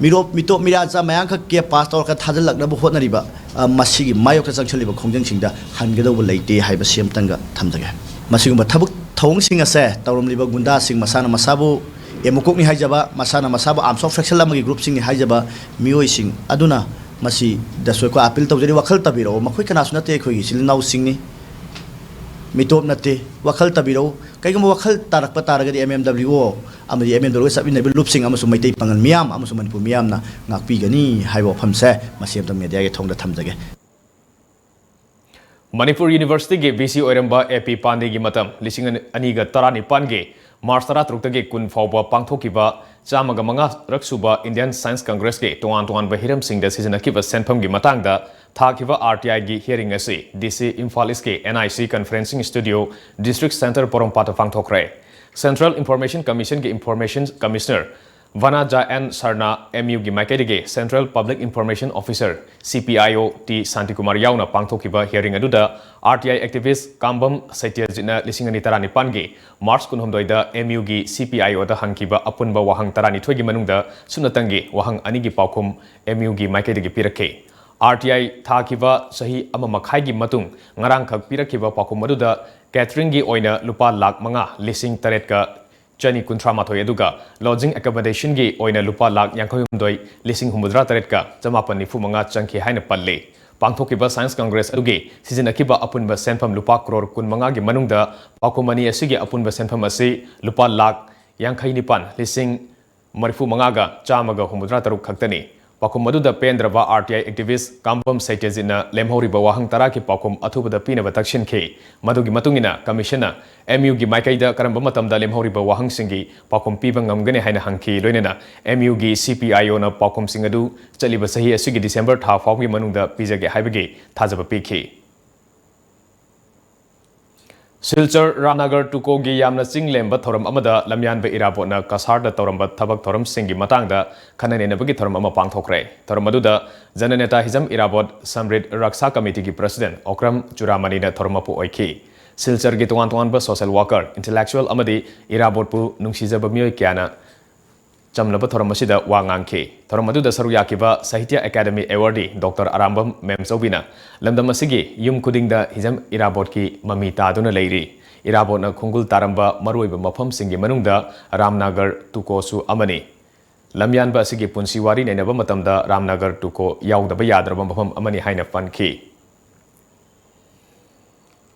ꯃꯤꯔꯣꯞ ꯃꯤꯇꯣꯞ ꯃꯤꯔꯥꯆꯥ ꯃꯌꯥꯝꯈꯛ ꯀꯦꯞ ꯄꯥꯁ ꯇꯧꯔꯒ ꯊꯥꯖꯤꯜꯂꯛꯅꯕ ꯍꯣꯠꯅꯔꯤꯕ, ꯑ, ꯃꯁꯤꯒꯤ ꯃꯥꯌꯣꯛꯇ ꯆꯪꯁꯤꯜꯂꯤꯕ ꯈꯣꯡꯖꯪꯁꯤꯡꯗ ꯍꯟꯒꯗꯧꯕ ꯂꯩꯇꯦ ꯍꯥꯏꯕꯁꯤ ꯑꯃꯇꯪꯒ ꯊꯝꯖꯒꯦ꯫ ꯃꯁꯤꯒꯨꯝꯕ ꯊꯕꯛ ꯊꯧꯑꯣꯡꯁꯤꯡ ꯑꯁꯦ ꯇꯧꯔꯝꯂꯤꯕ ꯒꯨꯟꯗꯥꯁꯤꯡ, ꯃꯁꯥꯅ ꯃꯁꯥꯕꯨ ꯑꯦꯃꯨꯀꯣꯛꯅꯤ ꯍꯥꯏꯖꯕ, ꯃꯁꯥꯅ ꯃꯁꯥꯕꯨ ꯑꯥꯔꯝꯁ ꯑꯣꯐ ꯐ꯭ꯔꯦꯛꯁꯟ ꯑꯃꯒꯤ ꯒ꯭ꯔꯨꯞꯁꯤꯡꯅꯤ ꯍꯥꯏꯖꯕ ꯃꯤꯑꯣꯏꯁꯤꯡ ꯑꯗꯨꯅ ꯃꯁꯤꯗꯁꯨ ꯑꯩꯈꯣꯏ ꯑꯥꯄꯤꯜ ꯇꯧꯖꯔꯤ꯫ ꯋꯥꯈꯜ ꯇꯥꯕꯤꯔꯛꯑꯣ꯫ ꯃꯈꯣꯏ ꯀꯅꯥꯁꯨ ꯅꯠꯇꯦ, ꯑꯩꯈꯣꯏꯒꯤ ꯏꯆꯤꯜ ꯏꯅꯥꯎꯁꯤꯡꯅꯤ, ꯃꯤꯇꯣꯞ ꯅꯠꯇꯦ꯫ ꯋꯥꯈꯜ ꯇꯥꯕꯤꯔꯛꯎ꯫ ꯀꯩꯒꯨꯝꯕ ꯋꯥꯈꯜ ꯇꯥꯔꯛꯄ ꯇꯥꯔꯒꯗꯤ ꯑꯦꯝ ꯑꯦꯝ ꯗꯕ꯭ꯂꯤꯎ ꯑꯣ ꯑꯃꯗꯤ ꯑꯦꯝ ꯑꯦꯝ ꯗꯕ꯭ꯂꯤꯎ ꯑꯣꯒ ꯆꯠꯃꯤꯟꯅꯔꯤꯕ ꯂꯨꯞꯁꯤꯡ ꯑꯃꯁꯨꯡ ꯃꯩꯇꯩ ꯄꯥꯉꯜ ꯃꯤꯌꯥꯝ ꯑꯃꯁꯨꯡ ꯃꯅꯤꯄꯨꯔ ꯃꯤꯌꯥꯝꯅ ꯉꯥꯛꯄꯤꯒꯅꯤ ꯍꯥꯏꯕ ꯋꯥꯐꯝꯁꯦ ꯃꯁꯤ ꯑꯃꯇꯪ ꯃꯦꯗꯤꯌꯥꯒꯤ ꯊꯣꯡꯗ ꯊꯝꯖꯒꯦ꯫ ꯃꯅꯤꯄꯨꯔ ꯌꯨꯅꯤꯚꯔꯁꯤꯇꯤꯒꯤ ꯚꯤ ꯁꯤ ꯑꯣꯏꯔꯝꯕ ꯑꯦ ꯄꯤ ꯄꯥꯟꯗꯦꯒꯤ ꯃꯇꯝ ꯂꯤꯁꯤꯡ ꯑꯅꯤꯒ ꯇꯔꯥꯅꯤꯄꯥꯟꯒꯤ ꯃꯥꯔꯆ ꯇꯔꯥꯇꯔꯨꯛꯇꯒꯤ ꯀꯨꯟ ꯐꯥꯎꯕ ꯄꯥꯡꯊꯣꯛꯈꯤꯕ ꯆꯥꯝꯃꯒ ꯃꯉꯥꯔꯛ ꯁꯨꯕ ꯏꯟꯗꯤꯌꯟ ꯁꯥꯏꯟꯁ ꯀꯪꯒ꯭ꯔꯦꯁꯀꯤ ꯇꯣꯉꯥꯟ ꯇꯣꯉꯥꯟꯕ ꯍꯤꯔꯝꯁꯤꯡꯗ ꯁꯤꯖꯤꯟꯅꯈꯤꯕ ꯁꯦꯟꯐꯝꯒꯤ ꯃꯇꯥꯡꯗ ꯊꯥꯈꯤꯕ ꯑꯥꯔ ꯇꯤ ꯑꯥꯏꯒꯤ ꯍꯤꯌꯔꯤꯡ ꯑꯁꯤ ꯗꯤ ꯁꯤ ꯏꯝꯐꯥꯜ ꯏꯁꯀꯤ N I C conferencing studio, district centre ꯄꯣꯔꯣꯝꯄꯥꯠꯇ ꯄꯥꯡꯊꯣꯛꯈ꯭ꯔꯦ꯫ ꯁꯦꯟꯇ꯭ꯔꯦꯜ ꯏꯟꯐꯣꯔꯃꯦꯁꯟ ꯀꯃꯤꯁꯟꯒꯤ ꯏꯟꯐꯣꯔꯃꯦꯁꯟ ꯀꯃꯤꯁꯅꯔ ꯚꯅꯥꯖꯥ ꯑꯦꯟ ꯁꯔꯅ, ꯑꯦꯝ ꯌꯨꯒꯤ ꯃꯥꯏꯀꯩꯗꯒꯤ ꯁꯦꯟꯇ꯭ꯔꯦꯜ ꯄꯕ꯭ꯂꯤꯛ ꯏꯟꯐꯣꯔꯃꯦꯁꯟ ꯑꯣꯐꯤꯁꯔ, ꯁꯤ P I O, T Shantikumar ꯌꯥꯎꯅ ꯄꯥꯡꯊꯣꯛꯈꯤꯕ ꯍꯤꯌꯔꯤꯡ ꯑꯗꯨꯗ ꯑꯥꯔ ꯇꯤ ꯑꯥꯏ ꯑꯦꯛꯇꯤꯚꯤꯁ ꯀꯥꯝꯕꯝ ꯁꯩꯇ꯭ꯌꯖꯤꯠꯅ ꯂꯤꯁꯤꯡ ꯑꯅꯤ ꯇꯔꯥꯅꯤꯄꯥꯟꯒꯤ ꯃꯥꯔꯆ ꯀꯨꯟꯍꯨꯝꯗꯣꯏꯗ ꯑꯦꯝ ꯌꯨꯒꯤ ꯁꯤ ꯄꯤ ꯑꯥꯏ ꯑꯣꯗ ꯍꯪꯈꯤꯕ ꯑꯄꯨꯟꯕ ꯋꯥꯍꯪ ꯇꯔꯥꯅꯤꯊꯣꯏꯒꯤ ꯃꯅꯨꯡꯗ ꯁꯨꯞꯅꯇꯪꯒꯤ ꯋꯥꯍꯪ ꯑꯅꯤꯒꯤ ꯄꯥꯎꯈꯨꯝ ꯑꯦꯝ ꯌꯨꯒꯤ ꯃꯥꯏꯀꯩꯗꯒꯤ ꯄꯤꯔꯛꯈꯤ꯫ ꯑꯥꯔ ꯇꯤ ꯑꯥꯏ ꯊꯥꯈꯤꯕ ꯆꯍꯤ ꯑꯃ ꯃꯈꯥꯏꯒꯤ ꯃꯇꯨꯡ ꯉꯔꯥꯡꯈꯛ ꯄꯤꯔꯛꯈꯤꯕ ꯄꯥꯎꯈꯨꯝ ꯑꯗꯨꯗ ꯀꯦꯇꯔꯤꯡꯒꯤ ꯑꯣꯏꯅ ꯂꯨꯄꯥ ꯂꯥꯈ ꯃꯉꯥ ꯂꯤꯁꯤꯡ ꯇꯔꯦꯠꯀ ꯆꯅꯤ ꯀꯨꯟꯊ꯭ꯔꯥ ꯃꯥꯊꯣꯏ, ꯑꯗꯨꯒ ꯂꯣꯗꯖꯤꯡ ꯑꯦꯀꯣꯃꯣꯗꯦꯁꯟꯒꯤ ꯑꯣꯏꯅ ꯂꯨꯄꯥ ꯂꯥꯈ ꯌꯥꯡꯈꯩ ꯍꯨꯝꯗꯣꯏ ꯂꯤꯁꯤꯡ ꯍꯨꯝꯐꯨꯇꯔꯥ ꯇꯔꯦꯠꯀ ꯆꯃꯥꯄꯟ ꯅꯤꯐꯨ ꯃꯉꯥ ꯆꯪꯈꯤ ꯍꯥꯏꯅ ꯄꯜꯂꯤ꯫ ꯄꯥꯡꯊꯣꯛꯈꯤꯕ ꯁꯥꯏꯟꯁ ꯀꯪꯒ꯭ꯔꯦꯁ ꯑꯗꯨꯒꯤ ꯁꯤꯖꯤꯟꯅꯈꯤꯕ ꯑꯄꯨꯟꯕ ꯁꯦꯟꯐꯝ ꯂꯨꯄꯥ ꯀ꯭ꯔꯣꯔ ꯀꯨꯟ ꯃꯉꯥꯒꯤ ꯃꯅꯨꯡꯗ ꯄꯥꯎꯈꯨꯝ ꯑꯅꯤ ꯑꯁꯤꯒꯤ ꯑꯄꯨꯟꯕ ꯁꯦꯟꯐꯝ ꯑꯁꯤ ꯂꯨꯄꯥ ꯂꯥꯈ ꯌꯥꯡꯈꯩ ꯅꯤꯄꯥꯟ ꯂꯤꯁꯤꯡ ꯃꯔꯤꯐꯨ ꯃꯉꯥꯒ ꯆꯥꯝꯃꯒ ꯍꯨꯝꯐꯨꯇꯔꯥ ꯇꯔꯨꯛ ꯈꯛꯇꯅꯤ꯫ ꯄꯥꯎꯈꯨꯝ ꯑꯗꯨꯗ ꯄꯦꯟꯗ꯭ꯔꯕ ꯑꯥꯔ ꯇꯤ ꯑꯥꯏ ꯑꯦꯛꯇꯤꯚꯤꯁ꯭ꯠ ꯀꯥꯝꯕꯝ ꯁꯩꯇ꯭ꯌꯖꯤꯠꯅ ꯂꯦꯝꯍꯧꯔꯤꯕ ꯋꯥꯍꯪ ꯇꯔꯥꯒꯤ ꯄꯥꯎꯈꯨꯝ ꯑꯊꯨꯕꯗ ꯄꯤꯅꯕ ꯇꯛꯁꯤꯟꯈꯤ꯫ ꯃꯗꯨꯒꯤ ꯃꯇꯨꯡ ꯏꯟꯅ ꯀꯃꯤꯁꯟꯅ ꯑꯦꯝ ꯌꯨꯒꯤ ꯃꯥꯏꯀꯩꯗ ꯀꯔꯝꯕ ꯃꯇꯝꯗ ꯂꯦꯝꯍꯧꯔꯤꯕ ꯋꯥꯍꯪꯁꯤꯡꯒꯤ ꯄꯥꯎꯈꯨꯝ ꯄꯤꯕ ꯉꯝꯒꯅꯤ ꯍꯥꯏꯅ ꯍꯪꯈꯤ꯫ ꯂꯣꯏꯅꯅ ꯑꯦꯝ ꯌꯨꯒꯤ ꯁꯤ ꯄꯤ ꯑꯥꯏ ꯑꯣꯅ ꯄꯥꯎꯈꯨꯝꯁꯤꯡ ꯑꯗꯨ ꯆꯠꯂꯤꯕ ꯆꯍꯤ ꯑꯁꯤꯒꯤ ꯗꯤꯁꯦꯝꯕꯔ ꯊꯥ ꯐꯥꯎꯕꯒꯤ ꯃꯅꯨꯡꯗ ꯄꯤꯖꯒꯦ ꯍꯥꯏꯕꯒꯤ ꯊꯥꯖꯕ ꯄꯤꯈꯤ꯫ ꯁꯤꯜꯆꯔ ꯔꯥꯝꯅꯒꯔ ꯇꯨꯀꯣꯒꯤ ꯌꯥꯝꯅ ꯆꯤꯡ ꯂꯦꯝꯕ ꯊꯧꯔꯝ ꯑꯃꯗ ꯂꯝꯌꯥꯟꯕ ꯏꯔꯥꯕꯣꯠꯅ ꯀꯁꯥꯔꯗ ꯇꯧꯔꯝꯕ ꯊꯕꯛ ꯊꯧꯔꯝꯁꯤꯡꯒꯤ ꯃꯇꯥꯡꯗ ꯈꯟꯅ ꯅꯩꯅꯕꯒꯤ ꯊꯧꯔꯝ ꯑꯃ ꯄꯥꯡꯊꯣꯛꯈ꯭ꯔꯦ꯫ ꯊꯧꯔꯝ ꯑꯗꯨꯗ ꯖꯅꯅꯦꯇꯥ ꯍꯤꯖꯝ ꯏꯔꯥꯕꯣꯠ ꯁꯝꯔꯤꯠ ꯔꯛꯁꯥ ꯀꯃꯤꯇꯤꯒꯤ ꯄ꯭ꯔꯁꯤꯗꯦꯟꯠ ꯑꯣꯀ꯭ꯔꯝ ꯆꯨꯔꯥꯃꯅꯤꯅ ꯊꯧꯔꯝ ꯃꯄꯨ ꯑꯣꯏꯈꯤ꯫ ꯁꯤꯜꯆꯔꯒꯤ ꯇꯣꯉꯥꯟ ꯇꯣꯉꯥꯟꯕ ꯁꯣꯁꯤꯌꯦꯜ ꯋꯥꯔꯀꯔ, ꯏꯟꯇꯦꯂꯦꯛꯆꯨꯑꯦꯜ ꯑꯃꯗꯤ ꯏꯔꯥꯕꯣꯠꯄꯨ ꯅꯨꯡꯁꯤꯖꯕ ꯃꯤꯑꯣꯏ ꯀꯌꯥꯅ ꯆꯝꯂꯕ ꯊꯧꯔꯝ ꯑꯁꯤꯗ ꯋꯥ ꯉꯥꯡꯈꯤ꯫ ꯊꯧꯔꯝ ꯑꯗꯨꯗ ꯁꯔꯨꯛ ꯌꯥꯈꯤꯕ ꯁꯥꯍꯤꯇ꯭ꯌ ꯑꯦꯀꯥꯗꯃꯤ ꯑꯦꯋꯥꯔꯗꯤ ꯗꯣꯛꯇꯔ ꯑꯔꯥꯝꯕꯝ ꯃꯦꯝꯆꯧꯕꯤꯅ ꯂꯝꯗꯝ ꯑꯁꯤꯒꯤ ꯌꯨꯝ ꯈꯨꯗꯤꯡꯗ ꯍꯤꯖꯝ ꯏꯔꯥꯕꯣꯠꯀꯤ ꯃꯃꯤ ꯇꯥꯗꯨꯅ ꯂꯩꯔꯤ꯫ ꯏꯔꯥꯕꯣꯠꯅ ꯈꯣꯡꯒꯨꯜ ꯇꯥꯔꯝꯕ ꯃꯔꯨꯑꯣꯏꯕ ꯃꯐꯝꯁꯤꯡꯒꯤ ꯃꯅꯨꯡꯗ ꯔꯥꯝꯅꯒꯔ ꯇꯨꯀꯣꯁꯨ ꯑꯃꯅꯤ꯫ ꯂꯝꯌꯥꯟꯕ ꯑꯁꯤꯒꯤ ꯄꯨꯟꯁꯤ ꯋꯥꯔꯤ ꯅꯩꯅꯕ ꯃꯇꯝꯗ ꯔꯥꯝꯅꯒꯔ ꯇꯨꯀꯣ ꯌꯥꯎꯗꯕ ꯌꯥꯗ꯭ꯔꯕ ꯃꯐꯝ ꯑꯃꯅꯤ ꯍꯥꯏꯅ ꯄꯟꯈꯤ꯫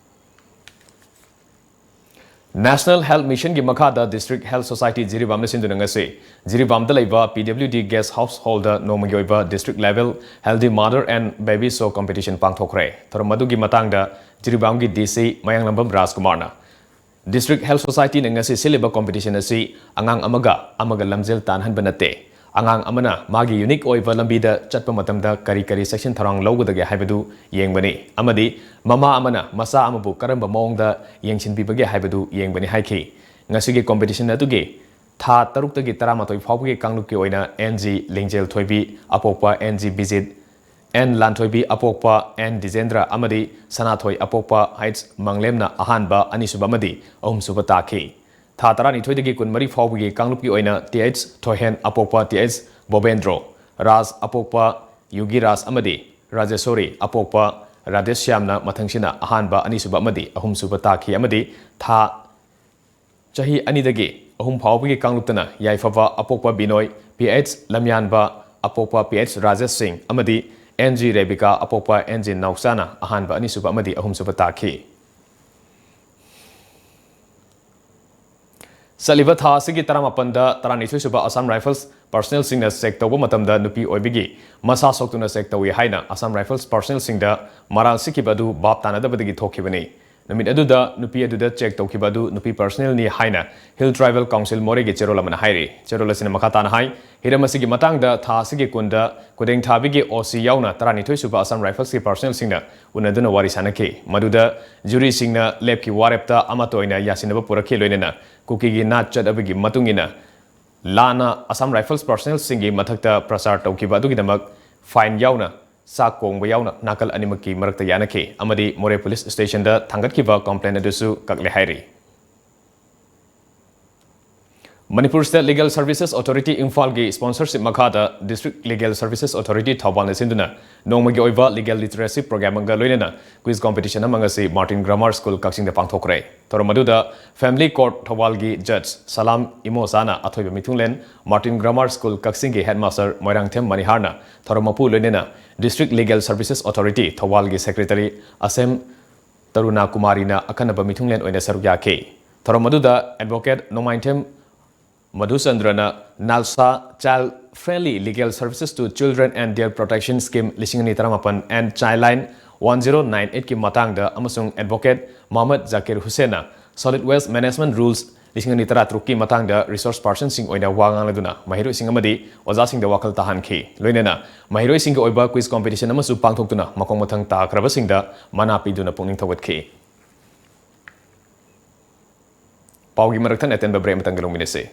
ꯅꯦꯁꯅꯦꯜ ꯍꯦꯜꯊ ꯃꯤꯁꯟꯒꯤ ꯃꯈꯥꯗ ꯗꯤꯁꯇ꯭ꯔꯤꯛ ꯍꯦꯜꯊ ꯁꯣꯁꯥꯏꯇꯤ ꯖꯤꯔꯤꯕꯥꯝꯅ ꯁꯤꯟꯗꯨꯅ ꯉꯁꯤ ꯖꯤꯔꯤꯕꯥꯝꯗ ꯂꯩꯕ P W D guest house ꯍꯣꯜꯗ ꯅꯣꯡꯃꯒꯤ ꯑꯣꯏꯕ district level healthy mother and baby show competition ꯄꯥꯡꯊꯣꯛꯈ꯭ꯔꯦ꯫ ꯊꯧꯔꯝ ꯑꯗꯨꯒꯤ ꯃꯇꯥꯡꯗ ꯖꯤꯔꯤꯕꯥꯝꯒꯤ ꯗꯤ ꯁꯤ ꯃꯌꯥꯡꯂꯝꯕꯝ ꯔꯥꯖꯀꯨꯃꯥꯔꯅ, ꯗꯤꯁꯇ꯭ꯔꯤꯛ ꯍꯦꯜꯊ ꯁꯣꯁꯥꯏꯇꯤꯅ ꯉꯁꯤ ꯁꯤꯜꯂꯤꯕ ꯀꯝꯄꯤꯇꯤꯁꯟ ꯑꯁꯤ ꯑꯉꯥꯡ ꯑꯃꯒ ꯑꯃꯒ ꯂꯝꯖꯦꯜ ꯇꯥꯟꯅꯍꯟꯕ ꯅꯠꯇꯦ꯫ ꯑꯉꯥꯡ ꯑꯃꯅ ꯃꯥꯒꯤ ꯌꯨꯅꯤꯛ ꯑꯣꯏꯕ ꯂꯝꯕꯤꯗ ꯆꯠꯄ ꯃꯇꯝꯗ ꯀꯔꯤ ꯀꯔꯤ ꯆꯦꯛꯁꯤꯟ ꯊꯧꯔꯥꯡ ꯂꯧꯒꯗꯒꯦ ꯍꯥꯏꯕꯗꯨ ꯌꯦꯡꯕꯅꯤ ꯑꯃꯗꯤ ꯃꯃꯥ ꯑꯃꯅ ꯃꯆꯥ ꯑꯃꯕꯨ ꯀꯔꯝꯕ ꯃꯑꯣꯡꯗ ꯌꯦꯡꯁꯤꯟꯕꯤꯕꯒꯦ ꯍꯥꯏꯕꯗꯨ ꯌꯦꯡꯕꯅꯤ ꯍꯥꯏꯈꯤ꯫ ꯉꯁꯤꯒꯤ ꯀꯝꯄꯤꯇꯤꯁꯟ ꯑꯗꯨꯒꯤ ꯊꯥ ꯇꯔꯨꯛꯇꯒꯤ ꯇꯔꯥꯃꯥꯊꯣꯏ ꯐꯥꯎꯕꯒꯤ ꯀꯥꯡꯂꯨꯞꯀꯤ ꯑꯣꯏꯅ ꯑꯦꯟ ꯖꯤ ꯂꯤꯡꯖꯦꯜ ꯊꯣꯏꯕꯤ, ꯑꯄꯣꯛꯄ N G Bijit, N Lanthoibi, ꯑꯄꯣꯛꯄ ꯑꯦꯟ ꯗꯤꯖꯦꯟꯗ꯭ꯔ ꯑꯃꯗꯤ ꯁꯅꯥꯊꯣꯏ, ꯑꯄꯣꯛꯄ ꯍꯩꯆ ꯃꯪꯂꯦꯝꯅ ꯑꯍꯥꯟꯕ, ꯑꯅꯤꯁꯨꯕ ꯑꯃꯗꯤ ꯑꯍꯨꯝꯁꯨꯕ ꯇꯥꯈꯤ꯫ ꯊꯥ ꯇꯔꯥꯅꯤꯊꯣꯏꯗꯒꯤ ꯀꯨꯟꯃꯔꯤ ꯐꯥꯎꯕꯒꯤ ꯀꯥꯡꯂꯨꯞꯀꯤ ꯑꯣꯏꯅ ꯇꯤ ꯑꯩꯆ ꯊꯣꯏꯍꯦꯟ, ꯑꯄꯣꯛꯄ ꯇꯤ ꯑꯩꯆ ꯕꯣꯕꯦꯟꯗ꯭ꯔꯣ, ꯔꯥꯖ, ꯑꯄꯣꯛꯄ ꯌꯨꯒꯤꯔꯥꯖ ꯑꯃꯗꯤ ꯔꯥꯖꯦꯁꯣꯔꯤ, ꯑꯄꯣꯛꯄ ꯔꯥꯙꯦꯁ꯭ꯌꯥꯝꯅ ꯃꯊꯪꯁꯤꯅ ꯑꯍꯥꯟꯕ, ꯑꯅꯤꯁꯨꯕ ꯑꯃꯗꯤ ꯑꯍꯨꯝꯁꯨꯕ ꯇꯥꯈꯤ ꯑꯃꯗꯤ ꯊꯥ ꯆꯍꯤ ꯑꯅꯤꯗꯒꯤ ꯑꯍꯨꯝ ꯐꯥꯎꯕꯒꯤ ꯀꯥꯡꯂꯨꯞꯇꯅ ꯌꯥꯏꯐꯕ ꯑꯄꯣꯛꯄ ꯕꯤꯅꯣꯏ, ꯄꯤ ꯑꯩꯆ ꯂꯝꯌꯥꯟꯕ, ꯑꯄꯣꯛꯄ ꯄꯤ ꯑꯩꯆ ꯔꯥꯖꯦꯁ ꯁꯤꯡ ꯑꯃꯗꯤ ꯑꯦꯟ ꯖꯤ ꯔꯦꯕꯤꯀꯥ, ꯑꯄꯣꯛꯄ ꯑꯦꯟ ꯖꯤ ꯅꯥꯎꯆꯥꯅ ꯑꯍꯥꯟꯕ, ꯑꯅꯤꯁꯨꯕ ꯑꯃꯗꯤ ꯑꯍꯨꯝꯁꯨꯕ ꯇꯥꯈꯤ꯫ ꯆꯠꯂꯤꯕ ꯊꯥ ꯑꯁꯤꯒꯤ ꯇꯔꯥꯃꯥꯄꯟꯗ ꯇꯔꯥꯅꯤꯊꯣꯏ ꯁꯨꯕ Assam Rifles personnelꯁꯤꯡꯅ check ꯇꯧꯕ ꯃꯇꯝꯗ ꯅꯨꯄꯤ ꯑꯣꯏꯕꯒꯤ ꯃꯁꯥ ꯁꯣꯛꯇꯨꯅ check ꯇꯧꯏ ꯍꯥꯏꯅ Assam Rifles personnelꯁꯤꯡꯗ ꯃꯔꯥꯜ ꯁꯤꯈꯤꯕ ꯑꯗꯨ ꯚꯥꯞ ꯇꯥꯅꯗꯕꯗꯒꯤ ꯊꯣꯛꯈꯤꯕꯅꯤ꯫ ꯅꯨꯃꯤꯠ ꯑꯗꯨꯗ ꯅꯨꯄꯤ ꯑꯗꯨꯗ check ꯇꯧꯈꯤꯕ ꯑꯗꯨ ꯅꯨꯄꯤ personnelꯅꯤ ꯍꯥꯏꯅ Hill Tribal Council ꯃꯣꯔꯦꯒꯤ ꯆꯦꯔꯣꯜ ꯑꯃꯅ ꯍꯥꯏꯔꯤ꯫ ꯆꯦꯔꯣꯜ ꯑꯁꯤꯅ ꯃꯈꯥ ꯇꯥꯅ ꯍꯥꯏ, ꯍꯤꯔꯝ ꯑꯁꯤꯒꯤ ꯃꯇꯥꯡꯗ ꯊꯥ ꯑꯁꯤꯒꯤ ꯀꯨꯟꯗ ꯈꯨꯗꯦꯡ ꯊꯥꯕꯤꯒꯤ OC ꯌꯥꯎꯅ ꯇꯔꯥꯅꯤꯊꯣꯏ ꯁꯨꯕ Assam Riflesꯀꯤ personnelꯁꯤꯡꯅ ꯎꯅꯗꯨꯅ ꯋꯥꯔꯤ ꯁꯥꯅꯈꯤ꯫ ꯃꯗꯨꯗ juryꯁꯤꯡꯅ ꯂꯦꯞꯈꯤ ꯋꯥꯔꯦꯞꯇ ꯑꯃꯠꯇ ꯑꯣꯏꯅ ꯌꯥꯁꯤꯟꯅꯕ ꯄꯨꯔꯛꯈꯤ, ꯂꯣꯏꯅꯅ ꯀꯨꯀꯤꯒꯤ ꯅꯥꯠ ꯆꯠꯅꯕꯤꯒꯤ ꯃꯇꯨꯡ ꯏꯟꯅ ꯂꯥꯟꯅ Assam Rifles personnelꯁꯤꯡꯒꯤ ꯃꯊꯛꯇ ꯄ꯭ꯔꯆꯥꯔ ꯇꯧꯈꯤꯕ ꯑꯗꯨꯒꯤꯗꯃꯛ fine ꯌꯥꯎꯅ ꯆꯥꯛ ꯀꯣꯡꯕ ꯌꯥꯎꯅ ꯅꯥꯀꯜ ꯑꯅꯤꯃꯛꯀꯤ ꯃꯔꯛꯇ ꯌꯥꯅꯈꯤ ꯑꯃꯗꯤ ꯃꯣꯔꯦ police stationꯗ ꯊꯥꯡꯒꯠꯈꯤꯕ complaint ꯑꯗꯨꯁꯨ ꯀꯛꯂꯦ ꯍꯥꯏꯔꯤ꯫ Manipur State Legal Services Authority ꯏꯝꯐꯥꯜꯒꯤ sponsorship ꯃꯈꯥꯗ District Legal Services Authority ꯊꯧꯕꯥꯜꯅ ꯁꯤꯟꯗꯨꯅ ꯅꯣꯡꯃꯒꯤ ꯑꯣꯏꯕ legal literacy program ꯑꯃꯒ ꯂꯣꯏꯅꯅ quiz competition ꯑꯃ ꯉꯁꯤ Martin Grammar School ꯀꯛꯆꯤꯡꯗ ꯄꯥꯡꯊꯣꯛꯈ꯭ꯔꯦ꯫ ꯊꯧꯔꯝ ꯑꯗꯨꯗ Family Court ꯊꯧꯕꯥꯜꯒꯤ Judge ꯁꯂꯥꯝ ꯏꯃꯣꯆꯥꯅ ꯑꯊꯣꯏꯕ ꯃꯤꯊꯨꯡꯂꯦꯟ, Martin Grammar School ꯀꯛꯆꯤꯡꯒꯤ Headmaster ꯃꯣꯏꯔꯥꯡꯊꯦꯝ ꯃꯅꯤꯍꯥꯔꯅ ꯊꯧꯔꯝ ꯃꯄꯨ, ꯂꯣꯏꯅꯅ District Legal Services Authority ꯊꯧꯕꯥꯜꯒꯤ Secretary ꯑꯁꯦꯝ ꯇꯔꯨꯅꯥ ꯀꯨꯃꯥꯔꯤꯅ ꯑꯈꯟꯅꯕ ꯃꯤꯊꯨꯡꯂꯦꯟ ꯑꯣꯏꯅ ꯁꯔꯨꯛ ꯌꯥꯈꯤ꯫ ꯊꯧꯔꯝ ꯑꯗꯨꯗ Advocate Nongmaithem ꯃꯙꯨꯆꯟꯗ꯭ꯔꯅ NALSA Child Friendly Legal Services to Children and Their Protection Scheme ꯂꯤꯁꯤꯡ ꯑꯅꯤ ꯇꯔꯥꯃꯥꯄꯟ and Childline one zero nine eight ꯀꯤ ꯃꯇꯥꯡꯗ ꯑꯃꯁꯨꯡ Advocate ꯃꯍꯃꯗ Zakir ꯍꯨꯁꯦꯟꯅ Solid Waste Management Rules ꯂꯤꯁꯤꯡ ꯑꯅꯤ ꯇꯔꯥꯇꯔꯨꯛꯀꯤ ꯃꯇꯥꯡꯗ resource personꯁꯤꯡ ꯑꯣꯏꯅ ꯋꯥ ꯉꯥꯡꯂꯗꯨꯅ ꯃꯍꯩꯔꯣꯏꯁꯤꯡ ꯑꯃꯗꯤ ꯑꯣꯖꯥꯁꯤꯡꯗ ꯋꯥꯈꯜ ꯇꯥꯍꯟꯈꯤ꯫ ꯂꯣꯏꯅꯅ ꯃꯍꯩꯔꯣꯏꯁꯤꯡꯒꯤ ꯑꯣꯏꯕ quiz competition ꯑꯃꯁꯨ ꯄꯥꯡꯊꯣꯛꯇꯨꯅ ꯃꯈꯣꯡ ꯃꯊꯪ ꯇꯥꯈ꯭ꯔꯕꯁꯤꯡꯗ ꯃꯅꯥ ꯄꯤꯗꯨꯅ ꯄꯨꯛꯅꯤꯡ ꯊꯧꯒꯠꯈꯤ꯫ ꯄꯥꯎꯒꯤ ꯃꯔꯛ ꯊꯠꯅ ꯑꯇꯦꯟꯕ break ꯑꯃꯇꯪꯒ ꯂꯧꯃꯤꯟꯅꯁꯤ꯫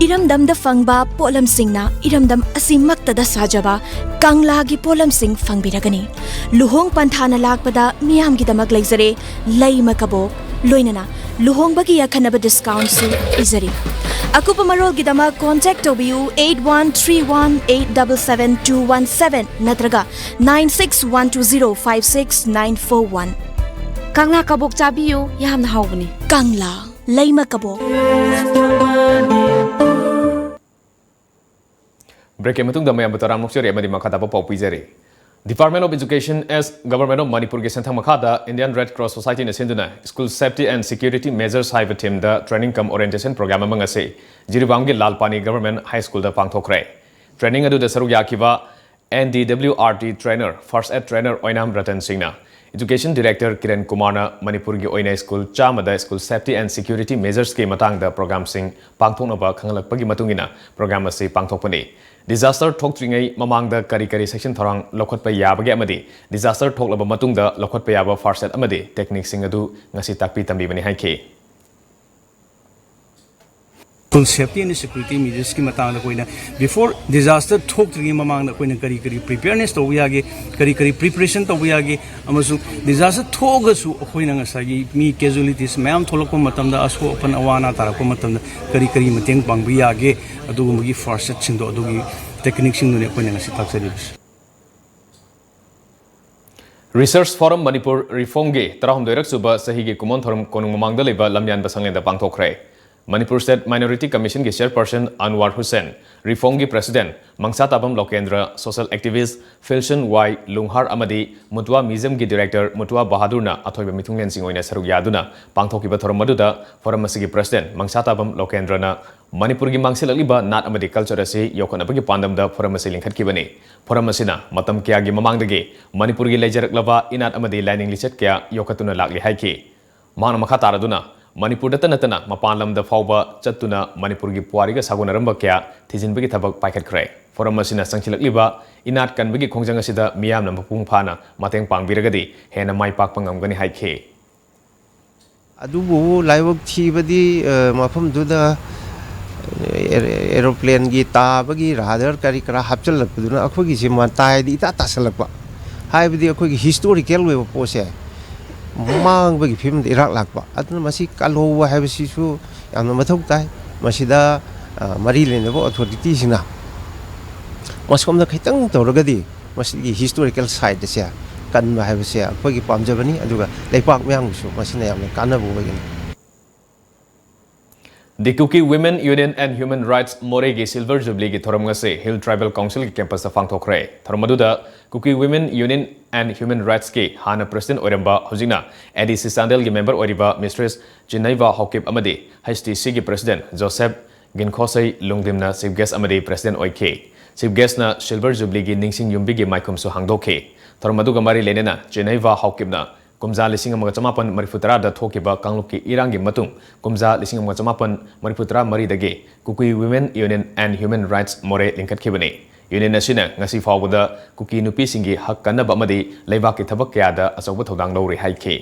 ꯏꯔꯝꯗꯝꯗ ꯐꯪꯕ ꯄꯣꯠꯂꯝꯁꯤꯡꯅ ꯏꯔꯝꯗꯝ ꯑꯁꯤꯃꯛꯇꯗ ꯁꯥꯖꯕ ꯀꯪꯂꯥꯒꯤ ꯄꯣꯠꯂꯝꯁꯤꯡ ꯐꯪꯕꯤꯔꯒꯅꯤ꯫ ꯂꯨꯍꯣꯡ ꯄꯟꯊꯥꯅ ꯂꯥꯛꯄꯗ ꯃꯤꯌꯥꯝꯒꯤꯗꯃꯛ ꯂꯩꯖꯔꯦ ꯂꯩꯃ ꯀꯕꯣꯛ, ꯂꯣꯏꯅꯅ ꯂꯨꯍꯣꯡꯕꯒꯤ ꯑꯈꯟꯅꯕ discountꯁꯨ ꯄꯤꯖꯔꯤ꯫ ꯑꯀꯨꯞꯄ ꯃꯔꯣꯜꯒꯤꯗꯃꯛ contact ꯇꯧꯕꯤꯌꯨ eight one three one eight double seven two one seven ꯅꯠꯇ꯭ꯔꯒ nine six one two zero five six nine four one꯫ ꯀꯪꯂꯥ ꯀꯕꯣꯛ ꯆꯥꯕꯤꯌꯨ, ꯌꯥꯝꯅ ꯍꯥꯎꯕꯅꯤ꯫ ꯀꯪꯂꯥ ꯂꯩꯃ ꯀꯕꯣꯛ꯫ Break ꯀꯤ ꯃꯇꯨꯡꯗ ꯃꯌꯥꯝꯕꯨ ꯇꯔꯥꯝꯅ ꯑꯣꯛꯆꯔꯤ ꯑꯃꯗꯤ ꯃꯈꯥ ꯇꯥꯕ ꯄꯥꯎ ꯄꯤꯖꯔꯤ꯫ Department of Education as Government of ꯃꯅꯤꯄꯨꯔꯒꯤ ꯁꯦꯟꯊꯪ ꯃꯈꯥꯗ Indian Red Cross Society ꯅ ꯁꯤꯟꯗꯨꯅ School Safety and Security Measures ꯍꯥꯏꯕ theme ꯗ training cum orientation program ꯑꯃ ꯉꯁꯤ ꯖꯤꯔꯤꯕꯥꯝꯒꯤ ꯂꯥꯜ ꯄꯥꯅꯤ Government High School ꯗ ꯄꯥꯡꯊꯣꯛꯈ꯭ꯔꯦ꯫ Training ꯑꯗꯨꯗ ꯁꯔꯨꯛ ꯌꯥꯈꯤꯕ N D W R T trainer, First Aid trainer ꯑꯣꯏꯅꯥꯝ ꯔꯇꯟ ꯁꯤꯡꯅ, Education Director ꯀꯤꯔꯟ ꯀꯨꯃꯥꯔꯅ ꯃꯅꯤꯄꯨꯔꯒꯤ ꯑꯣꯏꯅ school ꯆꯥꯝꯃꯗ school safety and security measures ꯀꯤ ꯃꯇꯥꯡꯗ program ꯁꯤꯡ ꯄꯥꯡꯊꯣꯛꯅꯕ ꯈꯪꯍꯜꯂꯛꯄꯒꯤ ꯃꯇꯨꯡ ꯏꯟꯅ program ꯑꯁꯤ ꯄꯥꯡꯊꯣꯛꯄꯅꯤ꯫ Disaster ꯊꯣꯛꯇ꯭ꯔꯤꯉꯩ ꯃꯃꯥꯡꯗ ꯀꯔꯤ ꯀꯔꯤ ꯆꯦꯛꯁꯤꯟ ꯊꯧꯔꯥꯡ ꯂꯧꯈꯠꯄ ꯌꯥꯕꯒꯦ ꯑꯃꯗꯤ disaster ꯊꯣꯛꯂꯕ ꯃꯇꯨꯡꯗ ꯂꯧꯈꯠꯄ ꯌꯥꯕ first aid ꯑꯃꯗꯤ technique ꯁꯤꯡ ꯑꯗꯨ ꯉꯁꯤ ꯇꯥꯛꯄꯤ ꯇꯝꯕꯤꯕꯅꯤ ꯍꯥꯏꯈꯤ꯫ School safety and security measures ꯀꯤ ꯃꯇꯥꯡꯗ ꯑꯩꯈꯣꯏꯅ before disaster ꯊꯣꯛꯇ꯭ꯔꯤꯉꯩ ꯃꯃꯥꯡꯗ ꯑꯩꯈꯣꯏꯅ ꯀꯔꯤ ꯀꯔꯤ preparedness ꯇꯧꯕ ꯌꯥꯒꯦ, ꯀꯔꯤ ꯀꯔꯤ preparation ꯇꯧꯕ ꯌꯥꯒꯦ, ꯑꯃꯁꯨꯡ disaster ꯊꯣꯛꯑꯒꯁꯨ ꯑꯩꯈꯣꯏꯅ ꯉꯁꯥꯏꯒꯤ ꯃꯤ casualties ꯃꯌꯥꯝ ꯊꯣꯛꯂꯛꯄ ꯃꯇꯝꯗ, ꯑꯁꯣꯛ ꯑꯄꯟ ꯑꯋꯥ ꯑꯅꯥ ꯇꯥꯔꯛꯄ ꯃꯇꯝꯗ ꯀꯔꯤ ꯀꯔꯤ ꯃꯇꯦꯡ ꯄꯥꯡꯕ ꯌꯥꯒꯦ, ꯑꯗꯨꯒꯨꯝꯕꯒꯤ first aid ꯁꯤꯡꯗꯣ, ꯑꯗꯨꯒꯤ technique ꯁꯤꯡꯗꯨꯅꯤ ꯑꯩꯈꯣꯏꯅ ꯉꯁꯤ ꯇꯥꯛꯆꯔꯤꯕꯁꯤ꯫ Research Forum ꯃꯅꯤꯄꯨꯔ, ꯔꯤꯐꯣꯝꯒꯤ ꯇꯔꯥꯍꯨꯝꯗꯣꯏꯔꯛ ꯁꯨꯕ ꯆꯍꯤꯒꯤ ꯀꯨꯝꯑꯣꯟ ꯊꯧꯔꯝ ꯀꯣꯅꯨꯡ ꯃꯃꯥꯡꯗ ꯂꯩꯕ ꯂꯝꯌꯥꯟꯕ ꯁꯪꯂꯦꯟꯗ ꯄꯥꯡꯊꯣꯛꯈ꯭ꯔꯦ꯫ ꯃꯅꯤꯄꯨꯔ State Minority Commission ꯒꯤ Chairperson ꯑꯟꯋꯥꯔ Hussain, ꯔꯤꯐꯣꯝꯒꯤ President ꯃꯪꯁꯥꯇꯥꯕꯝ ꯂꯣꯀꯦꯟꯗ꯭ꯔ, Social Activist ꯐꯤꯜꯁꯟ ꯋꯥꯏ ꯂꯨꯡꯍꯥꯔ ꯑꯃꯗꯤ ꯃꯨꯇ꯭ꯋꯥ ꯃ꯭ꯌꯨꯖꯤꯌꯝꯒꯤ Director ꯃꯨꯇ꯭ꯋꯥ ꯕꯍꯥꯗꯨꯔꯅ ꯑꯊꯣꯏꯕ ꯃꯤꯊꯨꯡꯂꯦꯟꯁꯤꯡ ꯑꯣꯏꯅ ꯁꯔꯨꯛ ꯌꯥꯗꯨꯅ ꯄꯥꯡꯊꯣꯛꯈꯤꯕ ꯊꯧꯔꯝ ꯑꯗꯨꯗ Forum ꯑꯁꯤꯒꯤ President ꯃꯪꯁꯥꯇꯥꯕꯝ ꯂꯣꯀꯦꯟꯗ꯭ꯔꯅ ꯃꯅꯤꯄꯨꯔꯒꯤ ꯃꯥꯡꯁꯤꯜꯂꯛꯂꯤꯕ ꯅꯥꯠ ꯑꯃꯗꯤ culture ꯑꯁꯤ ꯌꯣꯛꯈꯠꯅꯕꯒꯤ ꯄꯥꯟꯗꯝꯗ Forum ꯑꯁꯤ ꯂꯤꯡꯈꯠꯈꯤꯕꯅꯤ꯫ Forum ꯑꯁꯤꯅ ꯃꯇꯝ ꯀꯌꯥꯒꯤ ꯃꯃꯥꯡꯗꯒꯤ ꯃꯅꯤꯄꯨꯔꯒꯤ ꯂꯩꯖꯔꯛꯂꯕ ꯏꯅꯥꯠ ꯑꯃꯗꯤ ꯂꯥꯏꯅꯤꯡ ꯂꯤꯆꯠ ꯀꯌꯥ ꯌꯣꯛꯈꯠꯇꯨꯅ ꯂꯥꯛꯂꯤ ꯍꯥꯏꯈꯤ꯫ ꯃꯍꯥꯛꯅ ꯃꯈꯥ ꯇꯥꯔꯗꯨꯅ, ꯃꯅꯤꯄꯨꯔꯗꯇ ꯅꯠꯇꯅ ꯃꯄꯥꯟ ꯂꯝꯗ ꯐꯥꯎꯕ ꯆꯠꯇꯨꯅ ꯃꯅꯤꯄꯨꯔꯒꯤ ꯄꯨꯋꯥꯔꯤꯒ ꯁꯥꯒꯣꯟꯅꯔꯝꯕ ꯀꯌꯥ ꯊꯤꯖꯤꯟꯕꯒꯤ ꯊꯕꯛ ꯄꯥꯏꯈꯠꯈ꯭ꯔꯦ꯫ Forum ꯑꯁꯤꯅ ꯆꯪꯁꯤꯜꯂꯛꯂꯤꯕ ꯏꯅꯥꯠ ꯀꯟꯕꯒꯤ ꯈꯣꯡꯖꯪ ꯑꯁꯤꯗ ꯃꯤꯌꯥꯝꯅ ꯃꯄꯨꯡ ꯐꯥꯅ ꯃꯇꯦꯡ ꯄꯥꯡꯕꯤꯔꯒꯗꯤ ꯍꯦꯟꯅ ꯃꯥꯏ ꯄꯥꯛꯄ ꯉꯝꯒꯅꯤ ꯍꯥꯏꯈꯤ꯫ ꯑꯗꯨꯕꯨ ꯂꯥꯏꯕꯛ ꯊꯤꯕꯗꯤ, ꯑ, ꯃꯐꯝꯗꯨꯗ, ꯑ, ꯑꯦꯔꯣꯄ꯭ꯂꯦꯟꯒꯤ ꯇꯥꯕꯒꯤ ꯔꯥꯗꯥꯔ ꯀꯔꯤ ꯀꯔꯥ ꯍꯥꯞꯆꯤꯜꯂꯛꯄꯗꯨꯅ ꯑꯩꯈꯣꯏꯒꯤꯁꯦ ꯃꯇꯥꯏꯗ ꯏꯇꯥ ꯇꯥꯁꯜꯂꯛꯄ꯫ ꯍꯥꯏꯕꯗꯤ ꯑꯩꯈꯣꯏꯒꯤ historical ꯑꯣꯏꯕ ꯄꯣꯠꯁꯦ ꯃꯥꯡꯕꯒꯤ ꯐꯤꯕꯝꯗ ꯏꯔꯥꯛ ꯂꯥꯛꯄ꯫ ꯑꯗꯨꯅ ꯃꯁꯤ ꯀꯜꯍꯧꯕ ꯍꯥꯏꯕꯁꯤꯁꯨ ꯌꯥꯝꯅ ꯃꯊꯧ ꯇꯥꯏ꯫ ꯃꯁꯤꯗ, ꯑ, ꯃꯔꯤ ꯂꯩꯅꯕ authority ꯁꯤꯡꯅ ꯃꯁꯣꯝꯗ ꯈꯤꯇꯪ ꯇꯧꯔꯒꯗꯤ ꯃꯁꯤꯒꯤ historical site ꯑꯁꯦ ꯀꯟꯕ ꯍꯥꯏꯕꯁꯦ ꯑꯩꯈꯣꯏꯒꯤ ꯄꯥꯝꯖꯕꯅꯤ, ꯑꯗꯨꯒ ꯂꯩꯄꯥꯛ ꯃꯤꯌꯥꯝꯒꯤꯁꯨ ꯃꯁꯤꯅ ꯌꯥꯝꯅ ꯀꯥꯟꯅꯕ ꯑꯣꯏꯒꯅꯤ꯫ The Kuki Women Union and Human Rights ꯃꯣꯔꯦꯒꯤ Silver Jubileeꯒꯤ ꯊꯧꯔꯝ ꯉꯁꯤ Hill Tribal Councilꯒꯤ campusꯇ ꯄꯥꯡꯊꯣꯛꯈ꯭ꯔꯦ꯫ ꯊꯧꯔꯝ ꯑꯗꯨꯗ Kuki Women Union and Human Rightsꯀꯤ ꯍꯥꯟꯅ president ꯑꯣꯏꯔꯝꯕ, ꯍꯧꯖꯤꯛꯅ ADC ꯆꯥꯟꯗꯦꯜꯒꯤ member ꯑꯣꯏꯔꯤꯕ Mistress ꯆꯤꯟꯅꯩꯕ ꯍꯥꯎꯀꯤꯞ ꯑꯃꯗꯤ HTCꯒꯤ president Joseph ꯒꯤꯟꯈꯣꯁꯩ ꯂꯨꯡꯗꯤꯝꯅ chief guest ꯑꯃꯗꯤ president ꯑꯣꯏꯈꯤ꯫ Chief guestꯅ Silver Jubileeꯒꯤ ꯅꯤꯡꯁꯤꯡ ꯌꯨꯝꯕꯤꯒꯤ ꯃꯥꯏꯈꯨꯝꯁꯨ ꯍꯥꯡꯗꯣꯛꯈꯤ꯫ ꯊꯧꯔꯝ ꯑꯗꯨꯒ ꯃꯔꯤ ꯂꯩꯅꯅ ꯆꯤꯟꯅꯩꯕ ꯍꯥꯎꯀꯤꯞꯅ ꯀꯨꯝꯖꯥ ꯂꯤꯁꯤꯡ ꯑꯃꯒ ꯆꯃꯥꯄꯟ ꯃꯔꯤꯐꯨ ꯇꯔꯥꯗ ꯊꯣꯛꯈꯤꯕ ꯀꯥꯡꯂꯨꯞꯀꯤ ꯏꯔꯥꯡꯒꯤ ꯃꯇꯨꯡ ꯀꯨꯝꯖꯥ ꯂꯤꯁꯤꯡ ꯑꯃꯒ ꯆꯃꯥꯄꯟ ꯃꯔꯤꯐꯨ ꯇꯔꯥ ꯃꯔꯤꯗꯒꯤ Kuki Women Union and Human Rights ꯃꯣꯔꯦ ꯂꯤꯡꯈꯠꯈꯤꯕꯅꯤ꯫ Union ꯑꯁꯤꯅ ꯉꯁꯤ ꯐꯥꯎꯕꯗ ꯀꯨꯀꯤ ꯅꯨꯄꯤꯁꯤꯡꯒꯤ ꯍꯛ ꯀꯟꯅꯕ ꯑꯃꯗꯤ ꯂꯩꯕꯥꯛꯀꯤ ꯊꯕꯛ ꯀꯌꯥꯗ ꯑꯆꯧꯕ ꯊꯧꯗꯥꯡ ꯂꯧꯔꯤ ꯍꯥꯏꯈꯤ꯫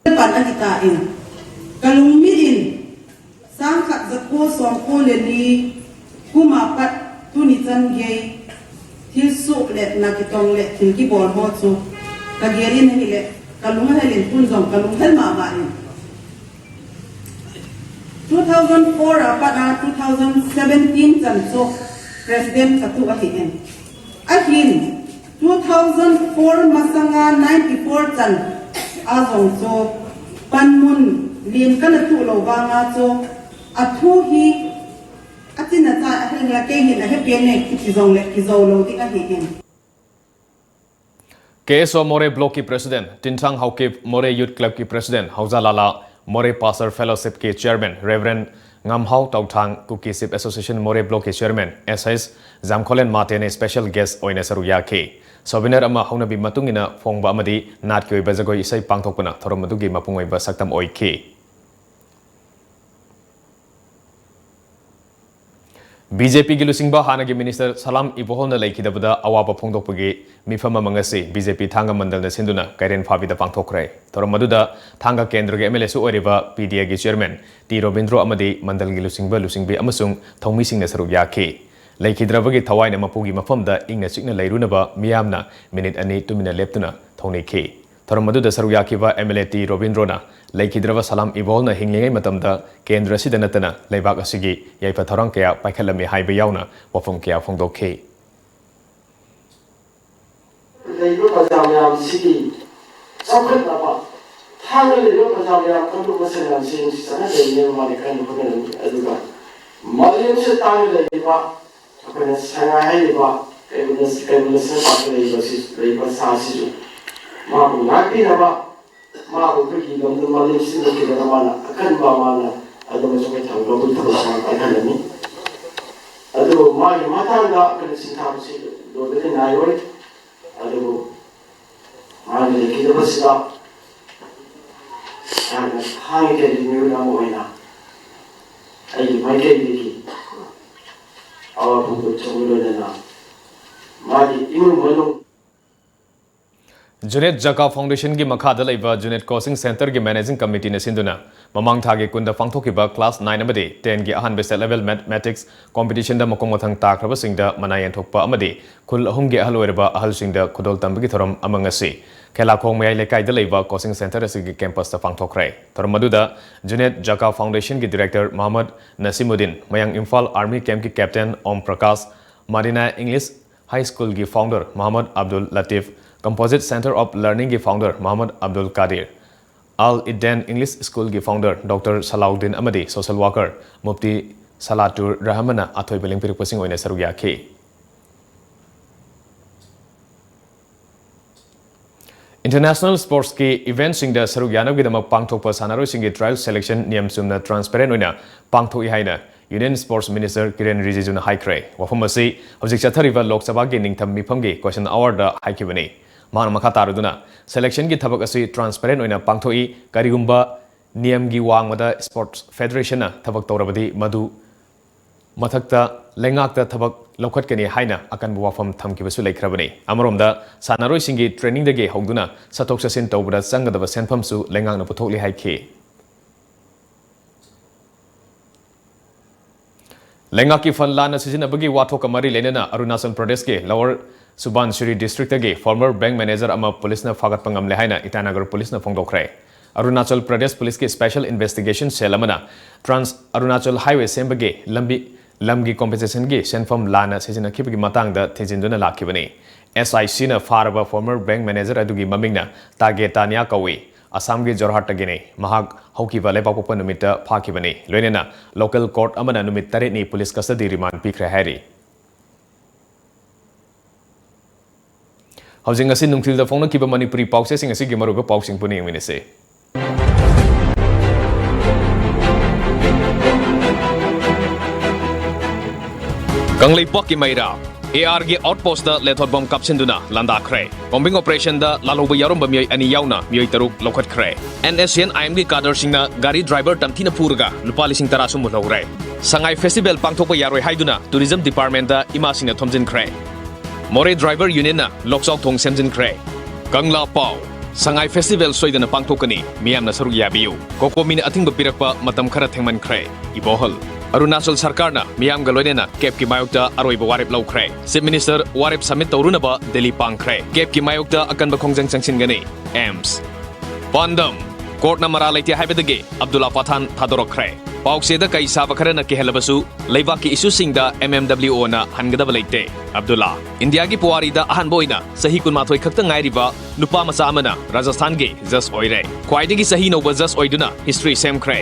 Pan a ti ta in, ka lung mi in, sang khat za ko sawm ko le li, kuma pat tu ni chan gei, thil suk le na ki tong le thil ki bol ho chu, ka gel in hi le, ka lung hel in tun zong ka lung hel ma ma in. Two thousand four a pat a two thousand seventeen chan chu president ka tu a hi in. Ahin, two thousand four masanga ninety-four chan a zong chu panmun lien ka na tu lo vanga chu a thu hi a chin a cha a hel la kei hin a he pian ne ki zong le ki zo lo ding a hi in. KSO Moreh Block ki President Tinthang Haokip, Moreh Youth Club ki President Haoza Lala, Moreh Pastor Fellowship ki Chairman Reverend Ngamhao Tauthang, Kuki Sip Association Moreh Block ki Chairman S H Zamkholen Mate ne special guest ꯑꯣꯏꯅ ꯁꯔꯨꯛ ꯌꯥꯈꯤ꯫ Souvenir ꯑꯃ ꯍꯧꯅꯕꯤ ꯃꯇꯨꯡ ꯏꯟꯅ ꯐꯣꯡꯕ ꯑꯃꯗꯤ ꯅꯥꯠꯀꯤ ꯑꯣꯏꯕ ꯖꯒꯣꯏ ꯏꯁꯩ ꯄꯥꯡꯊꯣꯛꯄꯅ ꯊꯧꯔꯝ ꯑꯗꯨꯒꯤ ꯃꯄꯨꯡ ꯑꯣꯏꯕ ꯁꯛꯇꯝ ꯑꯣꯏꯈꯤ꯫ BJPꯒꯤ ꯂꯨꯆꯤꯡꯕ ꯍꯥꯟꯅꯒꯤ Minister ꯁꯂꯥꯝ ꯏꯕꯣꯍꯜꯅ ꯂꯩꯈꯤꯗꯕꯗ ꯑꯋꯥꯕ ꯐꯣꯡꯗꯣꯛꯄꯒꯤ ꯃꯤꯐꯝ ꯑꯃ ꯉꯁꯤ BJP ꯊꯥꯡꯒ ꯃꯟꯗꯜꯅ ꯁꯤꯟꯗꯨꯅ ꯀꯩꯔꯦꯟ ꯐꯥꯕꯤꯗ ꯄꯥꯡꯊꯣꯛꯈ꯭ꯔꯦ꯫ ꯊꯧꯔꯝ ꯑꯗꯨꯗ ꯊꯥꯡꯒ ꯀꯦꯟꯗ꯭ꯔꯒꯤ MLAꯁꯨ ꯑꯣꯏꯔꯤꯕ PDAꯒꯤ Chairman ꯇꯤ ꯔꯣꯕꯤꯟꯗ꯭ꯔꯣ ꯑꯃꯗꯤ ꯃꯟꯗꯜꯒꯤ ꯂꯨꯆꯤꯡꯕ, ꯂꯨꯆꯤꯡꯕꯤ ꯑꯃꯁꯨꯡ ꯊꯧꯃꯤꯁꯤꯡꯅ ꯁꯔꯨꯛ ꯌꯥꯈꯤ꯫ ꯂꯩꯈꯤꯗ꯭ꯔꯕꯒꯤ ꯊꯋꯥꯏꯅ ꯃꯄꯨꯒꯤ ꯃꯐꯝꯗ ꯏꯪꯅ ꯆꯤꯛꯅ ꯂꯩꯔꯨꯅꯕ ꯃꯤꯌꯥꯝꯅ ꯃꯤꯅꯤꯠ ꯑꯅꯤ ꯇꯨꯃꯤꯟꯅ ꯂꯦꯞꯇꯨꯅ ꯊꯧꯅꯤꯈꯤ꯫ ꯊꯧꯔꯝ ꯑꯗꯨꯗ ꯁꯔꯨꯛ ꯌꯥꯈꯤꯕ MLA ꯇꯤ ꯔꯣꯕꯤꯟꯗ꯭ꯔꯣꯅ ꯂꯩꯈꯤꯗ꯭ꯔꯕ ꯁꯂꯥꯝ ꯏꯕꯣꯜꯅ ꯍꯤꯡꯂꯤꯉꯩ ꯃꯇꯝꯗ ꯀꯦꯟꯗ꯭ꯔ ꯑꯁꯤꯗ ꯅꯠꯇꯅ ꯂꯩꯕꯥꯛ ꯑꯁꯤꯒꯤ ꯌꯥꯏꯐ ꯊꯧꯔꯥꯡ ꯀꯌꯥ ꯄꯥꯏꯈꯠꯂꯝꯃꯤ ꯍꯥꯏꯕ ꯌꯥꯎꯅ ꯋꯥꯐꯝ ꯀꯌꯥ ꯐꯣꯡꯗꯣꯛꯈꯤ꯫ ꯂꯩꯕ ꯄ꯭ꯔꯖꯥ ꯃꯌꯥꯝꯁꯤꯒꯤ ꯆꯥꯎꯈꯠꯅꯕ ꯊꯥꯡꯒ ꯂꯩꯕ ꯄ꯭ꯔꯖꯥ ꯃꯌꯥꯝ ꯀꯥꯡꯂꯨꯞ ꯃꯁꯦꯜ ꯃꯌꯥꯝꯁꯤ ꯅꯨꯡꯁꯤ ꯆꯥꯟꯅꯖꯩ ꯃꯥꯅ ꯀꯟꯅ ꯍꯣꯠꯅꯔꯝꯃꯤ꯫ ꯑꯗꯨꯒ ꯃꯥꯂꯦꯝꯁꯤꯗ ꯇꯥꯡꯅ ꯂꯩꯔꯤꯕ ꯑꯩꯈꯣꯏꯅ ꯁꯉꯥꯏ ꯍꯥꯏꯔꯤꯕ ꯀꯩꯕꯨꯜ ꯀꯩꯕꯨꯜ ꯂꯝꯖꯥꯎ ꯄꯥꯠꯇ ꯂꯩꯔꯤꯕ ꯁꯤ ꯂꯩꯕ ꯁꯥꯁꯤꯁꯨ ꯃꯥꯕꯨ ꯉꯥꯛꯄꯤꯅꯕ, ꯃꯥꯕꯨ ꯑꯩꯈꯣꯏꯒꯤ ꯂꯝꯗꯝ ꯃꯥꯂꯦꯝ ꯁꯤꯟꯕ ꯊꯤꯡꯕꯗ ꯃꯥꯅ ꯑꯀꯟꯕ ꯃꯥꯅ ꯑꯗꯨꯝ ꯑꯩꯈꯣꯏ ꯊꯧꯒꯜ ꯂꯧꯕꯒꯤ ꯊꯕꯛ ꯃꯥꯅ ꯄꯥꯏꯈꯠꯂꯝꯃꯤ꯫ ꯑꯗꯨꯕꯨ ꯃꯥꯒꯤ ꯃꯇꯥꯡꯗ ꯑꯩꯈꯣꯏꯅ ꯁꯤꯟꯊꯥꯕꯁꯤ ꯂꯣꯏꯕꯗꯤ ꯅꯥꯏꯔꯣꯏ꯫ ꯑꯗꯨꯕꯨ ꯃꯥꯒꯤ ꯂꯩꯈꯤꯗꯕꯁꯤꯗ ꯌꯥꯝꯅ ꯊꯥꯡꯒ ꯀꯦꯟꯕꯤ ꯃꯤꯑꯣꯏ ꯑꯃ ꯑꯣꯏꯅ ꯑꯩꯒꯤ ꯃꯥꯏꯀꯩꯗꯒꯤ ꯑꯋꯥ ꯐꯣꯡꯗꯣꯛꯆꯕ ꯂꯣꯏꯅꯅ ꯃꯥꯒꯤ ꯏꯃꯨꯡ ꯃꯅꯨꯡ ꯖꯨꯅꯦꯠ ꯖꯀꯥ ꯐꯥꯎꯟꯗꯦꯁꯟꯒꯤ ꯃꯈꯥꯗ ꯂꯩꯕ ꯖꯨꯅꯦꯠ ꯀꯣꯆꯤꯡ ꯁꯦꯟꯇꯔꯒꯤ ꯃꯦꯅꯦꯖꯤꯡ ꯀꯃꯤꯇꯤꯅ ꯁꯤꯟꯗꯨꯅ ꯃꯃꯥꯡ ꯊꯥꯒꯤ ꯀꯨꯟꯗ ꯄꯥꯡꯊꯣꯛꯈꯤꯕ ꯀ꯭ꯂꯥꯁ ꯅꯥꯏꯟ ꯑꯃꯗꯤ ꯇꯦꯟꯒꯤ ꯑꯍꯥꯟꯕ ꯁ꯭ꯇꯦꯠ ꯂꯦꯚꯦꯜ ꯃꯦꯊꯃꯦꯇꯤꯛꯁ ꯀꯣꯝꯄꯤꯇꯤꯁꯟꯗ ꯃꯀꯣꯛ ꯃꯊꯪ ꯇꯥꯈ꯭ꯔꯕꯁꯤꯡꯗ ꯃꯅꯥ ꯌꯦꯟꯊꯣꯛꯄ ꯑꯃꯗꯤ ꯈꯨꯜ ꯑꯍꯨꯝꯒꯤ ꯑꯍꯜ ꯑꯣꯏꯔꯕ ꯑꯍꯜꯁꯤꯡꯗ ꯈꯨꯗꯣꯜ ꯇꯝꯕꯒꯤ ꯊꯧꯔꯝ ꯑꯃ ꯉꯁꯤ ꯈꯦꯂꯥꯈꯣꯡ ꯃꯌꯥꯏ ꯂꯩꯀꯥꯏꯗ ꯂꯩꯕ ꯀꯣꯆꯤꯡ ꯁꯦꯟꯇꯔ ꯑꯁꯤꯒꯤ ꯀꯦꯝꯄꯁꯇ ꯄꯥꯡꯊꯣꯛꯈ꯭ꯔꯦ꯫ ꯊꯧꯔꯝ ꯑꯗꯨꯗ ꯖꯨꯅꯦꯠ ꯖꯀꯥ ꯐꯥꯎꯟꯗꯦꯁꯟꯒꯤ ꯗꯤꯔꯦꯛꯇꯔ ꯃꯍꯃꯗ ꯅꯁꯤꯃꯨꯗꯤꯟ, ꯃꯌꯥꯡ ꯏꯝꯐꯥꯜ ꯑꯥꯔꯃꯤ ꯀꯦꯝꯞꯀꯤ ꯀꯦꯞꯇꯦꯟ ꯑꯣꯝ ꯄ꯭ꯔꯀꯥꯁ, ꯃꯥꯔꯤꯅꯥ ꯏꯪꯂꯤꯁ ꯍꯥꯏ ꯁ꯭ꯀꯨꯜꯒꯤ founder Mohammad Abdul Latif, composite centre of ꯂꯔꯅꯤꯡꯒꯤ founder Mohammad Abdul Kadir, Al Eden English ꯁ꯭ꯀꯨꯜꯒꯤ ꯐꯥꯎꯟꯗꯔ ꯗꯣꯛꯇꯔ ꯁꯂꯥꯎꯗꯤꯟ ꯑꯃꯗꯤ ꯁꯣꯁꯦꯜ ꯋꯥꯀꯔ ꯃꯨꯐꯇꯤ ꯁꯂꯥꯇꯨꯔ ꯔꯍꯃꯟꯅ ꯑꯊꯣꯏꯕ ꯂꯦꯡꯕꯤꯔꯛꯄꯁꯤꯡ ꯑꯣꯏꯅ ꯁꯔꯨꯛ ꯌꯥꯈꯤ꯫ ꯏꯟꯇꯔꯅꯦꯁꯅꯦꯜ ꯁ꯭ꯄꯣꯔꯠꯁꯀꯤ ꯏꯚꯦꯟꯠꯁꯤꯡꯗ ꯁꯔꯨꯛ ꯌꯥꯅꯕꯒꯤꯗꯃꯛ ꯄꯥꯡꯊꯣꯛꯄ ꯁꯥꯟꯅꯔꯣꯏꯁꯤꯡꯒꯤ ꯇ꯭ꯔꯥꯌꯦꯜ ꯁꯦꯂꯦꯛꯁꯟ ꯅꯤꯌꯝ ꯆꯨꯝꯅ ꯇ꯭ꯔꯥꯟꯁꯄꯦꯔꯦꯟꯠ ꯑꯣꯏꯅ ꯄꯥꯡꯊꯣꯛꯏ ꯍꯥꯏꯅ ꯌꯨꯅꯤꯌꯟ ꯁ꯭ꯄꯣꯔꯠꯁ ꯃꯤꯅꯤꯁꯇꯔ ꯀꯤꯔꯦꯟ ꯔꯤꯖꯤꯖꯨꯅ ꯍꯥꯏꯈ꯭ꯔꯦ꯫ ꯋꯥꯐꯝ ꯑꯁꯤ ꯍꯧꯖꯤꯛ ꯆꯠꯊꯔꯤꯕ ꯂꯣꯛ ꯁꯚꯥꯒꯤ ꯅꯤꯡꯊꯝ ꯃꯤꯐꯝꯒꯤ ꯀꯣꯏꯁꯟ ꯑꯋꯥꯔꯗ ꯍꯥꯏꯈꯤꯕꯅꯤ꯫ ꯃꯍꯥꯛꯅ ꯃꯈꯥ ꯇꯥꯔꯗꯨꯅ, ꯁꯦꯂꯦꯛꯁꯟꯒꯤ ꯊꯕꯛ ꯑꯁꯤ ꯇ꯭ꯔꯥꯟꯁꯄꯦꯔꯦꯟꯠ ꯑꯣꯏꯅ ꯄꯥꯡꯊꯣꯛꯏ, ꯀꯔꯤꯒꯨꯝꯕ ꯅꯤꯌꯝꯒꯤ ꯋꯥꯡꯃꯗ ꯁ꯭ꯄꯣꯔꯠꯁ ꯐꯦꯗꯔꯦꯁꯟꯅ ꯊꯕꯛ ꯇꯧꯔꯕꯗꯤ ꯃꯗꯨ ꯃꯊꯛꯇ ꯂꯩꯉꯥꯛꯇ ꯊꯕꯛ ꯂꯧꯈꯠꯀꯅꯤ ꯍꯥꯏꯅ ꯑꯀꯟꯕ ꯋꯥꯐꯝ ꯊꯝꯈꯤꯕꯁꯨ ꯂꯩꯈ꯭ꯔꯕꯅꯤ꯫ ꯑꯃꯔꯣꯝꯗ, ꯁꯥꯟꯅꯔꯣꯏꯁꯤꯡꯒꯤ ꯇ꯭ꯔꯦꯅꯤꯡꯗꯒꯤ ꯍꯧꯗꯨꯅ ꯆꯠꯊꯣꯛ ꯆꯠꯁꯤꯟ ꯇꯧꯕꯗ ꯆꯪꯒꯗꯕ ꯁꯦꯟꯐꯝꯁꯨ ꯂꯩꯉꯥꯛꯅ ꯄꯨꯊꯣꯛꯂꯤ ꯍꯥꯏꯈꯤ꯫ ꯂꯩꯉꯥꯛꯀꯤ ꯐꯟ ꯂꯥꯟꯅ ꯁꯤꯖꯤꯟꯅꯕꯒꯤ ꯋꯥꯊꯣꯛꯀ ꯃꯔꯤ ꯂꯩꯅꯅ ꯑꯔꯨꯅꯥꯆꯜ ꯄ꯭ꯔꯗꯦꯁꯀꯤ ꯂꯋꯔ ꯁꯨꯕꯥꯟꯁꯤꯔꯤ ꯗꯤꯁꯇ꯭ꯔꯤꯛꯇꯒꯤ ꯐꯣꯔꯃꯔ ꯕꯦꯡꯛ ꯃꯦꯅꯦꯖꯔ ꯑꯃ ꯄꯨꯂꯤꯁꯅ ꯐꯥꯒꯠꯄ ꯉꯝꯂꯦ ꯍꯥꯏꯅ ꯏꯇꯥꯅꯒꯔ ꯄꯨꯂꯤꯁꯅ ꯐꯣꯡꯗꯣꯛꯈ꯭ꯔꯦ꯫ ꯑꯔꯨꯅꯥꯆꯜ ꯄ꯭ꯔꯗꯦꯁ ꯄꯨꯂꯤꯁꯀꯤ ꯁ꯭ꯄꯦꯁꯦꯜ ꯏꯟꯚꯦꯁꯇꯤꯒꯦꯁꯟ ꯁꯦꯜ ꯑꯃꯅ ꯇ꯭ꯔꯥꯟꯁ ꯑꯔꯨꯅꯥꯆꯜ ꯍꯥꯏꯋꯦ ꯁꯦꯝꯕꯒꯤ ꯂꯝꯕꯤ, ꯂꯝꯒꯤ ꯀꯣꯝꯄꯦꯟꯁꯦꯁꯟꯒꯤ ꯁꯦꯟꯐꯝ ꯂꯥꯟꯅ ꯁꯤꯖꯤꯟꯅꯈꯤꯕꯒꯤ ꯃꯇꯥꯡꯗ ꯊꯤꯖꯤꯟꯗꯨꯅ ꯂꯥꯛꯈꯤꯕꯅꯤ꯫ ꯑꯦꯁ ꯑꯥꯏ ꯁꯤꯅ ꯐꯥꯔꯕ ꯐꯣꯔꯃꯔ ꯕꯦꯡꯛ ꯃꯦꯅꯦꯖꯔ ꯑꯗꯨꯒꯤ ꯃꯃꯤꯡꯅ ꯇꯥꯒꯦ ꯇꯥꯅꯤꯌꯥ ꯀꯧꯏ꯫ ꯑꯁꯥꯝꯒꯤ ꯖꯣꯔꯍꯥꯠꯇꯒꯤꯅꯤ꯫ ꯃꯍꯥꯛ ꯍꯧꯈꯤꯕ ꯂꯩꯕꯥꯛꯄꯣꯛꯄ ꯅꯨꯃꯤꯠꯇ ꯐꯥꯈꯤꯕꯅꯤ꯫ ꯂꯣꯏꯅꯅ local court ꯑꯃꯅ ꯅꯨꯃꯤꯠ ꯇꯔꯦꯠꯅꯤ police custody remand ꯄꯤꯈ꯭ꯔꯦ ꯍꯥꯏꯔꯤ꯫ ꯍꯧꯖꯤꯛ ꯉꯁꯤ ꯅꯨꯡꯊꯤꯜꯗ ꯐꯣꯡꯂꯛꯈꯤꯕ ꯃꯅꯤꯄꯨꯔꯤ ꯄꯥꯎꯆꯦꯁꯤꯡ ꯑꯁꯤꯒꯤ ꯃꯔꯨꯑꯣꯏꯕ ꯄꯥꯎꯁꯤꯡ ꯄꯨꯟꯅ ꯌꯦꯡꯃꯤꯟꯅꯁꯤ꯫ ꯀꯪꯂꯩꯄꯥꯛꯀꯤ ꯃꯩꯔꯥ, AR ꯒꯤ outpost ꯇ lethal bomb ꯀꯥꯞꯁꯤꯟꯗꯨꯅ ꯂꯥꯟꯗꯥꯈ꯭ꯔꯦ꯫ Combing operation ꯗ ꯂꯥꯜꯍꯧꯕ ꯌꯥꯎꯔꯝꯕ ꯃꯤꯑꯣꯏ ꯑꯅꯤ ꯌꯥꯎꯅ ꯃꯤꯑꯣꯏ ꯇꯔꯨꯛ ꯂꯧꯈꯠꯈ꯭ꯔꯦ꯫ NSCN IM ꯒꯤ cadre ꯁꯤꯡꯅ ꯒꯥꯔꯤ driver ꯇꯝꯊꯤꯅ ꯐꯨꯔꯒ ꯂꯨꯄꯥ ꯂꯤꯁꯤꯡ ꯇꯔꯥ ꯁꯨꯝ ꯃꯨꯜꯍꯧꯔꯦ꯫ ꯁꯉꯥꯏ festival ꯄꯥꯡꯊꯣꯛꯄ ꯌꯥꯔꯣꯏ ꯍꯥꯏꯗꯨꯅ tourism department ꯇ ꯏꯃꯥꯁꯤꯡꯅ ꯊꯣꯝꯖꯤꯟꯈ꯭ꯔꯦ꯫ ꯃꯣꯔꯦ driver union ꯅ ꯂꯣꯛꯆꯥꯎ ꯊꯣꯡ ꯁꯦꯝꯖꯤꯟꯈ꯭ꯔꯦ꯫ ꯀꯪꯂꯥ ꯄꯥꯎ, ꯁꯉꯥꯏ festival ꯁꯣꯏꯗꯅ ꯄꯥꯡꯊꯣꯛꯀꯅꯤ, ꯃꯤꯌꯥꯝꯅ ꯁꯔꯨꯛ ꯌꯥꯕꯤꯌꯨ꯫ COCOMI ꯅ ꯑꯊꯤꯡꯕ ꯄꯤꯔꯛꯄ ꯃꯇꯝ ꯈꯔ ꯊꯦꯡꯃꯟꯈ꯭ꯔꯦ꯫ ꯏꯕꯣꯍꯜ, ꯑꯔꯨꯅꯥꯆꯜ ꯁꯔꯀꯥꯔꯅ ꯃꯤꯌꯥꯝꯒ ꯂꯣꯏꯅꯅ CAB ꯀꯤ ꯃꯥꯌꯣꯛꯇ ꯑꯔꯣꯏꯕ ꯋꯥꯔꯦꯞ ꯂꯧꯈ꯭ꯔꯦ꯫ Chief Minister ꯋꯥꯔꯦꯞ submit ꯇꯧꯔꯨꯅꯕ ꯗꯦꯜꯂꯤ ꯄꯥꯡꯈ꯭ꯔꯦ꯫ CAB ꯀꯤ ꯃꯥꯌꯣꯛꯇ ꯑꯀꯟꯕ ꯈꯣꯡꯖꯪ ꯆꯪꯁꯤꯟꯒꯅꯤ꯫ AIIMS꯫ ꯄꯥꯟꯗꯝ, court ꯅ ꯃꯔꯥꯜ ꯂꯩꯇꯦ ꯍꯥꯏꯕꯗꯒꯤ ꯑꯕꯗꯨꯜꯂꯥ ꯄꯊꯥꯟ ꯊꯥꯗꯣꯔꯛꯈ꯭ꯔꯦ꯫ ꯄꯥꯎꯆꯦꯗ ꯀꯩ ꯁꯥꯕ ꯈꯔꯅ ꯀꯤꯍꯜꯂꯕꯁꯨ, ꯂꯩꯕꯥꯛꯀꯤ issue ꯁꯤꯡꯗ MMWO ꯅ ꯍꯟꯒꯗꯕ ꯂꯩꯇꯦ꯫ ꯑꯕꯗꯨꯜꯂꯥ, ꯏꯟꯗꯤꯌꯥꯒꯤ ꯄꯨꯋꯥꯔꯤꯗ ꯑꯍꯥꯟꯕ ꯑꯣꯏꯅ ꯆꯍꯤ ꯀꯨꯟꯃꯥꯊꯣꯏ ꯈꯛꯇ ꯉꯥꯏꯔꯤꯕ ꯅꯨꯄꯥ ꯃꯆꯥ ꯑꯃꯅ ꯔꯥꯖꯁꯊꯥꯟꯒꯤ judge ꯑꯣꯏꯔꯦ꯫ ꯈ꯭ꯋꯥꯏꯗꯒꯤ ꯆꯍꯤ ꯅꯧꯕ judge ꯑꯣꯏꯗꯨꯅ history ꯁꯦꯝꯈ꯭ꯔꯦ꯫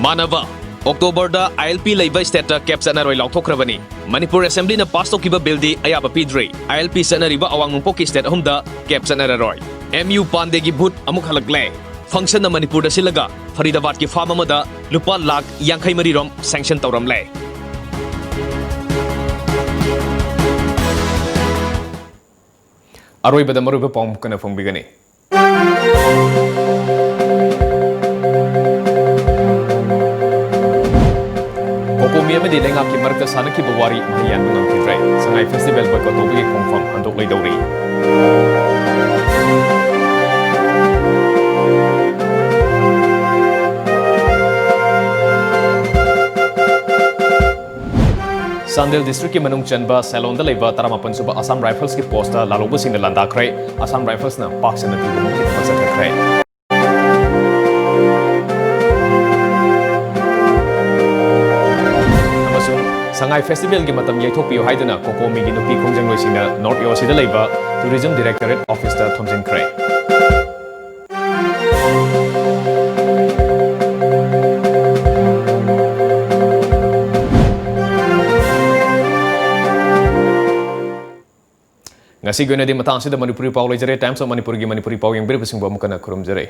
ꯃꯥꯟꯅꯕ, October ꯗ ILP ꯂꯩꯕ state ꯇ CAB ꯆꯠꯅꯔꯣꯏ ꯂꯥꯎꯊꯣꯛꯈ꯭ꯔꯕꯅꯤ꯫ ꯃꯅꯤꯄꯨꯔ Assembly ꯅ pass ꯇꯧꯈꯤꯕ bill ꯗꯤ ꯑꯌꯥꯕ ꯄꯤꯗ꯭ꯔꯤ꯫ ILP ꯆꯠꯅꯔꯤꯕ ꯑꯋꯥꯡ ꯅꯣꯡꯄꯣꯛꯀꯤ state ꯑꯍꯨꯝꯗ CAB ꯆꯠꯅꯔꯔꯣꯏ꯫ MU ꯄꯥꯟꯗꯦꯒꯤ ꯚꯨꯠ ꯑꯃꯨꯛ ꯍꯜꯂꯛꯂꯦ꯫ Function ꯅ ꯃꯅꯤꯄꯨꯔꯗ ꯁꯤꯜꯂꯒ ꯐꯔꯤꯗꯥꯕꯥꯗꯀꯤ farm ꯑꯃꯗ ꯂꯨꯄꯥ ꯂꯥꯈ ꯌꯥꯡꯈꯩ ꯃꯔꯤ ꯔꯣꯝ sanction ꯇꯧꯔꯝꯂꯦ꯫ ꯑꯔꯣꯏꯕꯗ ꯃꯔꯨꯑꯣꯏꯕ ꯄꯥꯎ ꯑꯃꯨꯛ ꯍꯟꯅ ꯐꯣꯡꯕꯤꯒꯅꯤ꯫ COCOMI ꯑꯃꯗꯤ ꯂꯩꯉꯥꯛꯀꯤ ꯃꯔꯛꯇ ꯁꯥꯟꯅꯈꯤꯕ ꯋꯥꯔꯤ ꯃꯍꯩ ꯌꯥꯟꯕ ꯉꯝꯈꯤꯗ꯭ꯔꯦ꯫ ꯁꯉꯥꯏ festival boycott ꯇꯧꯕꯒꯤ ꯈꯣꯡꯐꯝ ꯍꯟꯗꯣꯛꯂꯣꯏꯗꯧꯔꯤ꯫ ꯆꯥꯟꯗꯦꯜ district ꯀꯤ ꯃꯅꯨꯡ ꯆꯟꯕ ꯁꯦꯂꯣꯟꯗ ꯂꯩꯕ ꯇꯔꯥꯃꯥꯄꯟ ꯁꯨꯕ Assam Rifles ꯀꯤ post ꯇ ꯂꯥꯜꯍꯧꯕꯁꯤꯡꯅ ꯂꯥꯟꯗꯥꯈ꯭ꯔꯦ꯫ Assam Rifles ꯅ ꯄꯥꯛ ꯁꯟꯅ ꯊꯤꯡꯕ ꯃꯨꯠꯈꯤꯗꯃꯛ ꯆꯠꯊꯈ꯭ꯔꯦ꯫ ꯑꯃꯁꯨꯡ ꯁꯉꯥꯏ festival ꯒꯤ ꯃꯇꯝ ꯌꯩꯊꯣꯛꯄꯤꯌꯨ ꯍꯥꯏꯗꯨꯅ COCOMI ꯒꯤ ꯅꯨꯄꯤ ꯈꯣꯡꯖꯪꯂꯣꯏꯁꯤꯡꯅ North EOC ꯗ ꯂꯩꯕ Tourism Directorate office ꯇ ꯊꯣꯝꯖꯤꯟꯈ꯭ꯔꯦ꯫ ꯉꯁꯤꯒꯤ ꯑꯣꯏꯅꯗꯤ ꯃꯇꯥꯡ ꯑꯁꯤꯗ ꯃꯅꯤꯄꯨꯔꯤ ꯄꯥꯎ ꯂꯣꯏꯖꯔꯦ꯫ Times of Manipurꯒꯤ ꯃꯅꯤꯄꯨꯔꯤ ꯄꯥꯎ ꯌꯦꯡꯕꯤꯔꯤꯕꯁꯤꯡꯕꯨ ꯑꯃꯨꯛ ꯍꯟꯅ ꯈꯨꯔꯨꯝꯖꯔꯤ꯫